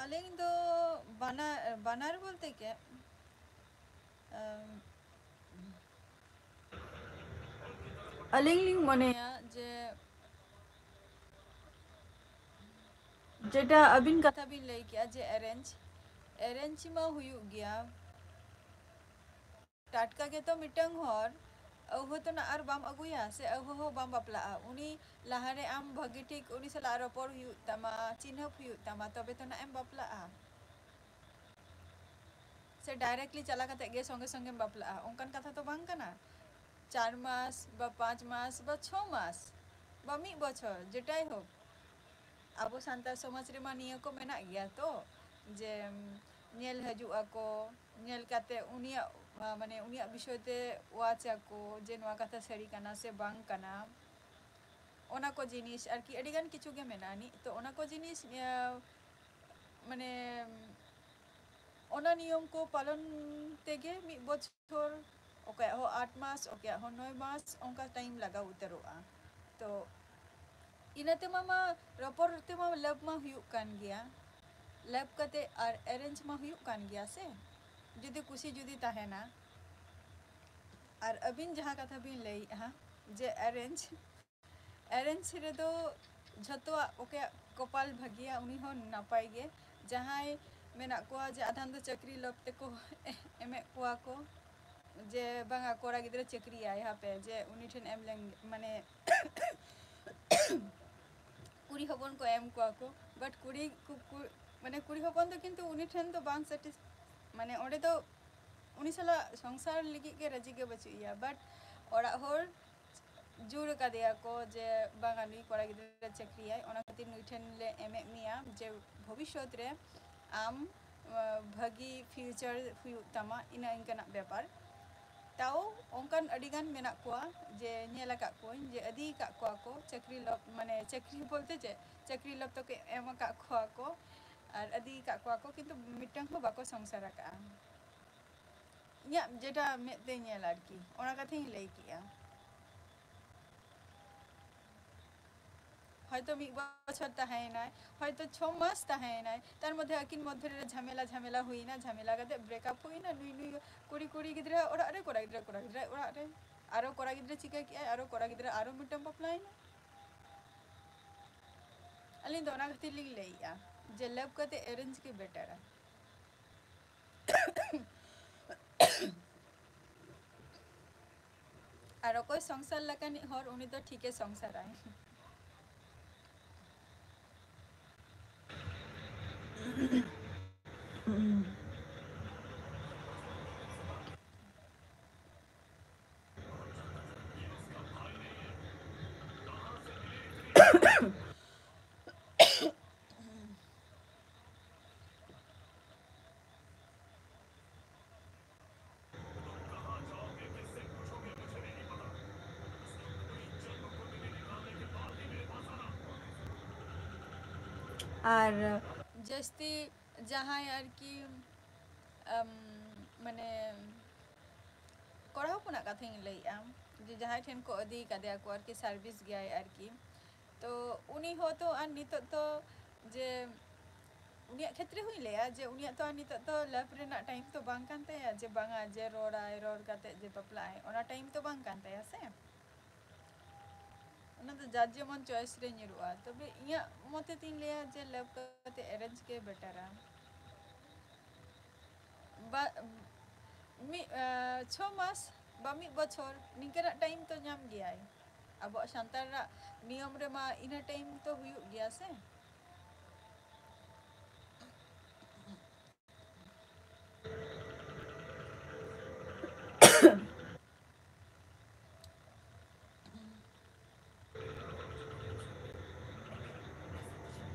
ᱟᱹᱞᱤᱧ ᱫᱚ ᱵᱟᱱᱟᱨ, ᱵᱟᱱᱟᱨ ᱵᱚᱞᱛᱮ ᱜᱮ, ᱮᱢ, ᱟᱹᱞᱤᱧ ᱞᱤᱧ ᱢᱚᱱᱮᱭᱟ ᱡᱮ, ᱡᱮᱴᱟ ᱟᱹᱵᱤᱱ ᱠᱟᱛᱷᱟ ᱵᱤᱱ ᱞᱟᱹᱭ ᱠᱮᱜᱼᱟ ᱡᱮ arrange, arrange ᱢᱟ ᱦᱩᱭᱩᱜ ᱜᱮᱭᱟ, ᱴᱟᱴᱠᱟ ᱜᱮᱛᱚ ᱢᱤᱫᱴᱟᱝ ᱦᱚᱲ ᱟᱹᱦᱩ ᱛᱚ ᱱᱟᱜ ᱟᱨ ᱵᱟᱢ ᱟᱹᱜᱩᱭᱟ, ᱥᱮ ᱟᱹᱦᱩ ᱦᱚᱸ ᱵᱟᱢ ᱵᱟᱯᱞᱟᱜᱼᱟ᱾ ᱩᱱᱤ ᱞᱟᱦᱟᱨᱮ ᱟᱢ ᱵᱷᱟᱹᱜᱤ ᱴᱷᱤᱠ ᱩᱱᱤ ᱥᱟᱞᱟᱜ ᱨᱚᱯᱚᱲ ᱦᱩᱭᱩᱜ ᱛᱟᱢᱟ, ᱪᱤᱱᱦᱟᱹᱯ ᱦᱩᱭᱩᱜ ᱛᱟᱢᱟ, ᱛᱚᱵᱮ ᱛᱚ ᱱᱟᱜ ᱮᱢ ᱵᱟᱯᱞᱟᱜᱼᱟ᱾ ᱥᱮ directly ᱪᱟᱞᱟᱣ ᱠᱟᱛᱮ ᱜᱮ ᱥᱚᱸᱜᱮ ᱥᱚᱸᱜᱮᱢ ᱵᱟᱯᱞᱟᱜᱼᱟ, ᱚᱱᱠᱟᱱ ᱠᱟᱛᱷᱟ ᱛᱚ ᱵᱟᱝ ᱠᱟᱱᱟ᱾ ᱪᱟᱨ ᱢᱟᱥ ᱵᱟ ᱯᱟᱸᱪ ᱢᱟᱥ ᱵᱟ ᱪᱷᱚ ᱢᱟᱥ ᱵᱟ ᱢᱤᱫ ᱵᱚᱪᱷᱚᱨ, ᱡᱮᱴᱟᱭ ᱦᱳᱠ, ᱟᱵᱚ ᱥᱟᱱᱛᱟᱲ ᱥᱚᱢᱟᱡᱽ ᱨᱮᱢᱟ ᱱᱤᱭᱟᱹ ᱠᱚ ᱢᱮᱱᱟᱜ ᱜᱮᱭᱟ ᱛᱚ, ᱡᱮ, ᱩᱢ, ᱧᱮᱞ ᱦᱤᱡᱩᱜ ᱟᱠᱚ, ᱧᱮᱞ ᱠᱟᱛᱮ ᱩᱱᱤᱭᱟᱜ, ᱟ, ᱢᱟᱱᱮ ᱩᱱᱤᱭᱟᱜ ᱵᱤᱥᱚᱭ ᱛᱮ watch ᱟᱠᱚ ᱡᱮ ᱱᱚᱣᱟ ᱠᱟᱛᱷᱟ ᱥᱟᱹᱨᱤ ᱠᱟᱱᱟ ᱥᱮ ᱵᱟᱝ ᱠᱟᱱᱟ᱾ ᱚᱱᱟ ᱠᱚ ᱡᱤᱱᱤᱥ ᱟᱨᱠᱤ ᱟᱹᱰᱤ ᱜᱟᱱ ᱠᱤᱪᱷᱩ ᱜᱮ ᱢᱮᱱᱟᱜᱼᱟ ᱱᱤᱡ᱾ ᱛᱚ ᱚᱱᱟ ᱠᱚ ᱡᱤᱱᱤᱥ, ᱟ, ᱢᱟᱱᱮ ᱚᱱᱟ ᱱᱤᱭᱚᱢ ᱠᱚ ᱯᱟᱞᱚᱱ ᱛᱮᱜᱮ ᱢᱤᱫ ᱵᱚᱪᱷᱚᱨ, ᱚᱠᱚᱭᱟᱜ ᱦᱚᱸ ᱟᱴ ᱢᱟᱥ, ᱚᱠᱚᱭᱟᱜ ᱦᱚᱸ ᱱᱚᱭ ᱢᱟᱥ, ᱚᱱᱠᱟ time ᱞᱟᱜᱟᱣ ᱩᱛᱟᱹᱨᱚᱜᱼᱟ᱾ ᱛᱚ ᱤᱱᱟᱹ ᱛᱮᱢᱟ, ᱢᱟ ᱨᱚᱯᱚᱲ ᱛᱮᱢᱟ love ᱢᱟ ᱦᱩᱭᱩᱜ ᱠᱟᱱ ᱜᱮᱭᱟ, love ᱠᱟᱛᱮ ᱟᱨ arrange ᱢᱟ ᱦᱩᱭᱩᱜ ᱠᱟᱱ ᱜᱮᱭᱟ ᱥᱮ, ᱡᱩᱫᱤ ᱠᱩᱥᱤ ᱡᱩᱫᱤ ᱛᱟᱦᱮᱱᱟ᱾ ᱟᱨ ᱟᱹᱵᱤᱱ ᱡᱟᱦᱟᱸ ᱠᱟᱛᱷᱟ ᱵᱤᱱ ᱞᱟᱹᱭᱮᱫᱼᱟ ᱡᱮ arrange, arrange ᱨᱮᱫᱚ ᱡᱷᱚᱛᱚᱣᱟᱜ ᱚᱠᱚᱭᱟᱜ ᱠᱚᱯᱟᱞ ᱵᱷᱟᱹᱜᱤᱭᱟ ᱩᱱᱤ ᱦᱚᱸ ᱱᱟᱯᱟᱭ ᱜᱮ᱾ ᱡᱟᱦᱟᱸᱭ ᱢᱮᱱᱟᱜ ᱠᱚᱣᱟ ᱡᱮ ᱟᱫᱷᱟᱱ ᱫᱚ ᱪᱟᱹᱠᱨᱤ ᱞᱚᱵᱷ ᱛᱮᱠᱚ ᱮᱢᱮᱫ ᱠᱚᱣᱟ ᱠᱚ ᱡᱮ ᱵᱟᱝᱟ ᱠᱚᱲᱟ ᱜᱤᱫᱽᱨᱟᱹ ᱪᱟᱹᱠᱨᱤᱭᱟᱭ, ᱦᱟᱯᱮ ᱡᱮ ᱩᱱᱤ ᱴᱷᱮᱱ ᱮᱢ ᱞᱮᱱ ᱢᱟᱱᱮ ᱠᱩᱲᱤ ᱦᱚᱯᱚᱱ ᱠᱚ ᱮᱢ ᱠᱚᱣᱟ ᱠᱚ, but ᱠᱩᱲᱤ ᱠᱩ-, ᱠᱩ-, ᱢᱟᱱᱮ ᱠᱩᱲᱤ ᱦᱚᱯᱚᱱ ᱫᱚ ᱠᱤᱱᱛᱩ ᱩᱱᱤ ᱴᱷᱮᱱ ᱫᱚ ᱵᱟᱝ satis-, ᱢᱟᱱᱮ ᱚᱸᱰᱮ ᱫᱚ ᱩᱱᱤ ᱥᱟᱞᱟᱜ ᱥᱚᱝᱥᱟᱨ ᱞᱟᱹᱜᱤᱫ ᱜᱮ ᱨᱟᱹᱡᱤ ᱜᱮ ᱵᱟᱹᱪᱩᱜ ᱮᱭᱟ, but ᱚᱲᱟᱜ ᱦᱚᱲ ᱡᱳᱨ ᱟᱠᱟᱫᱮᱭᱟ ᱠᱚ ᱡᱮ ᱵᱟᱝᱟ ᱱᱩᱭ ᱠᱚᱲᱟ ᱜᱤᱫᱽᱨᱟᱹ ᱪᱟᱹᱠᱨᱤᱭᱟᱭ, ᱚᱱᱟ ᱠᱷᱟᱹᱛᱤᱨ ᱱᱩᱭ ᱴᱷᱮᱱ ᱞᱮ ᱮᱢᱮᱫ ᱢᱮᱭᱟ ᱡᱮ ᱵᱷᱚᱵᱤᱥᱥᱚᱛ ᱨᱮ ᱟᱢ, ᱟᱸ, ᱵᱷᱟᱹᱜᱤ future ᱦᱩᱭᱩᱜ ᱛᱟᱢᱟ, ᱤᱱᱟᱹ ᱤᱱᱠᱟᱹᱱᱟᱜ ᱵᱮᱯᱟᱨ᱾ ᱛᱟᱣ ᱚᱱᱠᱟᱱ ᱟᱹᱰᱤᱜᱟᱱ ᱢᱮᱱᱟᱜ ᱠᱚᱣᱟ ᱡᱮ ᱧᱮᱞ ᱟᱠᱟᱫ ᱠᱚᱣᱟᱹᱧ ᱡᱮ ᱤᱫᱤ ᱟᱠᱟᱫ ᱠᱚᱣᱟ ᱠᱚ ᱪᱟᱹᱠᱨᱤ ᱞᱚᱵᱷ, ᱢᱟᱱᱮ ᱪᱟᱹᱠᱨᱤ ᱵᱚᱞᱛᱮ ᱪᱮᱫ, ᱪᱟᱹᱠᱨᱤ ᱞᱚᱵᱷ ᱛᱮᱠᱚ ᱮᱢ ᱟᱠᱟᱫ ᱠᱚᱣᱟ ᱠᱚ ᱟᱨ ᱤᱫᱤ ᱟᱠᱟᱫ ᱠᱚᱣᱟ ᱠᱚ, ᱠᱤᱱᱛᱩ ᱢᱤᱫᱴᱟᱝ ᱦᱚᱸ ᱵᱟᱠᱚ ᱥᱚᱝᱥᱟᱨ ᱟᱠᱟᱫᱼᱟ᱾ ᱤᱧᱟᱹᱜ ᱡᱮᱴᱟ ᱢᱮᱫ ᱛᱮ ᱧᱮᱞ ᱟᱨᱠᱤ, ᱚᱱᱟ ᱠᱟᱛᱷᱟᱧ ᱞᱟᱹᱭ ᱠᱮᱜᱼᱟ᱾ ᱦᱚᱭᱛᱚ ᱢᱤᱫ ᱵᱚᱪᱷᱚᱨ ᱛᱟᱦᱮᱸᱭᱮᱱᱟᱭ, ᱦᱚᱭᱛᱚ ᱪᱷᱚ ᱢᱟᱥ ᱛᱟᱦᱮᱸᱭᱮᱱᱟᱭ, ᱛᱟᱨ ᱢᱚᱫᱽᱫᱷᱮ ᱟᱹᱠᱤᱱ ᱢᱚᱫᱽᱫᱷᱮ ᱨᱮ ᱡᱷᱟᱢᱮᱞᱟ, ᱡᱷᱟᱢᱮᱞᱟ ᱦᱩᱭᱮᱱᱟ, ᱡᱷᱟᱢᱮᱞᱟ ᱠᱟᱛᱮ breakup ᱦᱩᱭᱮᱱᱟ, ᱱᱩᱭ, ᱱᱩᱭ ᱠᱩᱲᱤ, ᱠᱩᱲᱤ ᱜᱤᱫᱽᱨᱟᱹ ᱚᱲᱟᱜ ᱨᱮ, ᱠᱚᱲᱟ ᱜᱤᱫᱽᱨᱟᱹ, ᱠᱚᱲᱟ ᱜᱤᱫᱽᱨᱟᱹ ᱚᱲᱟᱜ ᱨᱮ, ᱟᱨᱚ ᱠᱚᱲᱟ ᱜᱤᱫᱽᱨᱟᱹ ᱪᱤᱠᱟᱹ ᱠᱮᱜᱼᱟᱭ, ᱟᱨᱚ ᱠᱚᱲᱟ ᱜᱤᱫᱽᱨᱟᱹ ᱟᱨᱚ ᱢᱤᱫᱴᱟᱝ ᱵᱟᱯᱞᱟᱭᱮᱱᱟ᱾ ᱟᱹᱞᱤᱧ ᱫᱚ ᱚᱱᱟ ᱠᱷᱟᱹᱛᱤᱨ ᱞᱤᱧ ᱞᱟᱹᱭᱮᱜᱼᱟ ᱡᱮ love ᱠᱟᱛᱮ arrange ᱜᱮ betterᱟ᱾ ᱟᱨ ᱚᱠᱚᱭ ᱥᱚᱝᱥᱟᱨ ᱞᱮᱠᱟᱱᱤᱡ ᱦᱚᱲ, ᱩᱱᱤ ᱫᱚ ᱴᱷᱤᱠᱮ ᱥᱚᱝᱥᱟᱨᱟᱭ᱾ ᱟᱨ ᱡᱟᱹᱥᱛᱤ ᱡᱟᱦᱟᱸᱭ ᱟᱨᱠᱤ, ᱟᱢ, ᱢᱟᱱᱮ ᱠᱚᱲᱟ ᱦᱚᱯᱚᱱᱟᱜ ᱠᱟᱛᱷᱟᱧ ᱞᱟᱹᱭᱮᱜᱼᱟ, ᱡᱮ ᱡᱟᱦᱟᱸᱭ ᱴᱷᱮᱱ ᱠᱚ ᱤᱫᱤ ᱠᱟᱫᱮᱭᱟ ᱠᱚ ᱟᱨᱠᱤ, service ᱜᱮᱭᱟᱭ ᱟᱨᱠᱤ, ᱛᱚ ᱩᱱᱤ ᱦᱚᱸᱛᱚ ᱟᱨ ᱱᱤᱛᱚᱜ ᱛᱚ ᱡᱮ ᱩᱱᱤᱭᱟᱜ ᱠᱷᱮᱛᱨᱮ ᱦᱚᱸᱧ ᱞᱟᱹᱭᱟ ᱡᱮ ᱩᱱᱤᱭᱟᱜ ᱛᱚ ᱟᱨ ᱱᱤᱛᱚᱜ ᱛᱚ ᱞᱟᱵᱷ ᱨᱮᱱᱟᱜ ᱴᱟᱭᱤᱢ ᱛᱚ ᱵᱟᱝ ᱠᱟᱱ ᱛᱟᱭᱟ, ᱡᱮ ᱵᱟᱝᱟ ᱡᱮ ᱨᱚᱲᱟᱭ, ᱨᱚᱲ ᱠᱟᱛᱮ ᱡᱮ ᱵᱟᱯᱞᱟᱜ ᱟᱭ, ᱚᱱᱟ ᱴᱟᱭᱤᱢ ᱛᱚ ᱵᱟᱝ ᱠᱟᱱ ᱛᱟᱭᱟ ᱥᱮ᱾ ᱚᱱᱟ ᱫᱚ ᱡᱟᱨ ᱡᱮᱢᱚᱱ ᱪᱚᱭᱮᱥ ᱨᱮ ᱧᱩᱨᱩᱜᱼᱟ᱾ ᱛᱚᱵᱮ ᱤᱧᱟᱹᱜ ᱢᱚᱛᱮ ᱛᱤᱧ ᱞᱟᱹᱭᱟ ᱡᱮ ᱞᱟᱵᱷ ᱠᱟᱛᱮ ᱮᱨᱮᱧᱡᱽ ᱜᱮ ᱵᱮᱴᱟᱨᱟ᱾ ᱵᱟ-, ᱢᱤᱫ, ᱟᱸ, ᱪᱷᱚ ᱢᱟᱥ ᱵᱟ ᱢᱤᱫ ᱵᱚᱪᱷᱚᱨ ᱱᱤᱝᱠᱟᱹᱱᱟᱜ ᱴᱟᱭᱤᱢ ᱛᱚ ᱧᱟᱢ ᱜᱮᱭᱟᱭ᱾ ᱟᱵᱚᱣᱟᱜ ᱥᱟᱱᱛᱟᱲᱟᱜ ᱱᱤᱭᱚᱢ ᱨᱮᱢᱟ ᱤᱱᱟᱹ ᱴᱟᱭᱤᱢ ᱛᱚ ᱦᱩᱭᱩᱜ ᱜᱮᱭᱟ ᱥᱮ᱾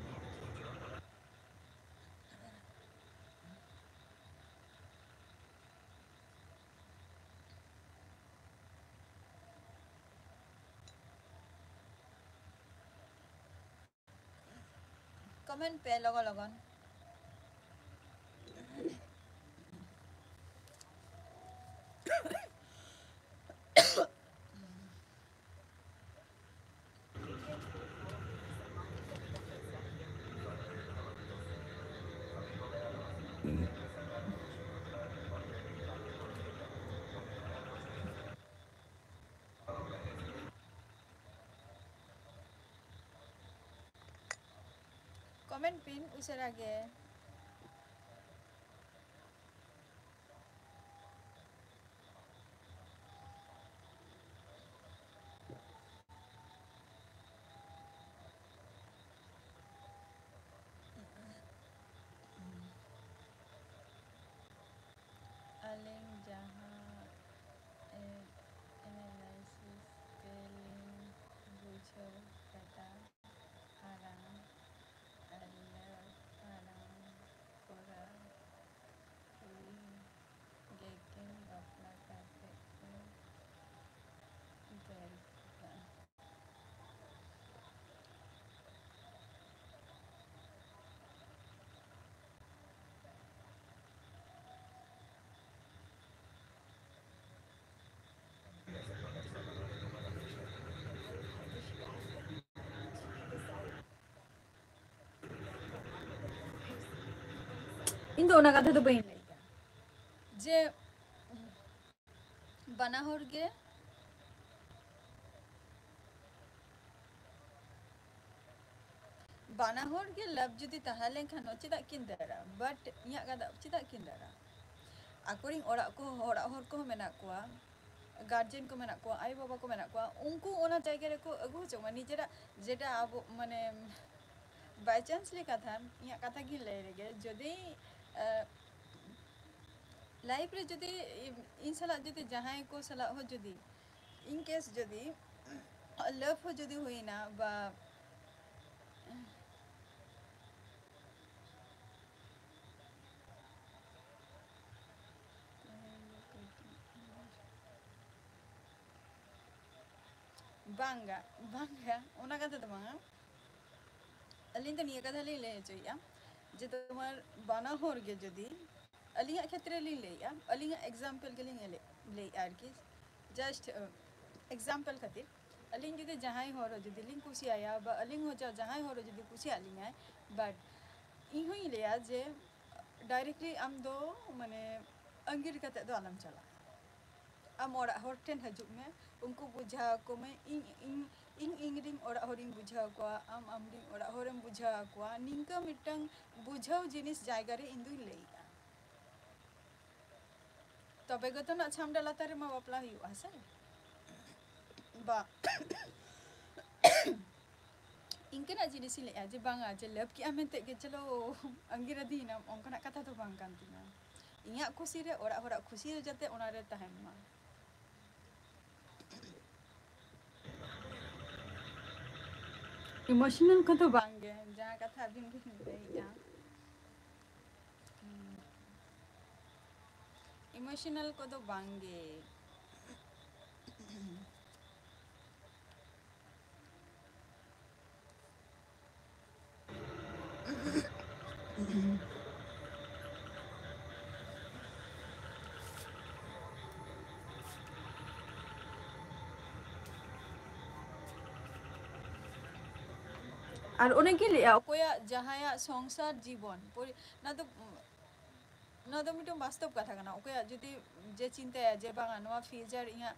Comment ᱯᱮ ᱞᱚᱜᱚᱱ ᱞᱚᱜᱚᱱ᱾ Comment ᱯᱤᱱ ᱩᱥᱟᱹᱨᱟ ᱜᱮ᱾ ᱟᱹᱞᱤᱧ ᱡᱟᱦᱟᱸ ᱮ-, analysis ᱛᱮᱞᱤᱧ ᱵᱩᱡᱷᱟᱹᱣ ᱠᱮᱫᱟ, ᱟᱲᱟᱝ, ᱟᱹᱲᱟᱹ, ᱟᱲᱟᱝ ᱤᱧ ᱫᱚ ᱚᱱᱟ ᱠᱟᱛᱷᱟ ᱫᱚ ᱵᱟᱹᱧ ᱞᱟᱹᱭ ᱠᱮᱫᱟ ᱡᱮ ᱵᱟᱱᱟ ᱦᱚᱲ ᱜᱮ, ᱵᱟᱱᱟ ᱦᱚᱲ ᱜᱮ ᱞᱟᱵᱷ ᱡᱩᱫᱤ ᱛᱟᱦᱮᱸ ᱞᱮᱱᱠᱷᱟᱱ ᱦᱚᱸ ᱪᱮᱫᱟᱜ ᱠᱤᱱ ᱫᱟᱹᱲᱟ? But ᱤᱧᱟᱹᱜ ᱠᱟᱛᱷᱟ, ᱪᱮᱫᱟᱜ ᱠᱤᱱ ᱫᱟᱹᱲᱟ? ᱟᱠᱚᱨᱮᱱ ᱚᱲᱟᱜ ᱠᱚ, ᱚᱲᱟᱜ ᱦᱚᱲ ᱠᱚᱦᱚᱸ ᱢᱮᱱᱟᱜ ᱠᱚᱣᱟ, ᱜᱟᱨᱡᱮᱱ ᱠᱚ ᱢᱮᱱᱟᱜ ᱠᱚᱣᱟ, ᱟᱭᱳ ᱵᱟᱵᱟ ᱠᱚ ᱢᱮᱱᱟᱜ ᱠᱚᱣᱟ, ᱩᱱᱠᱩ ᱚᱱᱟ ᱡᱟᱭᱜᱟ ᱨᱮᱠᱚ ᱟᱹᱜᱩ ᱦᱚᱪᱚ ᱠᱚᱣᱟ᱾ ᱱᱤᱡᱮᱨᱟᱜ ᱡᱮᱴᱟ ᱟᱵᱚ ᱢᱟᱱᱮ by chance ᱞᱮ ᱠᱟᱛᱷᱟ, ᱤᱧᱟᱹᱜ ᱠᱟᱛᱷᱟ ᱜᱤᱧ ᱞᱟᱹᱭ ᱞᱮᱜᱮ, ᱡᱩᱫᱤ ᱞᱟᱭᱤᱯᱷ ᱨᱮ ᱡᱩᱫᱤ ᱤᱧ ᱥᱟᱞᱟᱜ ᱡᱩᱫᱤ ᱡᱟᱦᱟᱸᱭ ᱠᱚ ᱥᱟᱞᱟᱜ ᱦᱚᱸ ᱡᱩᱫᱤ in case ᱡᱩᱫᱤ ᱞᱟᱵᱷ ᱦᱚᱸ ᱡᱩᱫᱤ ᱦᱩᱭᱱᱟ ᱵᱟ ᱵᱟᱝᱟ, ᱵᱟᱝᱟ, ᱚᱱᱟ ᱠᱟᱛᱷᱟ ᱫᱚ ᱵᱟᱝᱟ᱾ ᱟᱹᱞᱤᱧ ᱫᱚ ᱱᱤᱭᱟᱹ ᱠᱟᱛᱷᱟ ᱞᱤᱧ ᱞᱟᱹᱭ ᱦᱚᱪᱚᱭᱮᱫᱼᱟ ᱡᱮ ᱛᱳᱢᱟᱨ ᱵᱟᱱᱟ ᱦᱚᱲ ᱜᱮ ᱡᱩᱫᱤ, ᱟᱹᱞᱤᱧᱟᱜ ᱠᱷᱮᱛᱨᱮ ᱞᱤᱧ ᱞᱟᱹᱭᱮᱫᱼᱟ, ᱟᱹᱞᱤᱧᱟᱜ example ᱜᱮᱞᱤᱧ ᱞᱟᱹᱭ-, ᱞᱟᱹᱭᱮᱫᱼᱟ ᱟᱨᱠᱤ, just example ᱠᱷᱟᱹᱛᱤᱨ᱾ ᱟᱹᱞᱤᱧ ᱡᱩᱫᱤ ᱡᱟᱦᱟᱸᱭ ᱦᱚᱲ ᱡᱩᱫᱤ ᱞᱤᱧ ᱠᱩᱥᱤᱭᱟᱭᱟ ᱵᱟ ᱟᱹᱞᱤᱧ ᱦᱚᱸ ᱡᱟ-, ᱡᱟᱦᱟᱸᱭ ᱦᱚᱲ ᱡᱩᱫᱤ ᱠᱩᱥᱤᱭᱟᱜ ᱞᱤᱧᱟᱭ, but ᱤᱧ ᱦᱚᱸᱧ ᱞᱟᱹᱭᱟ ᱡᱮ directly ᱟᱢ ᱫᱚ ᱢᱟᱱᱮ ᱟᱸᱜᱤᱨ ᱠᱟᱛᱮ ᱫᱚ ᱟᱞᱚᱢ ᱪᱟᱞᱟᱜᱼᱟ᱾ ᱟᱢ ᱚᱲᱟᱜ ᱦᱚᱲ ᱴᱷᱮᱱ ᱦᱤᱡᱩᱜ ᱢᱮ, ᱩᱱᱠᱩ ᱵᱩᱡᱷᱟᱹᱣ ᱟᱠᱚ ᱢᱮ, ᱤᱧ, ᱤᱧ, ᱤᱧ ᱤᱧ ᱨᱤᱱ ᱚᱲᱟᱜ ᱦᱚᱲᱤᱧ ᱵᱩᱡᱷᱟᱹᱣ ᱟᱠᱚᱣᱟ, ᱟᱢ ᱟᱢ ᱨᱤᱱ ᱚᱲᱟᱜ ᱦᱚᱲᱮᱢ ᱵᱩᱡᱷᱟᱹᱣ ᱟᱠᱚᱣᱟ, ᱱᱤᱝᱠᱟᱹ ᱢᱤᱫᱴᱟᱝ ᱵᱩᱡᱷᱟᱹᱣ ᱡᱤᱱᱤᱥ ᱡᱟᱭᱜᱟ ᱨᱮ ᱤᱧ ᱫᱩᱧ ᱞᱟᱹᱭᱮᱜᱼᱟ᱾ ᱛᱚᱵᱮ ᱜᱮᱛᱚ ᱱᱟᱜ ᱪᱷᱟᱢᱰᱟ ᱞᱟᱛᱟᱨ ᱨᱮᱢᱟ ᱵᱟᱯᱞᱟ ᱦᱩᱭᱩᱜᱼᱟ ᱥᱮ? ᱵᱟ, ᱤᱱᱠᱟᱹᱱᱟᱜ ᱡᱤᱱᱤᱥᱤᱧ ᱞᱟᱹᱭᱮᱜᱼᱟ ᱡᱮ ᱵᱟᱝᱟ, ᱡᱮ ᱞᱟᱵᱷ ᱠᱮᱜᱼᱟ ᱢᱮᱱᱛᱮ ᱜᱮ ᱪᱚᱞᱚ ᱟᱸᱜᱤᱨ ᱟᱹᱫᱤᱭᱮᱱᱟᱢ, ᱚᱱᱠᱟᱱᱟᱜ ᱠᱟᱛᱷᱟ ᱫᱚ ᱵᱟᱝ ᱠᱟᱱ ᱛᱤᱧᱟ᱾ ᱤᱧᱟᱹᱜ ᱠᱩᱥᱤ ᱨᱮ ᱚᱲᱟᱜ ᱦᱚᱲᱟᱜ ᱠᱩᱥᱤ ᱨᱮ ᱡᱟᱛᱮ ᱚᱱᱟ ᱨᱮ ᱛᱟᱦᱮᱱ ᱢᱟ᱾ Emotional ᱠᱚᱫᱚ ᱵᱟᱝ ᱜᱮ, ᱡᱟᱦᱟᱸ ᱠᱟᱛᱷᱟ ᱟᱹᱵᱤᱱ ᱵᱤᱱ ᱞᱟᱹᱭᱮᱜᱼᱟ᱾ Emotional ᱠᱚᱫᱚ ᱵᱟᱝ ᱜᱮ᱾ ᱟᱨ ᱚᱱᱮ ᱜᱮ ᱞᱟᱹᱭᱟ, ᱚᱠᱚᱭᱟᱜ ᱡᱟᱦᱟᱸᱭᱟᱜ ᱥᱚᱝᱥᱟᱨ ᱡᱤᱵᱚᱱ, ᱯᱚᱨᱤ-, ᱚᱱᱟ ᱫᱚ, ᱱᱚᱣᱟ ᱫᱚ ᱢᱤᱫᱴᱟᱝ ᱵᱟᱥᱛᱚᱵ ᱠᱟᱛᱷᱟ ᱠᱟᱱᱟ᱾ ᱚᱠᱚᱭᱟᱜ ᱡᱩᱫᱤ ᱡᱮ ᱪᱤᱱᱛᱟᱹᱭᱟ ᱡᱮ ᱵᱟᱝᱟ, ᱱᱚᱣᱟ future ᱤᱧᱟᱹᱜ,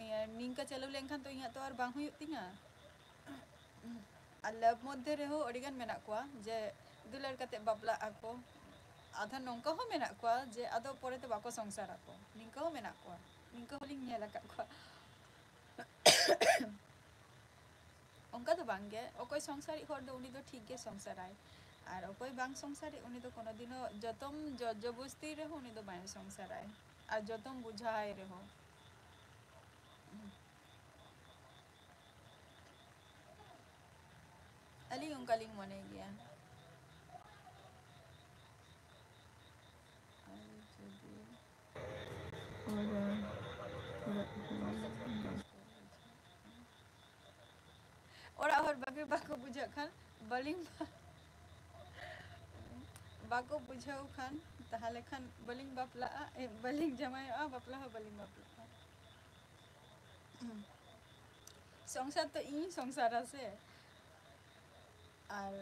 ᱤᱭᱟᱹ, ᱱᱤᱝᱠᱟᱹ ᱪᱟᱹᱞᱩ ᱞᱮᱱᱠᱷᱟᱱ ᱛᱚ ᱤᱧᱟᱹᱜ ᱛᱚ ᱟᱨ ᱵᱟᱝ ᱦᱩᱭᱩᱜ ᱛᱤᱧᱟ᱾ ᱟᱨ love ᱢᱚᱫᱽᱫᱷᱮ ᱨᱮᱦᱚᱸ ᱟᱹᱰᱤᱜᱟᱱ ᱢᱮᱱᱟᱜ ᱠᱚᱣᱟ ᱡᱮ ᱫᱩᱞᱟᱹᱲ ᱠᱟᱛᱮ ᱵᱟᱯᱞᱟᱜ ᱟᱠᱚ᱾ ᱟᱫᱚ ᱱᱚᱝᱠᱟ ᱦᱚᱸ ᱢᱮᱱᱟᱜ ᱠᱚᱣᱟ ᱡᱮ ᱟᱫᱚ ᱯᱚᱨᱮᱛᱮ ᱵᱟᱠᱚ ᱥᱚᱝᱥᱟᱨ ᱟᱠᱚ, ᱱᱤᱝᱠᱟᱹ ᱦᱚᱸ ᱢᱮᱱᱟᱜ ᱠᱚᱣᱟ, ᱱᱤᱝᱠᱟᱹ ᱦᱚᱸᱞᱤᱧ ᱧᱮᱞ ᱟᱠᱟᱫ ᱠᱚᱣᱟ᱾ ᱚᱱᱠᱟ ᱫᱚ ᱵᱟᱝ ᱜᱮ, ᱚᱠᱚᱭ ᱥᱚᱝᱥᱟᱨᱤᱡ ᱦᱚᱲ ᱫᱚ ᱩᱱᱤ ᱫᱚ ᱴᱷᱤᱠ ᱜᱮ ᱥᱚᱝᱥᱟᱨᱟᱭ, ᱟᱨ ᱚᱠᱚᱭ ᱵᱟᱝ ᱥᱚᱝᱥᱟᱨᱤᱡ ᱩᱱᱤ ᱫᱚ ᱠᱳᱱᱳ ᱫᱤᱱ ᱦᱚᱸ ᱡᱚᱛᱚᱢ ᱡᱚ-, ᱡᱚᱵᱚᱥᱛᱤ ᱨᱮᱦᱚᱸ ᱩᱱᱤ ᱫᱚ ᱵᱟᱭ ᱥᱚᱝᱥᱟᱨᱟᱭ, ᱟᱨ ᱡᱚᱛᱚᱢ ᱵᱩᱡᱷᱟᱹᱣᱟᱭ ᱨᱮᱦᱚᱸ᱾ ᱟᱹᱞᱤᱧ ᱚᱱᱠᱟ ᱞᱤᱧ ᱢᱚᱱᱮ ᱜᱮᱭᱟ᱾ ᱟᱨ ᱡᱩᱫᱤ ᱚᱲᱟᱜ, ᱚᱲᱟᱜ ᱦᱚᱲ ᱵᱟᱹᱜᱤ ᱵᱟᱠᱚ ᱵᱩᱡᱷᱟᱹᱜ ᱠᱷᱟᱱ ᱵᱟᱹᱞᱤᱧ ᱵᱟ-, ᱵᱟᱠᱚ ᱵᱩᱡᱷᱟᱹᱣ ᱠᱷᱟᱱ ᱛᱟᱦᱚᱞᱮ ᱠᱷᱟᱱ ᱵᱟᱹᱞᱤᱧ ᱵᱟᱯᱞᱟᱜᱼᱟ, ᱮ, ᱵᱟᱹᱞᱤᱧ ᱡᱟᱶᱟᱭᱚᱜᱼᱟ, ᱵᱟᱯᱞᱟ ᱦᱚᱸ ᱵᱟᱹᱞᱤᱧ ᱵᱟᱯᱞᱟᱜᱼᱟ᱾ ᱥᱚᱝᱥᱟᱨ ᱛᱚ ᱤᱧ ᱥᱚᱝᱥᱟᱨᱟ ᱥᱮ, ᱟᱨ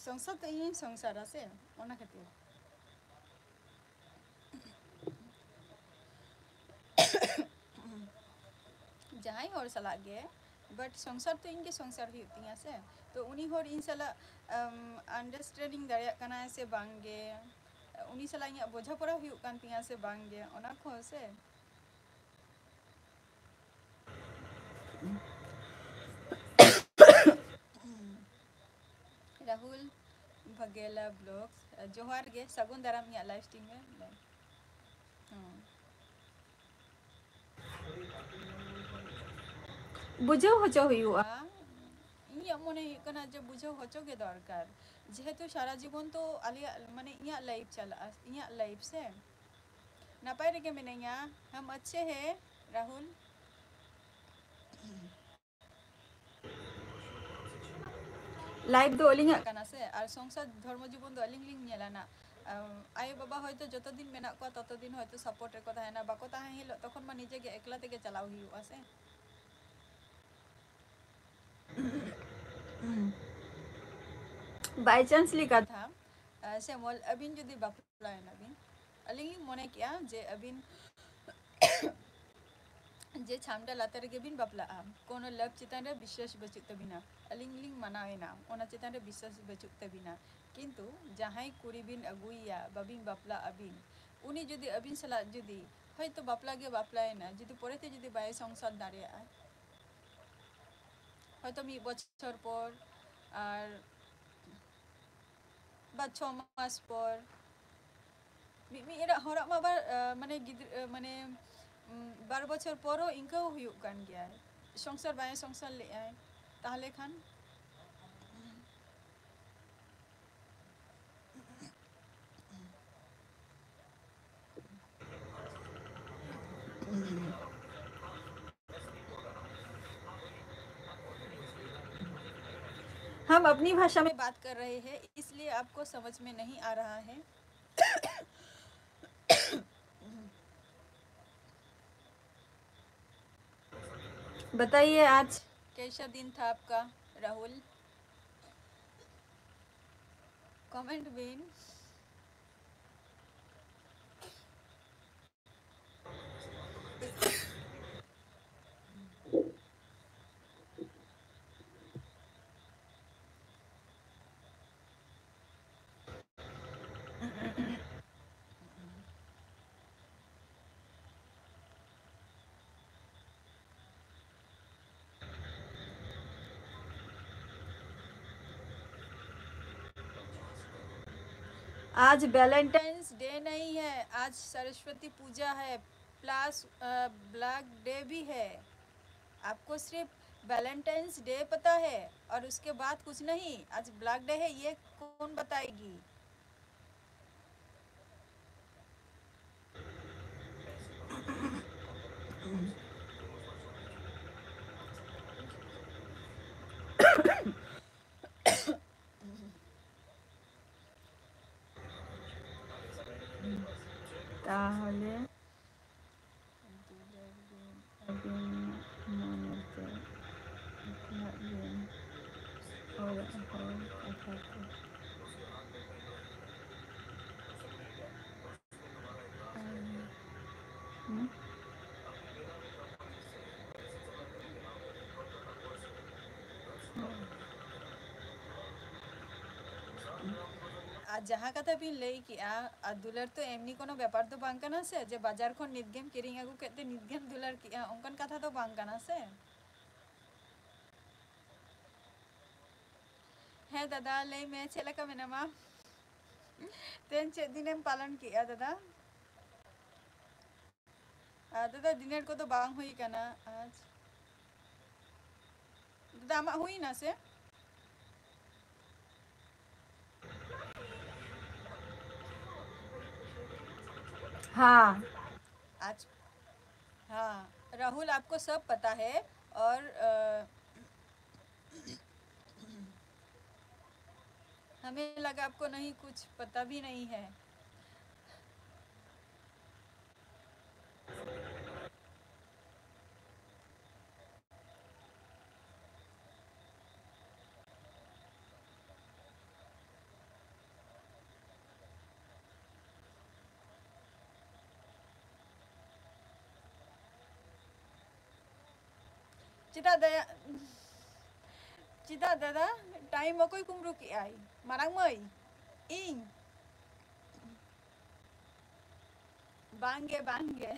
ᱥᱚᱝᱥᱟᱨ ᱛᱚ ᱤᱧᱤᱧ ᱥᱚᱝᱥᱟᱨᱟ ᱥᱮ, ᱚᱱᱟ ᱠᱷᱟᱹᱛᱤᱨ᱾ ᱡᱟᱦᱟᱸᱭ ᱦᱚᱲ ᱥᱟᱞᱟᱜ ᱜᱮ, but ᱥᱚᱝᱥᱟᱨ ᱛᱚ ᱤᱧ ᱜᱮ ᱥᱚᱝᱥᱟᱨ ᱦᱩᱭᱩᱜ ᱛᱤᱧᱟ ᱥᱮ᱾ ᱛᱚ ᱩᱱᱤ ᱦᱚᱲ ᱤᱧ ᱥᱟᱞᱟᱜ, ᱟᱢ, understanding ᱫᱟᱲᱮᱭᱟᱜ ᱠᱟᱱᱟᱭ ᱥᱮ ᱵᱟᱝ ᱜᱮ, ᱩᱱᱤ ᱥᱟᱞᱟᱜ ᱤᱧᱟᱹᱜ ᱵᱳᱡᱷᱟᱯᱚᱲᱟ ᱦᱩᱭᱩᱜ ᱠᱟᱱ ᱛᱤᱧᱟ ᱥᱮ ᱵᱟᱝ ᱜᱮ, ᱚᱱᱟ ᱠᱚ ᱥᱮ᱾ ᱨᱟᱦᱩᱞ ᱵᱷᱟᱜᱮᱞᱟ Vlogs, ᱡᱚᱦᱟᱨ ᱜᱮ, ᱥᱟᱹᱜᱩᱱ ᱫᱟᱨᱟᱢ ᱤᱧᱟᱹᱜ live stream ᱨᱮ᱾ ᱦᱚᱸ᱾ ᱵᱩᱡᱷᱟᱹᱣ ᱦᱚᱪᱚ ᱦᱩᱭᱩᱜᱼᱟ᱾ ᱤᱧᱟᱹᱜ ᱢᱚᱱᱮ ᱦᱩᱭᱩᱜ ᱠᱟᱱᱟ ᱡᱮ ᱵᱩᱡᱷᱟᱹᱣ ᱦᱚᱪᱚ ᱜᱮ ᱫᱚᱨᱠᱟᱨ, ᱡᱮᱦᱮᱛᱩ ᱥᱟᱨᱟ ᱡᱤᱵᱚᱱ ᱛᱚ ᱟᱞᱮᱭᱟᱜ, ᱢᱟᱱᱮ, ᱤᱧᱟᱹᱜ life ᱪᱟᱞᱟᱜᱼᱟ, ᱤᱧᱟᱹᱜ life ᱥᱮ᱾ ᱱᱟᱯᱟᱭ ᱨᱮᱜᱮ ᱢᱤᱱᱟᱹᱧᱟ᱾ ᱦᱟᱢ ᱟᱪᱪᱷᱮ ᱦᱮ, ᱨᱟᱦᱩᱞ? Life ᱫᱚ ᱟᱹᱞᱤᱧᱟᱜ ᱠᱟᱱᱟ ᱥᱮ, ᱟᱨ ᱥᱚᱝᱥᱟᱨ ᱫᱷᱚᱨᱢᱚ ᱡᱤᱵᱚᱱ ᱫᱚ ᱟᱹᱞᱤᱧ ᱞᱤᱧ ᱧᱮᱞᱟ ᱱᱟᱜ᱾ ᱟᱢ, ᱟᱭᱳ ᱵᱟᱵᱟ ᱦᱚᱭᱛᱳ ᱡᱚᱛᱚ ᱫᱤᱱ ᱢᱮᱱᱟᱜ ᱠᱚᱣᱟ, ᱛᱚᱛᱚ ᱫᱤᱱ ᱦᱚᱭᱛᱳ support ᱨᱮᱠᱚ ᱛᱟᱦᱮᱱᱟ, ᱵᱟᱠᱚ ᱛᱟᱦᱮᱸ ᱦᱤᱞᱳᱜ ᱛᱚᱠᱷᱚᱱ ᱢᱟ ᱱᱤᱡᱮ ᱜᱮ ᱮᱠᱞᱟ ᱛᱮᱜᱮ ᱪᱟᱞᱟᱣ ᱦᱩᱭᱩᱜᱼᱟ ᱥᱮ᱾ By chance ᱞᱮᱠᱟ ᱠᱟᱛᱷᱟ, ᱟᱨ ᱥᱮᱢᱚᱞ, ᱟᱹᱵᱤᱱ ᱡᱩᱫᱤ ᱵᱟᱯᱞᱟᱭᱮᱱᱟ ᱵᱤᱱ, ᱟᱹᱞᱤᱧ ᱞᱤᱧ ᱢᱚᱱᱮ ᱠᱮᱜᱼᱟ ᱡᱮ ᱟᱹᱵᱤᱱ ᱡᱮ ᱪᱷᱟᱢᱰᱟ ᱞᱟᱛᱟᱨ ᱨᱮᱜᱮ ᱵᱤᱱ ᱵᱟᱯᱞᱟᱜᱼᱟ, ᱠᱳᱱᱳ ᱞᱟᱵᱷ ᱪᱮᱛᱟᱱ ᱨᱮ ᱵᱤᱥᱣᱟᱥ ᱵᱟᱹᱪᱩᱜ ᱛᱟᱹᱵᱤᱱᱟ, ᱟᱹᱞᱤᱧ ᱞᱤᱧ ᱢᱟᱱᱟᱣ ᱮᱱᱟ, ᱚᱱᱟ ᱪᱮᱛᱟᱱ ᱨᱮ ᱵᱤᱥᱣᱟᱥ ᱵᱟᱹᱪᱩᱜ ᱛᱟᱹᱵᱤᱱᱟ᱾ ᱠᱤᱱᱛᱩ ᱡᱟᱦᱟᱸᱭ ᱠᱩᱲᱤ ᱵᱤᱱ ᱟᱹᱜᱩᱭᱮᱭᱟ, ᱵᱟᱵᱤᱱ ᱵᱟᱯᱞᱟᱜ ᱟᱹᱵᱤᱱ, ᱩᱱᱤ ᱡᱩᱫᱤ ᱟᱹᱵᱤᱱ ᱥᱟᱞᱟᱜ ᱡᱩᱫᱤ ᱦᱚᱭᱛᱳ ᱵᱟᱯᱞᱟ ᱜᱮ ᱵᱟᱯᱞᱟᱭᱮᱱᱟ, ᱡᱩᱫᱤ ᱯᱚᱨᱮᱛᱮ ᱡᱩᱫᱤ ᱵᱟᱭ ᱥᱚᱝᱥᱟᱨ ᱫᱟᱲᱮᱭᱟᱜᱼᱟ, ᱦᱚᱭᱛᱳ ᱢᱤᱫ ᱵᱚᱪᱷᱚᱨ ᱯᱚᱨ ᱟᱨ ᱵᱟ ᱪᱷᱚ ᱢᱟᱥ ᱯᱚᱨ, ᱢᱤᱫ ᱢᱤᱫ ᱦᱚᱲᱟᱜ ᱢᱟ ᱟᱵᱟᱨ, ᱟᱸ, ᱢᱟᱱᱮ ᱜᱤᱫᱽᱨᱟᱹ, ᱢᱟᱱᱮ, ᱩᱢ, ᱵᱟᱨ ᱵᱚᱪᱷᱚᱨ ᱯᱚᱨ ᱦᱚᱸ ᱤᱱᱠᱟᱹ ᱦᱚᱸ ᱦᱩᱭᱩᱜ ᱠᱟᱱ ᱜᱮᱭᱟ, ᱥᱚᱝᱥᱟᱨ ᱵᱟᱭ ᱥᱚᱝᱥᱟᱨ ᱞᱮᱫᱼᱟᱭ, ᱛᱟᱦᱚᱞᱮ ᱠᱷᱟᱱ हम अपनी भाषा में बात कर रहे हैं, इसलिए आपको समझ में नहीं आ रहा है। बताइए, आज कैसा दिन था आपका, राहुल? कमेंट बिन। आज वैलेंटाइंस डे नहीं है, आज सरस्वती पूजा है, प्लस ब्लैक डे भी है। आपको सिर्फ वैलेंटाइंस डे पता है और उसके बाद कुछ नहीं। आज ब्लैक डे है, ये कौन बताएगी? ᱛᱟᱦᱚᱞᱮ ᱟᱹᱵᱤᱱᱟᱜ ᱢᱚᱱᱮᱛᱮ ᱮᱴᱟᱜ ᱵᱤᱱ ᱚᱞ ᱦᱚᱲ ᱠᱟᱛᱷᱟ ᱠᱚ᱾ ᱟᱨ ᱡᱟᱦᱟᱸ ᱠᱟᱛᱷᱟ ᱵᱤᱱ ᱞᱟᱹᱭ ᱠᱮᱜᱼᱟ, ᱟᱨ ᱫᱩᱞᱟᱹᱲ ᱛᱚ ᱮᱢᱱᱤ ᱠᱳᱱᱳ ᱵᱮᱯᱟᱨ ᱫᱚ ᱵᱟᱝ ᱠᱟᱱᱟ ᱥᱮ, ᱡᱮ ᱵᱟᱡᱟᱨ ᱠᱷᱚᱱ ᱱᱤᱛ ᱜᱮᱢ ᱠᱤᱨᱤᱧ ᱟᱹᱜᱩ ᱠᱮᱫ ᱛᱮ ᱱᱤᱛ ᱜᱮᱢ ᱫᱩᱞᱟᱹᱲ ᱠᱮᱜᱼᱟ, ᱚᱱᱠᱟᱱ ᱠᱟᱛᱷᱟ ᱫᱚ ᱵᱟᱝ ᱠᱟᱱᱟ ᱥᱮ᱾ ᱦᱮᱸ ᱫᱟᱫᱟ, ᱞᱟᱹᱭ ᱢᱮ, ᱪᱮᱫ ᱞᱮᱠᱟ ᱢᱮᱱᱟᱢᱟ? ᱛᱮᱦᱮᱧ ᱪᱮᱫ ᱫᱤᱱᱮᱢ ᱯᱟᱞᱚᱱ ᱠᱮᱜᱼᱟ ᱫᱟᱫᱟ? ᱟᱨ ᱫᱟᱫᱟ, ᱫᱤᱱᱮᱨ ᱠᱚᱫᱚ ᱵᱟᱝ ᱦᱩᱭ ᱠᱟᱱᱟ ᱟᱡ᱾ ᱫᱟᱫᱟ, ᱟᱢᱟᱜ ᱦᱩᱭᱱᱟ ᱥᱮ? ᱦᱮᱸ᱾ अच्छा। हाँ, राहुल, आपको सब पता है। और अ, हमें लगा आपको नहीं, कुछ पता भी नहीं है। ᱪᱮᱫᱟᱜ ᱫᱟᱭᱟ, ᱪᱮᱫᱟᱜ ᱫᱟᱫᱟ? ᱴᱟᱭᱤᱢ ᱚᱠᱚᱭ ᱠᱩᱢᱵᱽᱲᱩ ᱠᱮᱜᱼᱟᱭ? ᱢᱟᱨᱟᱝ ᱢᱟᱹᱭ? ᱤᱧ? ᱵᱟᱝᱜᱮ, ᱵᱟᱝᱜᱮ᱾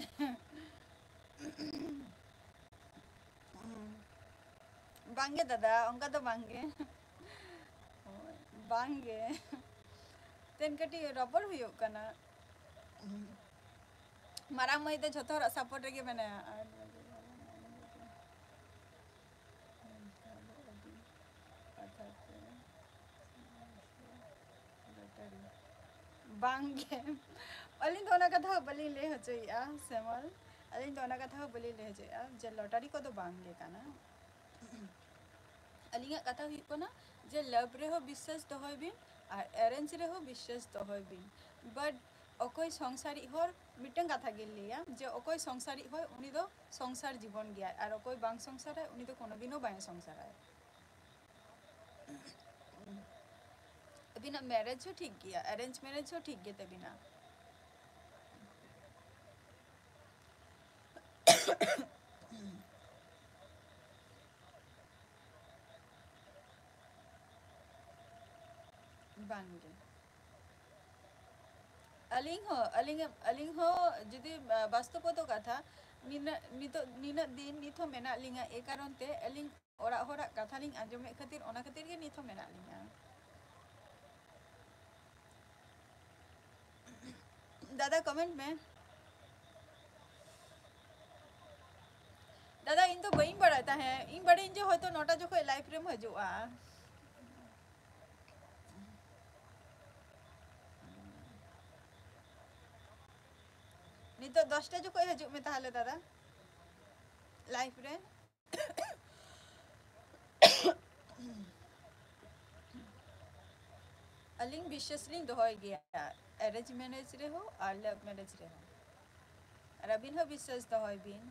ᱵᱟᱝᱜᱮ ᱫᱟᱫᱟ, ᱚᱱᱠᱟ ᱫᱚ ᱵᱟᱝᱜᱮ᱾ ᱵᱟᱝᱜᱮ᱾ ᱛᱮᱱ ᱠᱟᱹᱴᱤᱡ ᱨᱚᱯᱚᱲ ᱦᱩᱭᱩᱜ ᱠᱟᱱᱟ᱾ ᱢᱟᱨᱟᱝ ᱢᱟᱹᱭ ᱫᱚ ᱡᱷᱚᱛᱚ ᱦᱚᱲᱟᱜ ᱥᱟᱯᱳᱨᱴ ᱨᱮᱜᱮ ᱢᱮᱱᱟᱭᱟ᱾ ᱟᱨ ᱵᱟᱝᱜᱮ, ᱟᱹᱞᱤᱧ ᱫᱚ ᱚᱱᱟ ᱠᱟᱛᱷᱟ ᱦᱚᱸ ᱵᱟᱹᱞᱤᱧ ᱞᱟᱹᱭ ᱦᱚᱪᱚᱭᱮᱫᱼᱟ ᱥᱮᱢᱚᱞ, ᱟᱹᱞᱤᱧ ᱫᱚ ᱚᱱᱟ ᱠᱟᱛᱷᱟ ᱦᱚᱸ ᱵᱟᱹᱞᱤᱧ ᱞᱟᱹᱭ ᱦᱚᱪᱚᱭᱮᱫᱼᱟ ᱡᱮ ᱞᱚᱴᱟᱨᱤ ᱠᱚᱫᱚ ᱵᱟᱝᱜᱮ ᱠᱟᱱᱟ᱾ ᱟᱹᱞᱤᱧᱟᱜ ᱠᱟᱛᱷᱟ ᱦᱩᱭᱩᱜ ᱠᱟᱱᱟ ᱡᱮ ᱞᱟᱵᱷ ᱨᱮᱦᱚᱸ ᱵᱤᱥᱥᱟᱥ ᱫᱚᱦᱚᱭ ᱵᱤᱱ ᱟᱨ ᱮᱨᱮᱧᱡᱽ ᱨᱮᱦᱚᱸ ᱵᱤᱥᱥᱟᱥ ᱫᱚᱦᱚᱭ ᱵᱤᱱ, but ᱚᱠᱚᱭ ᱥᱚᱝᱥᱟᱨᱤᱡ ᱦᱚᱲ, ᱢᱤᱫᱴᱟᱝ ᱠᱟᱛᱷᱟ ᱜᱮ ᱞᱟᱹᱭᱟ ᱡᱮ ᱚᱠᱚᱭ ᱥᱚᱝᱥᱟᱨᱤᱡ ᱦᱚᱲ ᱩᱱᱤ ᱫᱚ ᱥᱚᱝᱥᱟᱨ ᱡᱤᱵᱚᱱ ᱜᱮᱭᱟᱭ, ᱟᱨ ᱚᱠᱚᱭ ᱵᱟᱝ ᱥᱚᱝᱥᱟᱨᱟᱭ ᱩᱱᱤ ᱫᱚ ᱠᱳᱱᱳ ᱫᱤᱱ ᱦᱚᱸ ᱵᱟᱭ ᱥᱚᱝᱥᱟᱨᱟᱭ᱾ ᱟᱹᱵᱤᱱᱟᱜ ᱢᱮᱨᱮᱡᱽ ᱦᱚᱸ ᱴᱷᱤᱠ ᱜᱮᱭᱟ, ᱮᱨᱮᱧᱡᱽ ᱢᱮᱨᱮᱡᱽ ᱦᱚᱸ ᱴᱷᱤᱠ ᱜᱮ ᱛᱟᱹᱵᱤᱱᱟ᱾ ᱵᱟᱝᱜᱮ᱾ ᱟᱹᱞᱤᱧ ᱦᱚᱸ, ᱟᱹᱞᱤᱧ, ᱟᱹᱞᱤᱧ ᱦᱚᱸ ᱡᱩᱫᱤ, ᱟ, ᱵᱟᱥᱛᱚᱵᱚᱛᱚ ᱠᱟᱛᱷᱟ, ᱱᱤᱱᱟᱹᱜ, ᱱᱤᱛᱚᱜ, ᱱᱤᱱᱟᱹᱜ ᱫᱤᱱ ᱱᱤᱛ ᱦᱚᱸ ᱢᱮᱱᱟᱜ ᱞᱤᱧᱟ, ᱮ ᱠᱟᱨᱚᱱ ᱛᱮ ᱟᱹᱞᱤᱧ ᱚᱲᱟᱜ ᱦᱚᱲᱟᱜ ᱠᱟᱛᱷᱟ ᱞᱤᱧ ᱟᱸᱡᱚᱢᱮᱫ ᱠᱷᱟᱹᱛᱤᱨ, ᱚᱱᱟ ᱠᱷᱟᱹᱛᱤᱨ ᱜᱮ ᱱᱤᱛ ᱦᱚᱸ ᱢᱮᱱᱟᱜ ᱞᱤᱧᱟ᱾ ᱫᱟᱫᱟ, comment ᱢᱮ᱾ ᱫᱟᱫᱟ, ᱤᱧ ᱫᱚ ᱵᱟᱹᱧ ᱵᱟᱲᱟᱭ ᱛᱟᱦᱮᱸᱫ, ᱤᱧ ᱵᱟᱲᱟᱭᱟᱹᱧ ᱡᱮ ᱦᱚᱭᱛᱚ ᱱᱚᱴᱟ ᱡᱚᱠᱷᱚᱡ live ᱨᱮᱢ ᱦᱤᱡᱩᱜᱼᱟ᱾ ᱱᱤᱛᱚᱜ ᱫᱚᱥᱴᱟ ᱡᱚᱠᱷᱚᱡ ᱦᱤᱡᱩᱜ ᱢᱮ ᱛᱟᱦᱚᱞᱮ ᱫᱟᱫᱟ, live ᱨᱮ᱾ ᱟᱹᱞᱤᱧ ᱵᱤᱥᱥᱟᱹᱥ ᱞᱤᱧ ᱫᱚᱦᱚᱭ ᱜᱮᱭᱟ, arrange marriage ᱨᱮᱦᱚᱸ ᱟᱨ love marriage ᱨᱮᱦᱚᱸ᱾ ᱟᱨ ᱟᱹᱵᱤᱱ ᱦᱚᱸ ᱵᱤᱥᱥᱟᱹᱥ ᱫᱚᱦᱚᱭ ᱵᱤᱱ᱾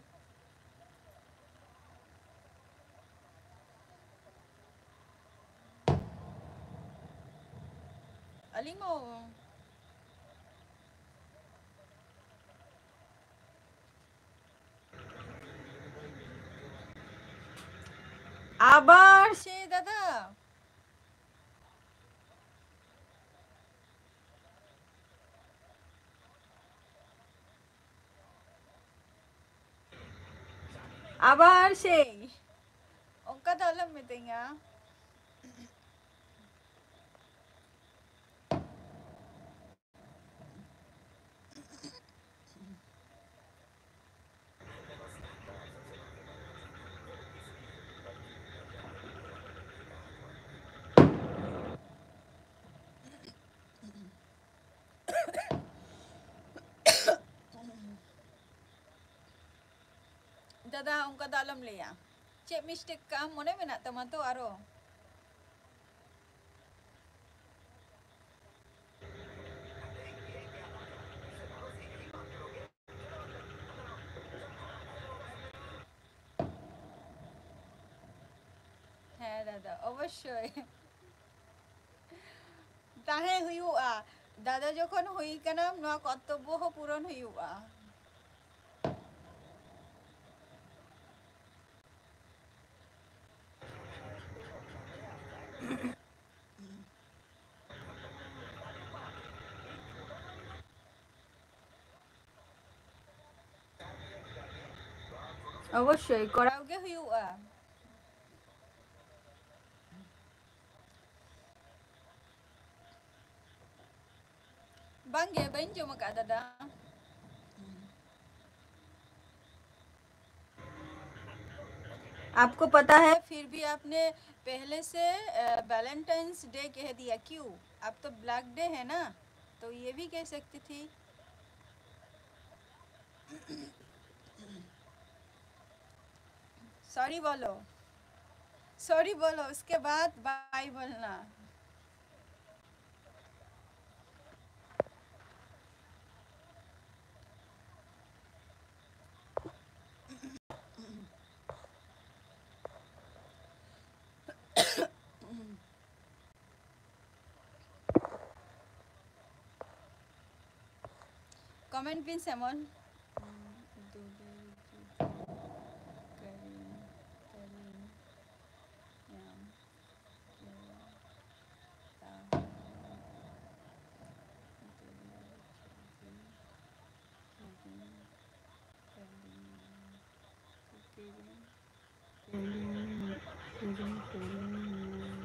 ᱟᱹᱞᱤᱧ ᱦᱚᱸ᱾ ᱟᱵᱟᱨ ᱥᱮ ᱫᱟᱫᱟ᱾ ᱟᱵᱟᱨ ᱥᱮᱭ᱾ ᱚᱱᱠᱟ ᱫᱚ ᱟᱞᱚᱢ ᱢᱤᱛᱟᱹᱧᱟ᱾ ᱫᱟᱫᱟ, ᱚᱱᱠᱟ ᱫᱚ ᱟᱞᱚᱢ ᱞᱟᱹᱭᱟ᱾ ᱪᱮᱫ mistake ᱠᱟᱜ ᱟᱢ ᱢᱚᱱᱮ ᱢᱮᱱᱟᱜ ᱛᱟᱢᱟ ᱛᱚ ᱟᱨᱚ? ᱦᱮᱸ ᱫᱟᱫᱟ, ᱚᱵᱚᱥᱥᱳᱭ᱾ ᱛᱟᱦᱮᱸ ᱦᱩᱭᱩᱜᱼᱟ᱾ ᱫᱟᱫᱟ ᱡᱚᱠᱷᱚᱱ ᱦᱩᱭ ᱠᱟᱱᱟᱢ, ᱱᱚᱣᱟ ᱠᱚᱨᱛᱚᱵᱵᱚ ᱦᱚᱸ ᱯᱩᱨᱚᱱ ᱦᱩᱭᱩᱜᱼᱟ᱾ ᱚᱵᱚᱥᱥᱳᱭ ᱠᱚᱨᱟᱣ ᱜᱮ ᱦᱩᱭᱩᱜᱼᱟ᱾ ᱵᱟᱝᱜᱮ, ᱵᱟᱹᱧ ᱡᱚᱢ ᱟᱠᱟᱫ ᱫᱟᱫᱟ᱾ आपको पता है, फिर भी आपने पहले से वैलेंटाइंस डे कह दिया, क्यों? आप तो ब्लैक डे है ना, तो ये भी कह सकती थी। सॉरी बोलो, सॉरी बोलो, उसके बाद बाय बोलना। ᱠᱚᱢᱮᱱᱴ ᱵᱤᱱ ᱥᱮ ᱮᱢᱚᱱ᱾ ᱫᱩᱞᱟᱹᱲ ᱡᱩᱫᱤ ᱠᱟᱹᱨᱤᱧ ᱛᱟᱹᱨᱤᱧ ᱧᱟᱢ ᱠᱮᱭᱟ, ᱛᱟᱦᱞᱮ ᱫᱩᱞᱟᱹᱲ ᱡᱩᱫᱤ ᱦᱩᱰᱤᱧ ᱦᱩᱰᱤᱧ ᱠᱟᱹᱨᱤᱧ ᱠᱤᱨᱤᱧ ᱠᱤᱨᱤᱧ ᱠᱤᱨᱤᱧ ᱧᱟᱢ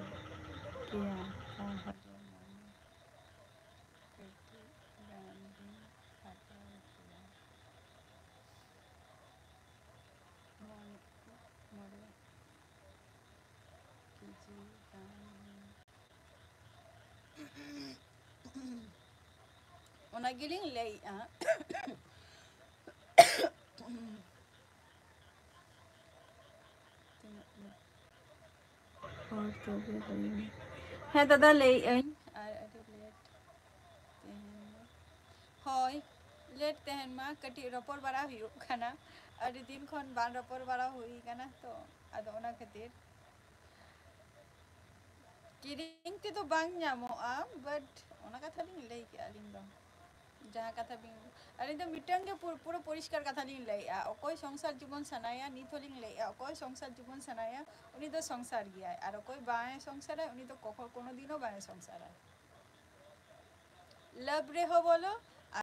ᱠᱮᱭᱟ, ᱛᱟᱦᱞᱮ ᱢᱚᱱᱮ ᱠᱟᱹᱴᱤᱡ ᱜᱟᱱ ᱵᱤᱱ ᱠᱷᱟᱴᱟᱣ ᱠᱮᱭᱟ᱾ ᱢᱚᱬᱮ, ᱢᱚᱬᱮ ᱠᱮᱡᱤ ᱜᱟᱱ ᱵᱤᱱ᱾ ᱚᱱᱟ ᱜᱮᱞᱤᱧ ᱞᱟᱹᱭᱮᱜᱼᱟ᱾ ᱛᱤᱱᱟᱹᱜ ᱦᱚᱲ ᱛᱚᱵᱮ ᱞᱟᱹᱭ ᱢᱮ᱾ ᱦᱮᱸ ᱫᱟᱫᱟ, ᱞᱟᱹᱭᱮᱜ ᱟᱹᱧ᱾ ᱟᱨ ᱟᱹᱰᱤ ᱞᱮᱴ ᱛᱮᱦᱮᱧ ᱫᱚ᱾ ᱦᱳᱭ, ᱞᱮᱴ ᱛᱮᱦᱮᱧ ᱢᱟ ᱠᱟᱹᱴᱤᱡ ᱨᱚᱯᱚᱲ ᱵᱟᱲᱟ ᱦᱩᱭᱩᱜ ᱠᱟᱱᱟ, ᱟᱹᱰᱤ ᱫᱤᱱ ᱠᱷᱚᱱ ᱵᱟᱝ ᱨᱚᱯᱚᱲ ᱵᱟᱲᱟ ᱦᱩᱭ ᱠᱟᱱᱟ ᱛᱚ, ᱟᱫᱚ ᱚᱱᱟ ᱠᱷᱟᱹᱛᱤᱨ᱾ ᱠᱤᱨᱤᱧ ᱛᱮᱫᱚ ᱵᱟᱝ ᱧᱟᱢᱚᱜᱼᱟ, but ᱚᱱᱟ ᱠᱟᱛᱷᱟ ᱞᱤᱧ ᱞᱟᱹᱭ ᱠᱮᱜᱼᱟ ᱟᱹᱞᱤᱧ ᱫᱚ᱾ ᱡᱟᱦᱟᱸ ᱠᱟᱛᱷᱟ ᱵᱤᱱ, ᱟᱹᱞᱤᱧ ᱫᱚ ᱢᱤᱫᱴᱟᱝ ᱜᱮ ᱯᱩᱨ-, ᱯᱩᱨᱟᱹ ᱯᱚᱨᱤᱥᱠᱟᱨ ᱠᱟᱛᱷᱟ ᱞᱤᱧ ᱞᱟᱹᱭᱮᱜᱼᱟ᱾ ᱚᱠᱚᱭ ᱥᱚᱝᱥᱟᱨ ᱡᱤᱵᱚᱱ ᱥᱟᱱᱟᱭᱟ, ᱱᱤᱛ ᱦᱚᱸᱞᱤᱧ ᱞᱟᱹᱭᱮᱜᱼᱟ, ᱚᱠᱚᱭ ᱥᱚᱝᱥᱟᱨ ᱡᱤᱵᱚᱱ ᱥᱟᱱᱟᱭᱟ, ᱩᱱᱤ ᱫᱚ ᱥᱚᱝᱥᱟᱨ ᱜᱮᱭᱟᱭ, ᱟᱨ ᱚᱠᱚᱭ ᱵᱟᱝ ᱮ ᱥᱚᱝᱥᱟᱨᱟ, ᱩᱱᱤ ᱫᱚ ᱠᱚᱠᱷᱚ-, ᱠᱳᱱᱳ ᱫᱤᱱ ᱦᱚᱸ ᱵᱟᱝ ᱮ ᱥᱚᱝᱥᱟᱨᱟ᱾ ᱞᱟᱵᱷ ᱨᱮᱦᱚᱸ ᱵᱚᱞᱚ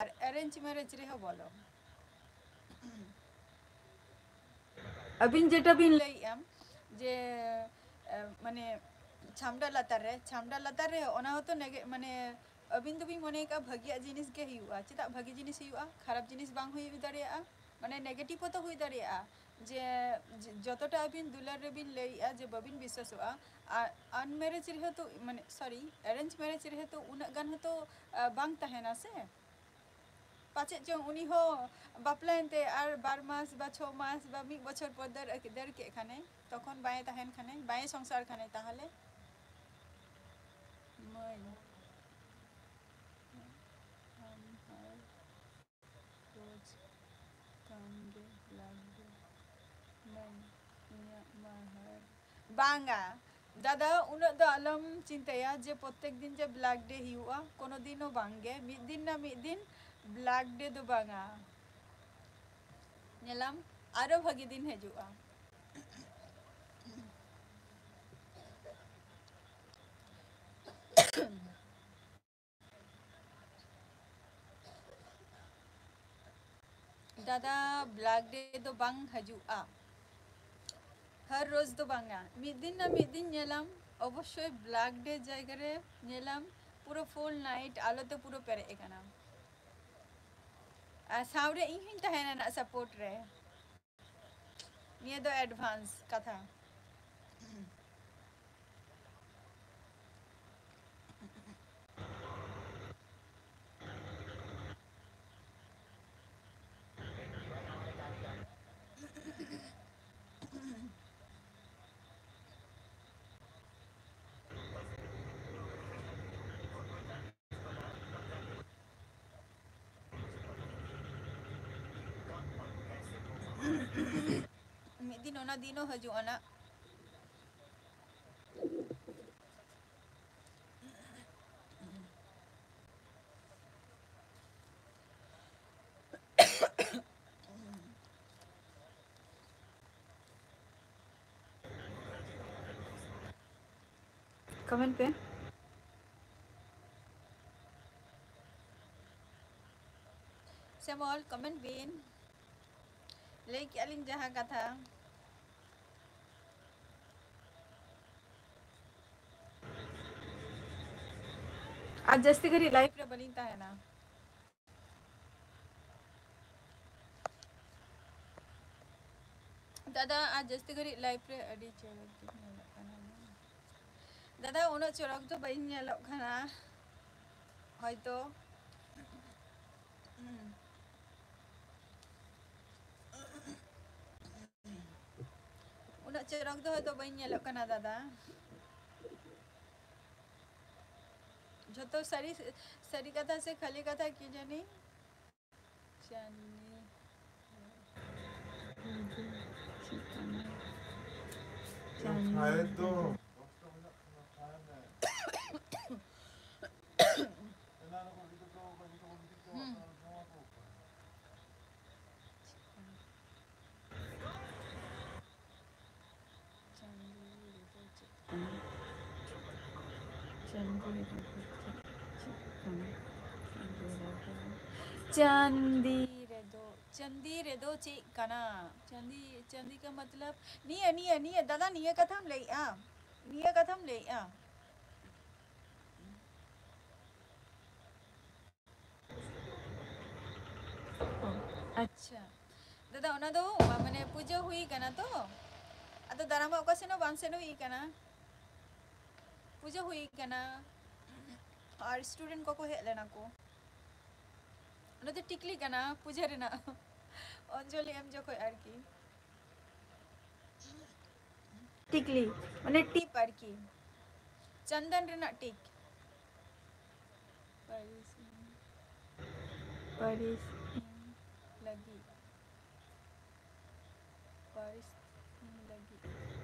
ᱟᱨ ᱮᱨᱮᱧᱡᱽ ᱢᱮᱨᱮᱡᱽ ᱨᱮᱦᱚᱸ ᱵᱚᱞᱚ᱾ ᱟᱹᱵᱤᱱ ᱡᱮᱴᱟ ᱵᱤᱱ ᱞᱟᱹᱭᱮᱜᱼᱟ ᱡᱮ, ᱮ, ᱢᱟᱱᱮ ᱪᱷᱟᱢᱰᱟ ᱞᱟᱛᱟᱨ ᱨᱮ, ᱪᱷᱟᱢᱰᱟ ᱞᱟᱛᱟᱨ ᱨᱮ ᱚᱱᱟ ᱦᱚᱸᱛᱚ ᱱᱮᱜᱮ-, ᱢᱟᱱᱮ ᱟᱹᱵᱤᱱ ᱫᱚᱵᱤᱱ ᱢᱚᱱᱮ ᱠᱟᱜᱼᱟ ᱵᱷᱟᱹᱜᱤᱭᱟᱜ ᱡᱤᱱᱤᱥ ᱜᱮ ᱦᱩᱭᱩᱜᱼᱟ᱾ ᱪᱮᱫᱟᱜ ᱵᱷᱟᱹᱜᱤ ᱡᱤᱱᱤᱥ ᱦᱩᱭᱩᱜᱼᱟ? ᱠᱷᱟᱨᱟᱯ ᱡᱤᱱᱤᱥ ᱵᱟᱝ ᱦᱩᱭ ᱫᱟᱲᱮᱭᱟᱜᱼᱟ? ᱢᱟᱱᱮ negative ᱦᱚᱸᱛᱚ ᱦᱩᱭ ᱫᱟᱲᱮᱭᱟᱜᱼᱟ᱾ ᱡᱮ, ᱡᱮ, ᱡᱚᱛᱚᱴᱟ ᱟᱹᱵᱤᱱ ᱫᱩᱞᱟᱹᱲ ᱨᱮᱵᱤᱱ ᱞᱟᱹᱭᱮᱜᱼᱟ ᱡᱮ ᱵᱟᱹᱵᱤᱱ ᱵᱤᱥᱣᱟᱥᱚᱜᱼᱟ, ᱟᱨ unmarried ᱨᱮᱦᱚᱸ ᱛᱚ, ᱢᱟᱱᱮ, sorry, arrange marriage ᱨᱮᱦᱚᱸ ᱛᱚ ᱩᱱᱟᱹᱜ ᱜᱟᱱ ᱦᱚᱸᱛᱚ, ᱟ, ᱵᱟᱝ ᱛᱟᱦᱮᱱᱟ ᱥᱮ᱾ ᱯᱟᱪᱮᱫ ᱪᱚᱝ ᱩᱱᱤ ᱦᱚᱸ ᱵᱟᱯᱞᱟᱭᱮᱱ ᱛᱮ ᱟᱨ ᱵᱟᱨ ᱢᱟᱥ ᱵᱟ ᱪᱷᱚ ᱢᱟᱥ ᱵᱟ ᱢᱤᱫ ᱵᱚᱪᱷᱚᱨ ᱯᱚᱨ ᱫᱟᱹᱲ ᱟᱹᱠ-, ᱫᱟᱹᱲ ᱠᱮᱫ ᱠᱷᱟᱱᱮ, ᱛᱚᱠᱷᱚᱱ ᱵᱟᱭ ᱛᱟᱦᱮᱱ ᱠᱷᱟᱱᱮ, ᱵᱟᱭ ᱥᱚᱝᱥᱟᱨ ᱠᱷᱟᱱᱮ, ᱛᱟᱦᱚᱞᱮ? ᱢᱟᱹᱭ, ᱟᱢ ᱦᱚᱲ ᱨᱳᱡᱽ ᱠᱟᱢ ᱜᱮ ᱞᱟᱜᱽ ᱜᱮ᱾ ᱢᱟᱹᱭ, ᱤᱧᱟᱹᱜ ᱢᱟ ᱦᱟᱨ ᱵᱟᱝᱟ, ᱫᱟᱫᱟ, ᱩᱱᱟᱹᱜ ᱫᱚ ᱟᱞᱚᱢ ᱪᱤᱱᱛᱟᱹᱭᱟ ᱡᱮ ᱯᱨᱚᱛᱮᱠ ᱫᱤᱱ ᱡᱮ black day ᱦᱩᱭᱩᱜᱼᱟ, ᱠᱳᱱᱳ ᱫᱤᱱ ᱦᱚᱸ ᱵᱟᱝ ᱜᱮ᱾ ᱢᱤᱫ ᱫᱤᱱ ᱱᱟ ᱢᱤᱫ ᱫᱤᱱ black day ᱫᱚ ᱵᱟᱝᱟ, ᱧᱮᱞᱟᱢ ᱟᱨᱚ ᱵᱷᱟᱹᱜᱤ ᱫᱤᱱ ᱦᱤᱡᱩᱜᱼᱟ᱾ ᱫᱟᱫᱟ, black day ᱫᱚ ᱵᱟᱝ ᱦᱤᱡᱩᱜᱼᱟ, ᱦᱟᱨ ᱨᱳᱡᱽ ᱫᱚ ᱵᱟᱝᱟ, ᱢᱤᱫ ᱫᱤᱱ ᱱᱟ ᱢᱤᱫ ᱫᱤᱱ ᱧᱮᱞᱟᱢ, ᱚᱵᱚᱥᱥᱳᱭ black day ᱡᱟᱭᱜᱟ ᱨᱮ ᱧᱮᱞᱟᱢ ᱯᱩᱨᱟᱹ full night ᱟᱞᱚ ᱛᱮ ᱯᱩᱨᱟᱹ ᱯᱮᱨᱮᱡ ᱟᱠᱟᱱᱟ᱾ ᱟᱨ ᱥᱟᱶᱨᱮ ᱤᱧ ᱦᱚᱸᱧ ᱛᱟᱦᱮᱱᱟ ᱱᱟᱜ support ᱨᱮ᱾ ᱱᱤᱭᱟᱹ ᱫᱚ advance ᱠᱟᱛᱷᱟ᱾ ᱢᱤᱫ ᱫᱤᱱ ᱚᱱᱟ ᱫᱤᱱ ᱦᱚᱸ ᱦᱤᱡᱩᱜᱼᱟ ᱱᱟᱜ᱾ Comment ᱯᱮ᱾ ᱥᱮᱢᱚᱞ, comment ᱵᱤᱱ᱾ ᱞᱟᱹᱭ ᱠᱮᱜᱼᱟ ᱞᱤᱧ ᱡᱟᱦᱟᱸ ᱠᱟᱛᱷᱟ, ᱟᱨ ᱡᱟᱹᱥᱛᱤ ᱜᱷᱟᱹᱲᱤᱡ live ᱨᱮ ᱵᱟᱹᱞᱤᱧ ᱛᱟᱦᱮᱱᱟ᱾ ᱫᱟᱫᱟ, ᱟᱨ ᱡᱟᱹᱥᱛᱤ ᱜᱷᱟᱹᱲᱤᱡ live ᱨᱮ ᱟᱹᱰᱤ ᱪᱚᱨᱚᱠ ᱜᱮ ᱧᱮᱞᱚᱜ ᱠᱟᱱᱟ᱾ ᱫᱟᱫᱟ, ᱩᱱᱟᱹᱜ ᱪᱚᱨᱚᱠ ᱫᱚ ᱵᱟᱹᱧ ᱧᱮᱞᱚᱜ ᱠᱟᱱᱟ ᱦᱚᱭᱛᱚ᱾ ᱦᱩᱸ᱾ ᱩᱱᱟᱹᱜ ᱪᱚᱨᱚᱠ ᱫᱚ ᱦᱚᱭᱛᱚ ᱵᱟᱹᱧ ᱧᱮᱞᱚᱜ ᱠᱟᱱᱟ ᱫᱟᱫᱟ᱾ ᱡᱷᱚᱛᱚ ᱥᱟᱹᱨᱤ, ᱥᱟᱹᱨᱤ ᱠᱟᱛᱷᱟ ᱥᱮ ᱠᱷᱟᱹᱞᱤ ᱠᱟᱛᱷᱟ ᱠᱤ ᱡᱟᱹᱱᱤ? ᱪᱟᱸᱫᱱᱤ᱾ ᱪᱟᱸᱫᱱᱤ᱾ ᱦᱩᱸ᱾ ᱪᱟᱸᱫᱤ ᱨᱮᱫᱚ ᱪᱮᱫ ᱠᱟᱱᱟ? ᱪᱟᱸᱫᱤ ᱨᱮᱫᱚ ᱪᱮᱫ, ᱪᱮᱫ ᱠᱟᱱᱟ? ᱪᱟᱸᱫᱤ ᱨᱮᱫᱚ, ᱪᱟᱸᱫᱤ ᱨᱮᱫᱚ ᱪᱮᱫ ᱠᱟᱱᱟ? ᱪᱟᱸᱫᱤ, ᱪᱟᱸᱫᱤ ᱠᱟ ᱢᱚᱛᱞᱚᱵ, ᱱᱤᱭᱟᱹ, ᱱᱤᱭᱟᱹ, ᱱᱤᱭᱟᱹ, ᱫᱟᱫᱟ, ᱱᱤᱭᱟᱹ ᱠᱟᱛᱷᱟᱢ ᱞᱟᱹᱭᱮᱜᱼᱟ? ᱱᱤᱭᱟᱹ ᱠᱟᱛᱷᱟᱢ ᱞᱟᱹᱭᱮᱜᱼᱟ? ᱚ, ᱟᱪᱪᱷᱟ᱾ ᱫᱟᱫᱟ, ᱚᱱᱟ ᱫᱚ, ᱢᱟᱱᱮ, ᱯᱩᱡᱟᱹ ᱦᱩᱭ ᱠᱟᱱᱟ ᱛᱚ? ᱟᱫᱚ ᱫᱟᱨᱟᱢᱟ ᱚᱠᱟ ᱥᱮᱱ ᱦᱚᱸ ᱵᱟᱝ ᱥᱮᱱ ᱦᱩᱭ ᱠᱟᱱᱟ᱾ ᱯᱩᱡᱟᱹ ᱦᱩᱭ ᱠᱟᱱᱟ᱾ ᱟᱨ student ᱠᱚᱠᱚ ᱦᱮᱡ ᱞᱮᱱᱟ ᱠᱚ᱾ ᱚᱱᱟ ᱫᱚ ᱴᱤᱠᱞᱤ ᱠᱟᱱᱟ, ᱯᱩᱡᱟᱹ ᱨᱮᱱᱟᱜ᱾ ᱚᱧᱡᱚᱞᱤ ᱮᱢ ᱡᱚᱠᱷᱚᱡ ᱟᱨᱠᱤ᱾ ᱴᱤᱠᱞᱤ, ᱢᱟᱱᱮ ᱴᱤᱯ ᱟᱨᱠᱤ᱾ ᱪᱚᱱᱫᱚᱱ ᱨᱮᱱᱟᱜ ᱴᱤᱠ᱾ ᱯᱟᱹᱨᱤᱥ ᱮᱢ, ᱯᱟᱹᱨᱤᱥ ᱮᱢ ᱞᱟᱹᱜᱤᱫ᱾ ᱯᱟᱹᱨᱤᱥ